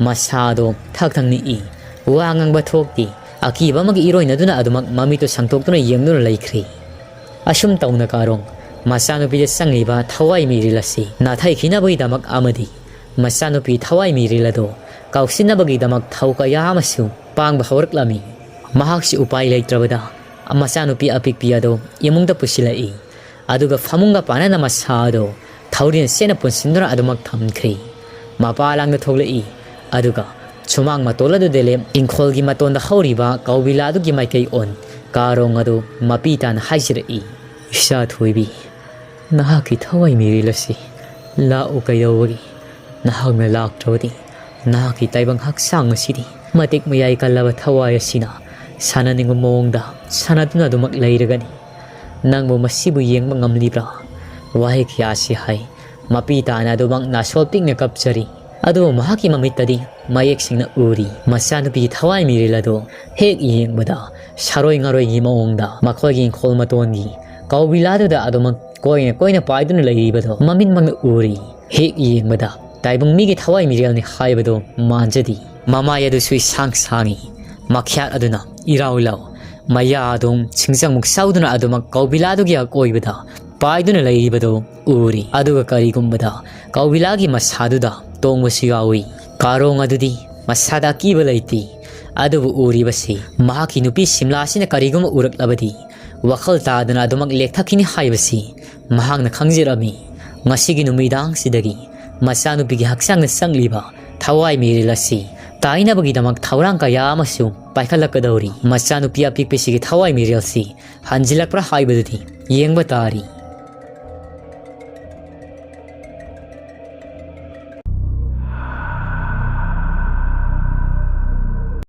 ꯃꯁꯥꯗꯣ ꯊꯛ ꯊꯛ ꯅꯤꯛꯏ꯫ ꯋꯥ ꯉꯥꯡꯕ ꯊꯣꯛꯇꯦ꯫ ꯑꯀꯤꯕ ꯑꯃꯒꯤ ꯏꯔꯣꯏꯅꯗꯨꯅ ꯑꯗꯨꯃꯛ ꯃꯃꯤꯠꯇꯨ ꯁꯥꯡꯇꯣꯛꯇꯨꯅ ꯌꯦꯡꯗꯨꯅ ꯂꯩꯈ꯭ꯔꯦ꯫ ꯑꯁꯨꯝ ꯇꯧꯅ ꯀꯥꯔꯣꯡ ꯃꯆꯥꯅꯨꯄꯤꯗ ꯆꯪꯂꯤꯕ ꯊꯋꯥꯏ ꯃꯤꯔꯤꯜ ꯑꯁꯤ ꯅꯥꯊꯩꯈꯤꯅꯕꯒꯤꯗꯃꯛ ꯑꯃꯗꯤ ꯃꯆꯥꯅꯨꯄꯤ ꯊꯋꯥꯏ ꯃꯤꯔꯤꯜ ꯑꯗꯨ ꯀꯥꯎꯁꯤꯟꯅꯕꯒꯤꯗꯃꯛ ꯊꯧ ꯀꯌꯥ ꯑꯃꯁꯨ ꯄꯥꯡꯕ ꯍꯧꯔꯛꯂꯝꯃꯤ꯫ ꯃꯍꯥꯛꯁꯨ ꯎꯄꯥꯏ ꯂꯩꯇ꯭ꯔꯕꯗ ꯃꯆꯥꯅꯨꯄꯤ ꯑꯄꯤꯛꯄꯤ ꯑꯗꯨ ꯏꯃꯨꯡꯗ ꯄꯨꯁꯤꯜꯂꯛꯏ꯫ ꯑꯗꯨꯒ ꯐꯃꯨꯡꯒ ꯄꯥꯟꯅꯅ ꯃꯁꯥ ꯑꯗꯨ ꯊꯧꯔꯤꯅ ꯆꯦꯠꯅ ꯄꯨꯟꯁꯤꯟꯗꯨꯅ ꯑꯗꯨꯃꯛ ꯊꯝꯈ꯭ꯔꯦ꯫ ꯃꯄꯥ ꯂꯥꯡꯗ ꯊꯣꯛꯂꯛꯏ꯫ ꯑꯗꯨꯒ ꯁꯨꯃꯥꯡ ꯃꯇꯣꯜ ꯑꯗꯨꯗ ꯂꯦꯞ ꯏꯪꯈꯣꯜꯒꯤ ꯃꯇꯣꯟꯗ ꯍꯧꯔꯤꯕ ꯀꯧꯕꯤꯂꯥ ꯑꯗꯨꯒꯤ ꯃꯥꯏꯀꯩ ꯑꯣꯟ ꯀꯥꯔꯣꯡ ꯑꯗꯨ ꯃꯄꯤ ꯇꯥꯅ ꯍꯥꯏꯖꯔꯛꯏ, "ꯏꯆꯥ ꯊꯣꯏꯕꯤ, ꯅꯍꯥꯛꯀꯤ ꯊꯋꯥꯏ ꯃꯤꯔꯤꯜ ꯑꯁꯤ ꯂꯥꯛꯎ ꯀꯩꯗꯧꯕꯒꯤ? ꯅꯍꯥꯛꯅ ꯂꯥꯛꯇ꯭ꯔꯕꯗꯤ ꯅꯍꯥꯛꯀꯤ ꯇꯥꯏꯕꯪ ꯍꯛꯆꯥꯡ ꯑꯁꯤꯗꯤ ꯃꯇꯤꯛ ꯃꯌꯥꯏ ꯀꯜꯂꯕ ꯊꯋꯥꯏ ꯑꯁꯤꯅ ꯁꯥꯟꯅꯅꯤꯡꯕ ꯃꯑꯣꯡꯗ ꯁꯥꯟꯅꯗꯨꯅ ꯑꯗꯨꯃꯛ ꯂꯩꯔꯒꯅꯤ꯫ ꯅꯪꯕꯨ ꯃꯁꯤꯕꯨ ꯌꯦꯡꯕ ꯉꯝꯂꯤꯕ꯭ꯔꯥ?" ꯋꯥꯍꯩ ꯀꯌꯥ ꯑꯁꯤ ꯍꯥꯏ꯫ ꯃꯄꯤ ꯇꯥꯅ ꯑꯗꯨꯃꯛ ꯅꯥꯁꯣꯜ ꯄꯤꯛꯅ ꯀꯞꯆꯔꯤ꯫ ꯑꯗꯨꯕꯨ ꯃꯍꯥꯛꯀꯤ ꯃꯃꯤꯠꯇꯗꯤ ꯃꯌꯦꯛ ꯁꯦꯡꯅ ꯎꯔꯤ꯫ ꯃꯆꯥꯅꯨꯄꯤꯒꯤ ꯊꯋꯥꯏ ꯃꯤꯔꯤꯜ ꯑꯗꯨ ꯍꯦꯛ ꯌꯦꯡꯕꯗ ꯁꯥꯔꯣꯏ ꯉꯥꯔꯣꯏꯒꯤ ꯃꯑꯣꯡꯗ ꯃꯈꯣꯏꯒꯤ ꯏꯪꯈꯣꯜ ꯃꯇꯣꯟꯒꯤ ꯀꯧꯕꯤꯂꯥꯗꯨꯗ ꯑꯗꯨꯃꯛ ꯀꯣꯏꯅ ꯀꯣꯏꯅ ꯄꯥꯏꯗꯨꯅ ꯂꯩꯔꯤꯕꯗꯣ ꯃꯃꯤꯠꯃꯛꯅ ꯎꯔꯤ꯫ ꯍꯦꯛ ꯌꯦꯡꯕꯗ ꯇꯥꯏꯕꯪ ꯃꯤꯒꯤ ꯊꯋꯥꯏ ꯃꯤꯔꯦꯜꯅꯤ ꯍꯥꯏꯕꯗꯣ ꯃꯥꯟꯖꯗꯦ꯫ ꯃꯃꯥꯏ ꯑꯗꯨꯁꯨ ꯏꯁꯥꯡ ꯁꯥꯡꯉꯤ꯫ ꯃꯈ꯭ꯌꯥꯠ ꯑꯗꯨꯅ ꯏꯔꯥꯎ ꯏꯂꯥꯎ ꯃꯌꯥ ꯑꯗꯨꯝ ꯁꯤꯡꯖꯪꯃꯨꯛ ꯁꯧꯗꯨꯅ ꯑꯗꯨꯃꯛ ꯀꯧꯕꯤꯂꯥꯗꯨꯒꯤ ꯑꯀꯣꯏꯕꯗ ꯄꯥꯏꯗꯨꯅ ꯂꯩꯔꯤꯕꯗꯨ ꯎꯔꯤ꯫ ꯑꯗꯨꯒ ꯀꯔꯤꯒꯨꯝꯕꯗ ꯀꯧꯕꯤꯂꯥꯒꯤ ꯃꯁꯥꯗꯨꯗ ꯇꯣꯡꯕꯁꯨ ꯌꯥꯎꯏ꯫ ꯀꯥꯔꯣꯡ ꯑꯗꯨꯗꯤ ꯃꯁꯥꯗ ꯑꯀꯤꯕ ꯂꯩꯇꯦ꯫ ꯑꯗꯨꯕꯨ ꯎꯔꯤꯕꯁꯤ ꯃꯍꯥꯛꯀꯤ ꯅꯨꯄꯤ ꯁꯤꯝꯂꯥꯁꯤꯅ ꯀꯔꯤꯒꯨꯝꯕ ꯎꯔꯛꯂꯕꯗꯤ ꯋꯥꯈꯜ ꯇꯥꯗꯅ ꯑꯗꯨꯃꯛ ꯂꯦꯛꯊꯈꯤꯅꯤ ꯍꯥꯏꯕꯁꯤ ꯃꯍꯥꯛꯅ ꯈꯪꯖꯔꯝꯃꯤ꯫ ꯉꯁꯤꯒꯤ ꯅꯨꯃꯤꯗꯥꯡꯁꯤꯗꯒꯤ ꯃꯆꯥꯅꯨꯄꯤꯒꯤ ꯍꯛꯆꯥꯡꯗ ꯆꯪꯂꯤꯕ ꯊꯋꯥꯏ ꯃꯤꯔꯦꯜ ꯑꯁꯤ ꯇꯥꯏꯅꯕꯒꯤꯗꯃꯛ ꯊꯧꯔꯥꯡ ꯀꯌꯥ ꯑꯃꯁꯨ ꯄꯥꯏꯈꯠꯂꯛꯀꯗꯧꯔꯤ꯫ ꯃꯆꯥꯅꯨꯄꯤ ꯑꯄꯤꯛꯄꯁꯤꯒꯤ ꯊꯋꯥꯏ ꯃꯤꯔꯦꯜꯁꯤ ꯍꯟꯖꯤꯜꯂꯛꯄ꯭ꯔꯥ ꯍꯥꯏꯕꯗꯨꯗꯤ ꯌꯦꯡꯕ ꯇꯥꯔꯤ꯫